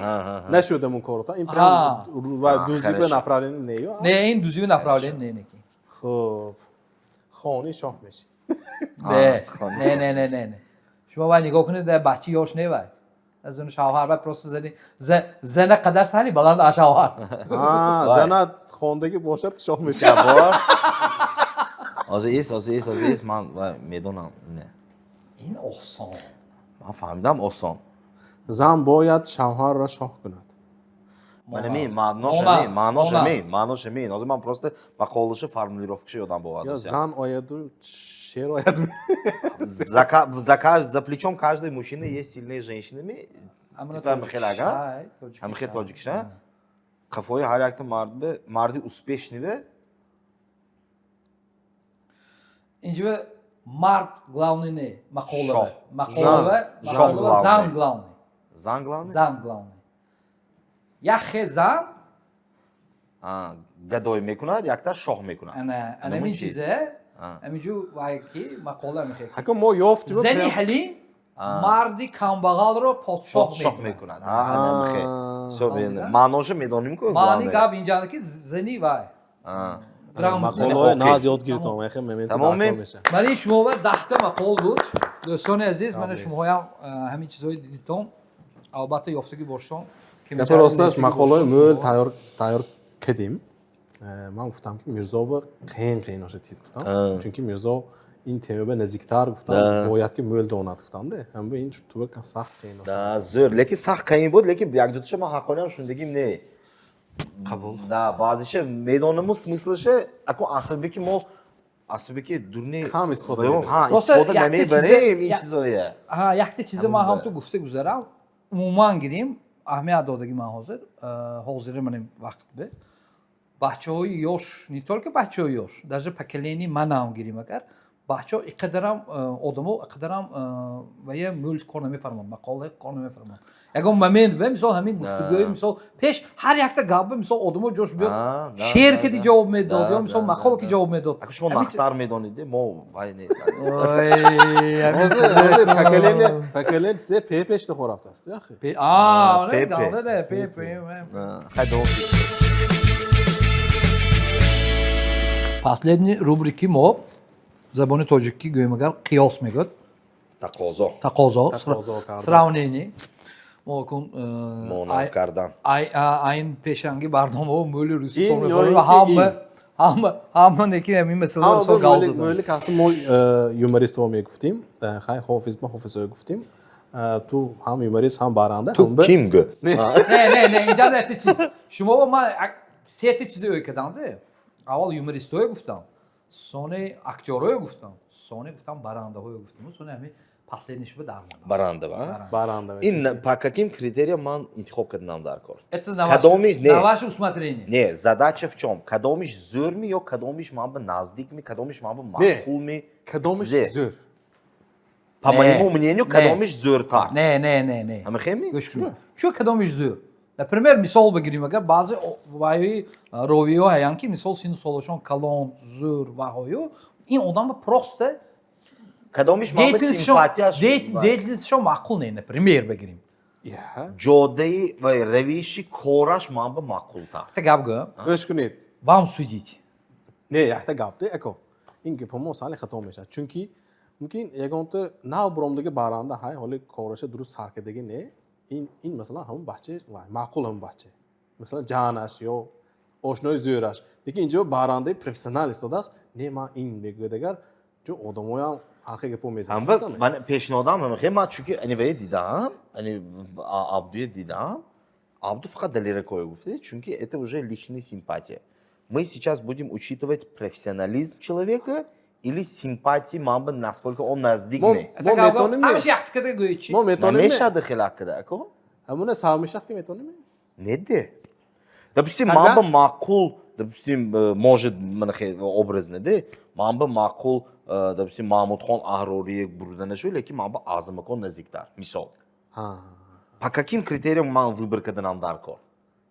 нашудам он корта. Ин А. прям ва А, дузи ба хорошо. направление не ё. Не, ин дузиви направление не неки. Хуб. Хони шоҳ меши. Не, хони. не, не, не, не, не. Шумо вай нигоҳ кунед, да бачи ёш не вай. Аз он шавҳар вай просто зани зана қадар сали баланд аз шавҳар. А, Вай. занат хондагӣ бошад, шоҳ меши. Шабо. Ҳозир ис, ҳозир ис, ҳозир ис, ман вай медонам ине. Ин осон. Ман фаҳмидам осон. Зан бояд шавҳарро шоҳ кунад. Ман ҳамин маънош Монанд, ҳамин, маънош монанд. ҳамин, маънош ҳамин. Ҳозир ман просто мақолаша формулировкаша ёдам бовард. Ё зан ояду шер ояд. За плечом каждой мужчины есть сильные женщинами. Амра Типа ҳамихел ага. тоҷикшай, тоҷикшай. Ҳамихел тоҷикша. Қафои ҳар якта мардбе, марди успешный бе. Инҷо мард главный не, мақолава. Шоҳ. Мақолава, Зан. мақолава Зан зан главный. главный. Зан главный? Зан главный. Яхе зан, А, гадой мекунад, якта шоҳ мекунад. ана Ана ҳамин чиз. чизе, А. ҳаминҷо вай ки мақола мехе. Ҳако мо ёфтим. Зани ҳалим марди камбағалро подшоҳ Подшоҳ мекунад. мекунад. А, ана мехе. Всё, Фаҳмида? маъноша медоним ку. Маъни главное. гап инҷа ки зани вай. А. Грамотно. Мақолаҳои Окей. наз ёд гирифтам. Яхе мемент Тамоми? даркор мешавад. Мани шумо ва 10та мақол буд. Дӯстони азиз, мана нест. шумоҳоям ҳамин чизҳои дидитон. Албатта ёфтагӣ боштон. Гапи росташ мақолаҳои мӯл тайёр кардем. Ман гуфтам ки Мирзоба қиин қиин оша тид гуфтам. Чунки Мирзо ин темаба наздиктар гуфтам, бояд ки мӯл донад гуфтам-де. Ҳамба ин туба сахт қиин оша. Да, зӯр. Лекин сахт қиин буд, лекин як дуташа ман ҳаққониам шундагим не. Қабул. Да, баъзиша медонаму смыслаша, ако асаби ки мо асаби ки дурни Кам истифода Ҳа, мебарем. Просто истифода якта намебарем ин чизе- чизоя. Ҳа, якта чизе ман Ҳамин ҳам ту гуфта гузарам. Умуман гирим, аҳамият додаги ман ҳозир, ҳозири маним вақт бе. Бачаҳои ёш, не только бачаҳои ёш, даже поколение манам гирим агар, бачаҳо иқадарам одамо иқадарам вая мӯл кор намефарманд, мақола кор намефарманд. Ягон момент бе, мисол ҳамин гуфтугӯи мисол пеш ҳар якта гап бе, мисол одамо ҷош биёд, А, да, шеър да, кади да. ҷавоб медод, Да, ё мисол да, мақола да, ки да. ҷавоб медод. Ако шумо Ҳамин нақстар медонед, мо вай нест. Ой, ҳамин Ҳозир поколение зе пепешта хорафтааст, яхе. А, не, Пепе. гавда да, пепе. Хай давом. Последний рубрики мо забони тоҷикӣ гӯем агар қиёс мегӯяд. Тақозо. Тақозо, Тақозо кардан. сравнение. Мо кун Монанд кардан. Айн пешанги барномаҳо мӯли русӣ Ин кор ё мекунем ин ва ки ҳама ин. ҳама ҳама неки ҳамин масъаларо Ҳама со гап заданд. мӯли каси мо юмористҳо мегуфтим. Хай ҳофиз ма ҳофизҳо гуфтим. Ту ҳам юморист, ҳам баранда. Ту ким гӯ? Не, не, не, инҷа не чиз. Шумо ва ман сета чизи ӯй кардам-де. Аввал юмористҳое гуфтам. Сони актёрҳое гуфтам, сони гуфтам, барандаҳое гуфтам, сони ҳамин последний шуба дар мондам. Баранда ва? Баранда. Ин по каким критериям ман интихоб кардам дар кор? Это на Не. на ваше усмотрение. Не, задача в чем? Кадомиш зӯрми ё кадомиш ман ба наздикми, кадомиш ман ба Не. маъқулми? Кадомиш Зе. зӯр? По Не. моему мнению, Не. кадомиш зӯртар. Не, не, не, не. Ҳамихеми? Гӯш кунед. Чӯ кадомиш зӯр? Например, мисол бигирем, агар баъзе ваёи ровиҳо ҳаянд, ки мисол сину солашон калон, зӯр ваҳою, ин одам просто Кадомиш ман ба симпатияш. деятельность шон маъқул не, например, бигирем. Я. Ҷодаи ва равиши кораш ман ба маъқултар. Якта гап гӯям. Гӯш кунед. Вам судить. Не, якта гап де, ако. Ин гапо мо сали хато мешавад. Чунки мумкин ягонта нав буромдаги баранда ҳай ҳоли кораша дуруст сар кардаги не. Ин масалан ҳамун бача, вай, маъқул ҳамун бача. Масалан, ҷанаш ё ошнои зӯраш. Лекин инҷо барандаи профессионал истодааст. Не, ман ин мегӯяд агар, чун одамоям ҳархел гапо мезананд. Ҳамба ман пешниҳодам ҳамихе, ман чунки анивае дидам, ани Абдуе дидам, Абду фақат Далера кое гуфте, чунки это уже личная симпатия. Мы сейчас будем учитывать профессионализм человека или симпатии ман ба, насколько он наздик не. Мо метонем не? Ҳамаш яктикада гӯед чи? Мо метонем не? Намешад хелакада, ако? Ҳамуна савмешад ки метонем? Не де. Допустим, Тогда- ман ба маъқул, допустим, может, мана образно де, ман ба маъқул, допустим, Маҳмудхон Аҳрорие бурда нашуд, лекин ман ба Аъзамакон наздиктар. Мисол. Ҳа. По каким критериям ман выбор карданам дар кор?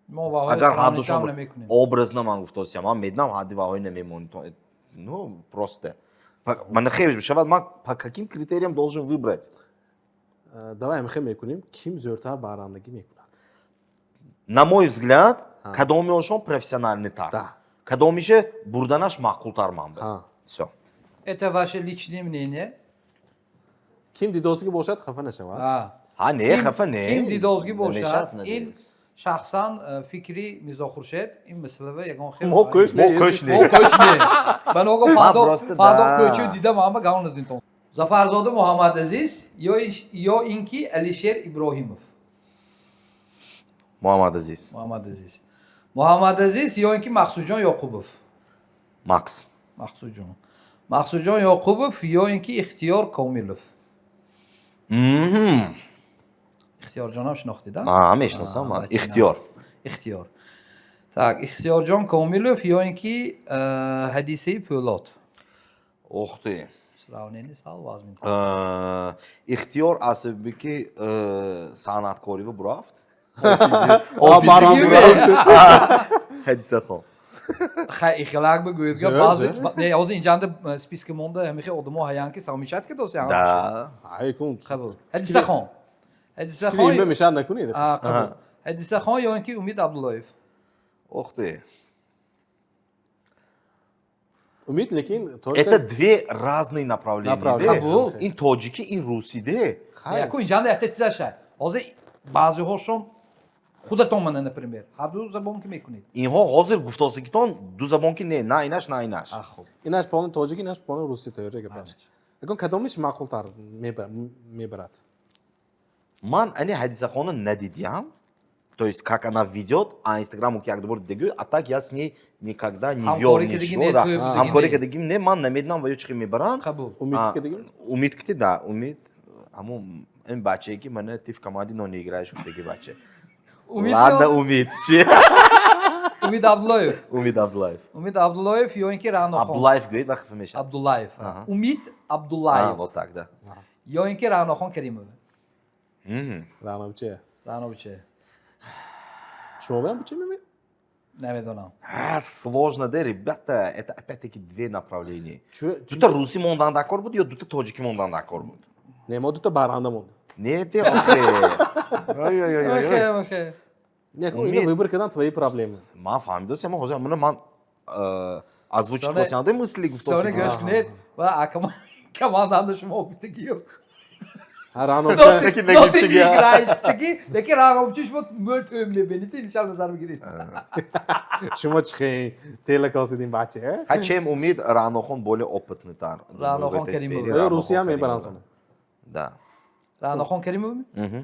Мо ваҳои Агар сравнить ҳам ҳардушон намекунем. Образно ман гуфтосиям, ман медонам, ҳадди ваҳои намемонӣ. Ну, просто. Ман хеле шавад, ман по каким критериям должен выбрать? Давай ҳамихел мекунем, ким зӯртар барандагӣ мекунад. На мой взгляд, кадомиошон профессиональный тар. Да. Кадомише бурданаш маъқултар ман ба. Ҳа. Всё. Это ваше личное мнение. Ким дидозгӣ бошад, хафа нашавад. А. Ҳа, не, хафа не. Ким дидозгӣ бошад, Намешад, не. ин шахсан фикри Мирзо Хуршед, ин масъалава ягон хел. Мо кӯш Мо кӯш Мо не. кӯш не. Ба ного фадо просто фадо да. кӯчу дидам, ҳама гав назинтон. Зафарзода Муҳаммад Азиз ё ин ки Алишер Иброҳимов? Муҳаммад Азиз. Муҳаммад Азиз. Муҳаммад Азиз ё ин ки Мақсудҷон Ёқубов? Макс. Мақсудҷон. Мақсудҷон Ёқубов ё ин ки Ихтиёр Комилов? Ихтиёрҷонам шинохтида? А, мешиносам ман. Ихтиёр. Ихтиёр. Так, Ихтиёрҷон Комилов ё ин ки Ҳадисаи Пӯлод? Ох ты. Сравнение сал вазмин. Ихтиёр аз сабаби ки санъаткорива бурафт. Баранда шуд. Ҳадисахон. Хай, ихилак бигӯед, Зӯр, баъзе зӯр. Не, ҳозир инҷанда списка монда, ҳамихи одамо ҳаянд, ки совмещать кардоси. Да. Ай кун. Қабул. Ҳадисахон. Ҳадисахон. Фикри мешад накунед. А, қабул. Ҳадисахон ё ин ки Умид Абдуллоев? Ох ты. Умид лекин только Это две разные направления. Направления. Де. Қабул. Ин тоҷики, ин руси де. Хай. Яку инҷанда якта чиза шай. Ҳозир баъзеҳошон худатон мана, например, ҳар ду забон ки мекунед. Инҳо ҳозир гуфтосигитон ду забон ки не, на инаш, на инаш. А, хуб. Инаш полни тоҷики, инаш полни руси, тайёр гапаш. Акун кадомиш маъқултар мебарад? Ман ани Ҳадисахона надидям. То есть, как она ведет, а Инстаграму ки як дубор дидагӣ, а так я с ней никогда не вел Ҳамкорӣ кардагӣ ничего. не, Да. тӯй будагӣ Ҳамкорӣ не. кардагӣ не, ман намедонам ва ё чӣ хел мебаранд. Қабул. Умид А, кардагӣ? Умид кити, да, Умид, ҳамун ин бачае ки мана ты в команде, но не играешь, гуфтаги бача. Умид Ладно, Умид, чи? Умид Абдуллоев. Умид Абдуллаев. Умид Абдуллоев ё ин ки Раънохон? Абдуллаев гӯед, ва хафа мешавад. Абдуллаев. Аҳа. Умид А, Абдуллаев вот так, да. ё ин ки Раънохон Каримова? Раънобиче. Раънобиче. Шумо баям буче меме? Намедонам. А, сложно, да, ребята, это опять-таки две направления. Чу Дута руси мондан дакор буд ё дута тоҷикӣ мондан дакор буд? Не, мо дута баранда монд. Не, те, охе. Ой-ой-ой. Охе, охе. Не, ку Умид. ина выбор кардан твои проблемы. Ман фаҳмидосам, ҳозир мана ман озвучить косянда мысли Соне гуфтосим. гӯш кунед ва команданда шумо гуфтагию. Ҳа, Раънобиче. Лекин Но ты нагуфтагӣ. не играешь гуфтагӣ, лекин Раънобичи шумо мӯл тӯм мебинед, иншалла назар бигиред. Шумо чихе телекосидин бача, э? Ха, чем Умид, Раънохон более опытный тар. Раънохон В этой сфере. Каримова. Ё Русия Раънохон мебаранд Каримова. соне. Да. Раънохон Каримова?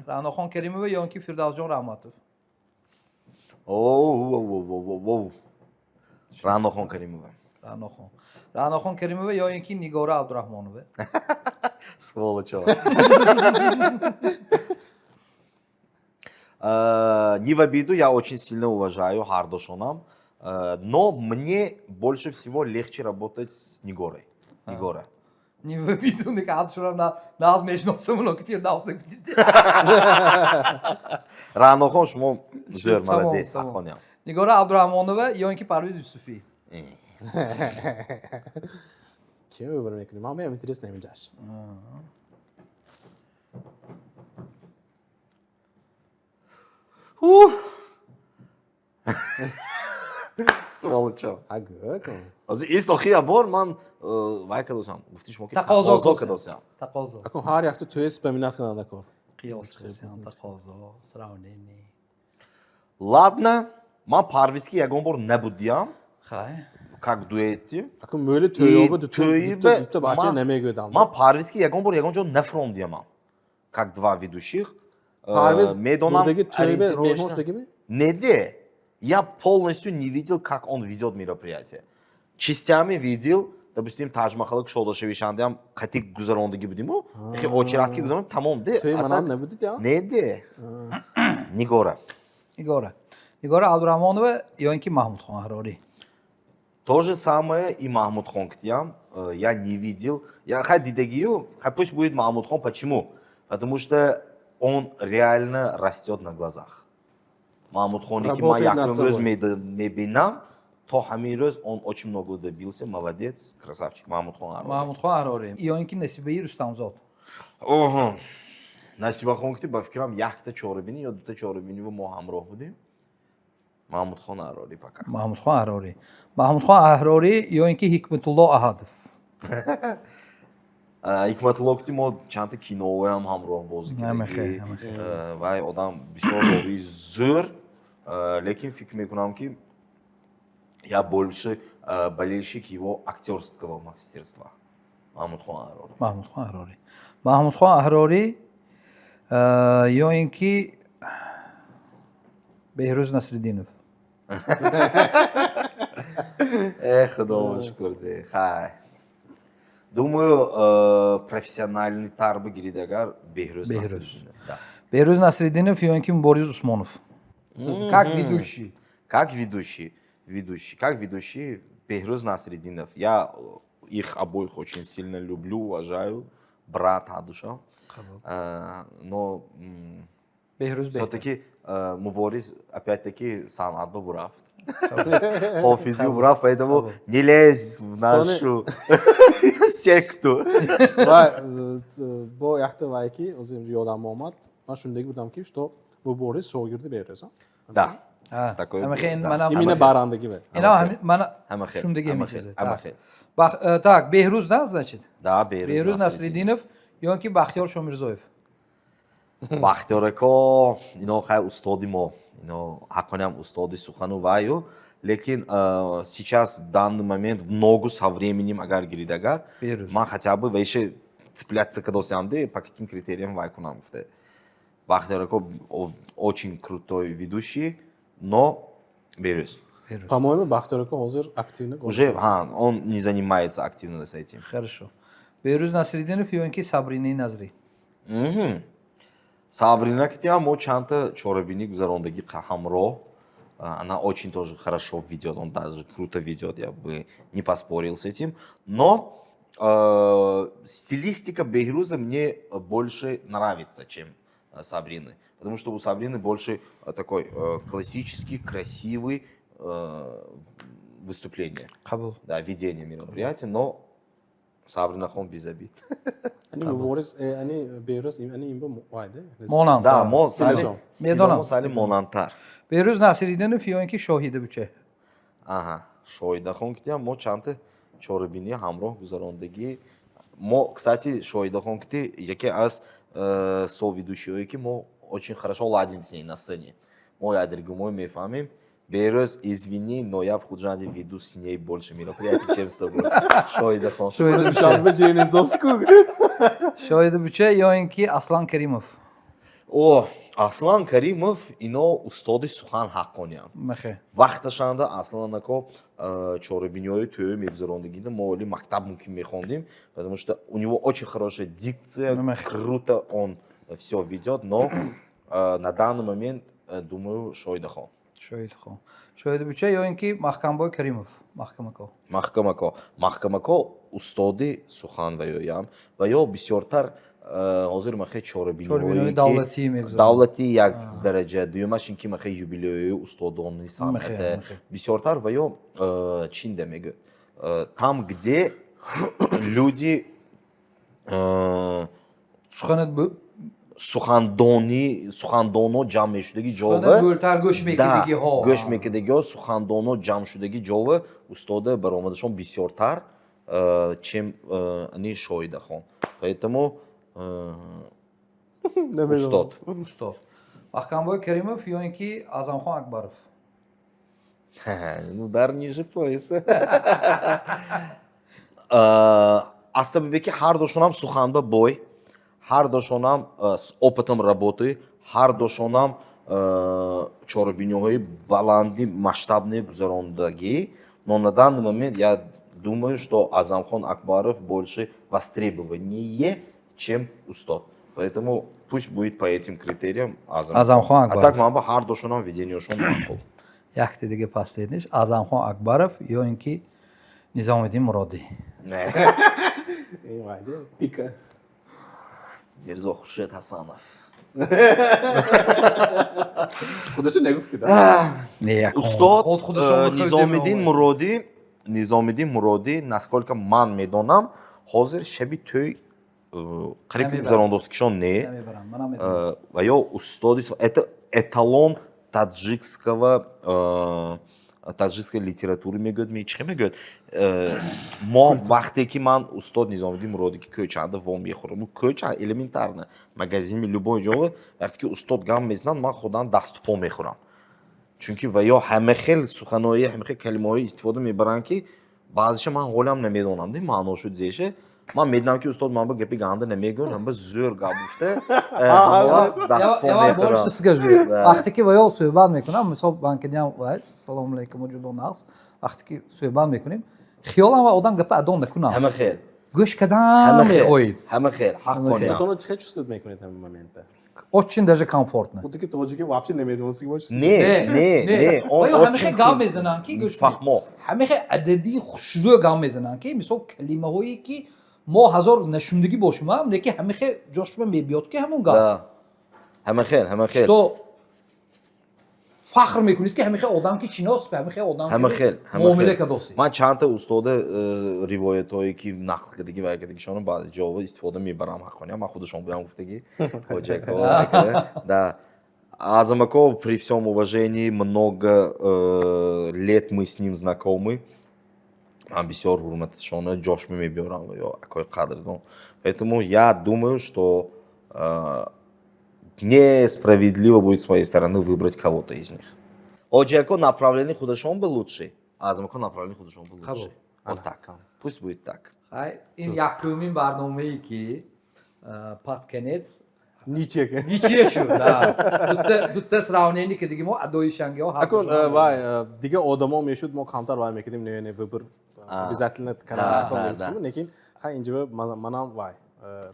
Раънохон Каримова ё ин ки Фирдавсҷон Раҳматов? Оу, оу, оу, оу, оу. Раънохон Каримова. Раънохон. Раънохон Каримова ё ин ки Нигора Абдураҳмонова? Сволочь. Не в обиду, я очень сильно уважаю ҳардошонам, но мне больше всего легче работать с Нигорой. Нигора. Не в обиду, ника ҳардошонам нағз мешиносам, ки Фирдавс нагуфтид. Раънохон, шумо зӯр, Тамом, молодец, тамом. ҳаққониям. Нигора Абдураҳмонова ё ин ки Парвиз Юсуфӣ? Ким выбор мекунем? Ман меам, интересно ҳаминҷаш. Ух! Сволочо. Ҳа, гӯ кун. Ҳозир ист охира бор ман вай кадосам. Гуфти шумо ки Тақозо тақозо кардем. кадосам. Тақозо. Акун ҳар якто тӯи вспоминать кунанд акор. Қиёс кардем, тақозо, сравнение. Ладно, ман Парвизки ягон бор набудиям, Хай. как дуэти. Акун мӯли тӯёба тӯйиба дута бача намегӯдам. Ман Парвизки ягон бор ягон ҷо нафромдиям. Как два ведущих. Парвиз Медонам бурдаги тӯйба ориентир роҳмон мешна. шудагими? Неде. Я полностью не видел, как он ведет мероприятие. Частями видел, допустим, Таҷмахала кушодашавишандеам қатӣ гузарондагӣ будиму, хе очередь ки гузаронд, тамом де. Тӯи А манам так- набудид я? Неде. Нигора. Нигора. Нигора Абдураҳмонова ё ин ки Маҳмудхон Аҳрорӣ? То же самое и Маҳмудхон ктиям. Я не видел. Я хай дидагию, хай пусть будет Маҳмудхон. Почему? Потому что он реально растет на глазах. Маҳмудхоне ки ман Работает над якум рӯз собой. мебинам, то ҳамин рӯз он очень много добился. Молодец, красавчик. Маҳмудхон Аҳрорӣ. Маҳмудхон Аҳрорӣ ё ин ки Насибаи Рустамзод? Оҳо. Насибахон ки ба фикрам якта чорабинӣ ё дута чорабинӣ мо ҳамроҳ будем. Маҳмудхон Аҳрорӣ пока. Маҳмудхон Аҳрорӣ. Маҳмудхон Аҳрорӣ ё ин ки Ҳикматулло Аҳадов? Ҳикматулло ки мо чандта киноҳоям ҳамроҳ бозӣ Ҳамахе, кардагӣ. ҳамахе. Вай одам бисёр роҳи зӯр, лекин фикр мекунам, ки я больше болельщик его актерского мастерства. Маҳмудхон Аҳрорӣ. Маҳмудхон Аҳрорӣ. Маҳмудхон Аҳрорӣ ё ин ки Беҳрӯз Насриддинов? Э, худо шукр де. Хай. Думаю, профессиональный тар бигирид агар Беҳрӯз Беҳрӯз. Насриддинов. Да. Беҳрӯз Насриддинов ё ин ки Мубориз Усмонов? Как ведущий. Как ведущий, ведущий, как ведущий Бехруз Насреддинов. Я их обоих очень сильно люблю, уважаю. Брат ҳардуша. Но Беҳрӯз беҳтар. все-таки Мубориз опять-таки санъат ба бурафт. Ҳофизи бурафт, поэтому не лезь в нашу секту. Ва бо якта вай ки ҳозир ёдам омад, ман шундаги будам ки что Мубориз шогирди Беҳрӯз. Да. А, Такое ҳамахе было, ин да. манам Именно барандагӣ вай. Ина Ҳамахе. мана Ҳамахе, шундаги ҳамин ҳамахе, чизе. ҳамахе. Так, Беҳрӯз, да, значит? Да, Беҳрӯз Беҳрӯз Насриддинов ё ин ки Бахтиёр Шомирзоев? Бахтиёрако, ино хай устоди мо, ино ҳаққониам устоди сухану ваю, лекин сейчас, в данный момент, в ногу со временем агар гирид агар, Беҳрӯз. ман хотя бы вайше цепляться кадосиамде, по каким критериям вай кунам гуфте. Бахтиёрако очень крутой ведущий, но Беҳрӯз. Беҳрӯз. По-моему, Бахтиёрако ҳозир активно Уже он не занимается активно с этим. Хорошо. Беҳрӯз Насриддинов ё ин ки Сабринаи Назрӣ? Сабрина китиам мо чандта чорабинӣ гузарондагӣ ҳамроҳ. Она очень тоже хорошо ведет, он даже круто ведет, я бы не поспорил с этим. Но стилистика Бехруза мне больше нравится, чем Сабрины. Потому что у Сабрины больше такой классический, красивый выступление. Қабул. Да, ведение мероприятия, но Сабрина хон без обид. Ани Мубориз, ани Беҳрӯз, ани имба вайде. Монанд. Да, мо сали, Стилашон. Медонам. стиломо сали монандтар. Беҳрӯз Насриддинов ё ин ки Шоҳида Буче? Аҳа, Шоҳидахон китиам мо чандта чорабинӣ ҳамроҳ гузарондагӣ. Мо, кстати, Шоҳидахон кити яке аз соведущий ҳое ки мо очень хорошо ладим с ней на сцене. Мо ядергумой мефаҳмем. Беҳрӯз, извини, но я в Худжанде веду с ней больше мероприятий, чем с тобой. Шоҳидахон. Шоҳида Буче. Душанбе ҷениздоску. Шоҳида Буче ё ин ки Аслан Каримов? О, Аслан Каримов, ино устоди сухан ҳаққониям. Вақташанда Аслан ако чорабиниҳои тӯй мегузарондагида, мо оли мактаб мумкин мехондим, потому что у него очень хорошая дикция, круто он все ведет, но на данный момент, думаю, Шоидахон. Шоҳидхон, Шоҳида буча ё ин ки Маҳкамбой Каримов, Маҳкамако? Маҳкамако. Маҳкамако устоди сухан ва ёям ва ё бисёртар ҳозир махе чорабиниҳои чорабиниҳои давлатӣ мегузаронад. Давлатӣ як дараҷа, дуюмаш ин ки махе юбилеи устодони санъате бисёртар ва ё чинда мегӯ, там, где люди суханат сухандонӣ, сухандоно ҷамъ мешудаги суханат ҷова бӯлтар гӯш мекардагиҳо. Гӯш мекардагиҳо, сухандоно ҷамъ шудаги ҷова устода баромадашон бисёртар, чем ани Шоҳидахон, поэтому устод. Устод Маҳкамбой Каримов ё ин ки Аъзамхон Акбаров? Ну, удар ниже пояса. Аз сабабе ки ҳар душонам суханба бой, ҳар душонам с опытом работы, ҳар душонам чорабиниҳои баланди масштабные гузарондагӣ, но на данный момент я думаю, что Азамхон Акбаров больше востребованнее, чем устод, поэтому пусть будет по этим критериям Азам. Азамхон А Акбаров. Так ман ба ҳар душонам ведениешон маъқул. Якте диге, последний ш, Аъзамхон Акбаров ё ин ки Низомиддин Муродӣ? Не. Ин вайде пика. Мирзо Хуршед Ҳасанов. Худашо нагуфтида. Не, як Устод худ худашон Низомиддин Муродӣ. Низомиддин Муродӣ, насколько ман медонам, ҳозир шаби тӯй қариб Намебарам. гузарондостикишон не. Намебарам, манам медонам. Ва ё устоди это эталон таджикского таджикской литературы мегӯяд, чӣ мегӯяд. Мо вақте ки ман устод Низомиддин Муродӣ ки кӯчанда во мехӯрам, кӯча, элементарно магазини, любой ҷо, вақте ки устод гап мезанад, ман худам дасту по мехӯрам, чунки ва ё ҳама хел суханои, ҳама хел калимаҳое истифода мебаранд, ки баъзеша ман ҳолам намедонам ди маъношу зеша. Ман медонам, ки устод ман ба гапи ганда намегӯяд, ҳам ба зӯр гап гуфта, ҳамон дасту по Я вам мехӯрам. больше скажу. Вақте ки ва ё суҳбат мекунам, мисол, банкидиам вай, салому алейкум, ҷудо нағз, вақте ки суҳбат мекунем, хиёлам ва одам гапа адо накунам. Ҳама хел. Гӯш кадан Ҳама хел. мехоҳед. Ҳама хел, Ҳама хел. ҳаққониям. Худатонро чӣ хел чувствовать мекунед ҳамин моментда? Очень даже комфортно. Худи ки тоҷики вообще намедонисти ки чиз. Не, не, не, он Ва ё ҳама очень хел гап мезананд, ки гӯш кунед. Фаҳмо. Ҳама хел адабии хушрӯ гап мезананд, ки мисол, калимаҳое ки мо ҳазор нашундагӣ бошем ҳам, лекин ҳама хел ҷошба мебиёд, ки ҳамон гап. Да. Ҳама хел, ҳама хел. Что фахр мекунед, ки ҳама хел одам ки чинос, ҳама хел одам Ҳама ки хел, ҳама муомила хел. кардосӣ. Ман чандта устода ривоятҳое ки нақл кардагӣ ва кардагишонро баъзе ҷово истифода мебарам ҳаққониям. Ман худашон буям гуфтагӣ. Хоҷако, да. Азамако, при всем уважении, много лет мы с ним знакомы. Ман бисёр ҳурматшона ҷошма мебиёрам ё акои қадрдон. Поэтому я думаю, что несправедливо будет с моей стороны выбрать кого-то из них. Хоҷако направление худашон бы лучше. Азамако направление худашон бы лучше. Қабул. Вот так. Пусть будет так. Хай, ин якумин барномае ки под конец Ничья. ничья шуд, да. Дутта сравнение ки диги мо адои шангиҳо ҳар Акун душон вай дига одамо мешуд, мо камтар вай мекардем, не, не, выбор обязательно Да, да, да. лекин хай, инҷа манам вай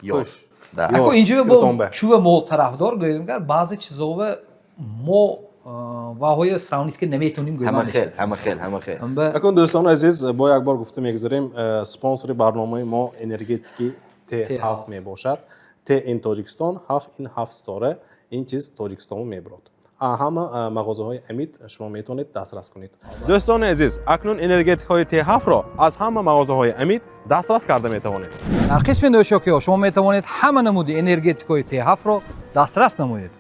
Ёр. хуш. Да. Ако инҷо бо фикртон. Чува мо тарафдор гӯем, гар баъзе чизова мо ваҳоя сравнить ки наметавонем гӯем. Ҳама хел, ҳама хел, ҳама хел. Акун, дӯстони азиз, бо як бор гуфта мегузарем, спонсори барномаи мо энергетики Т7 мебошад. Т ин Тоҷикистон, ҳафт ин ҳафт ситора, ин чиз Тоҷикистонро мебурад. Ҳама мағозаҳои Амид шумо метавонед дастрас кунед. Дӯстони азиз, акнун энергетикҳои Т7-ро аз ҳама мағозаҳои Амид дастрас карда метавонед. Дар қисми нӯшокиҳо шумо метавонед ҳама намуди энергетикҳои Т7-ро дастрас намоед.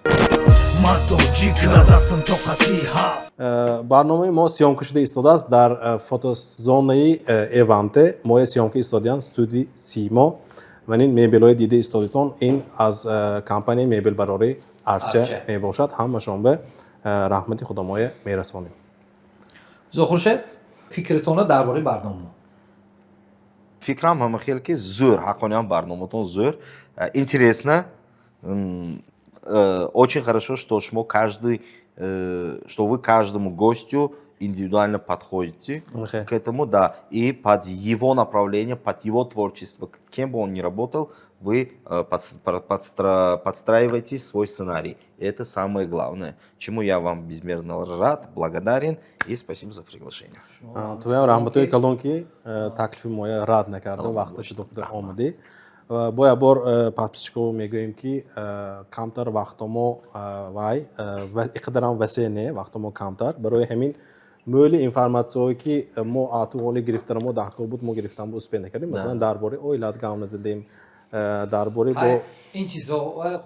Ма тоҷика дастам тоқати ҳафт. Барномаи мо съёмка шуда истодааст дар фотозонаи Эванте. Моя съёмка истодиян студии Симо ва ин мебелҳои дида истодитон, ин аз компанияи мебелбарорӣ Арча Арча. мебошад. Ҳамашон ба раҳмати худомоя мерасонем. Зохуршед, фикртона дар бораи барнома. Фикрам ҳама хел, ки зӯр, ҳаққониям барноматон зӯр. Интересно. Очень хорошо, что шумо каждый, что вы каждому гостю индивидуально подходите к этому, да, и под его направление, под его творчество, кем бы он ни работал, вы подстраиваете свой сценарий. И это самое главное, чему я вам безмерно рад, благодарен и спасибо за приглашение. Туям раҳматои калон, ки таклифи моя рад накарда, вақта ҷудо куда омадӣ. Бо як бор подписчико мегӯем, ки камтар вақтомо вай иқадарам васеъ не, вақтомо камтар. Барои ҳамин мӯли информатсияое, ки мо ату оли гирифтара мо дар кор буд, мо гирифтан успел накардем. Масалан, дар бораи оилат гап назадем, дар бораи бо ин чизо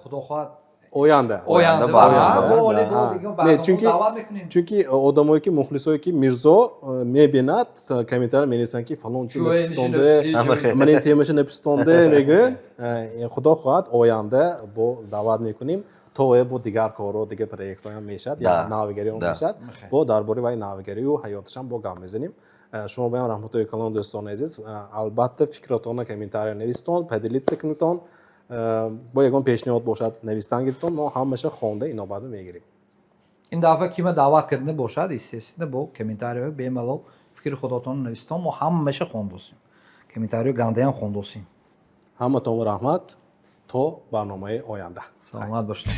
худо хоҳад оянда. Оянда. Чунки одамое ки, мухлисое ки Мирзо мебинад, комментарий менависанд, ки фалон чи напистонде, ман ин темаша напистонде, мегӯянд. Худо хоҳад, оянда бо даъват мекунем, то бо дигар корро, дигар проектҳоям мешавад, навигариам мешавад, бо дар бораи вай навигарию ҳаёташам бо гап мезанем. Шумо баям раҳматои калон, дӯстони азиз. Албатта, фикротонро комментария навистон, поделиться кунедон, бо ягон пешниҳод бошад, навистан гирифтон, мо ҳамаша хонда, инобатда мегирем. Ин дафъа кима даъват карда бошад, естественно, бо комментария бемалол фикри худотонро навистон, мо ҳамаша хондосем, комментариё гандаям хондосем. Ҳаматон раҳмат, то барномаи оянда. Саломат бошед.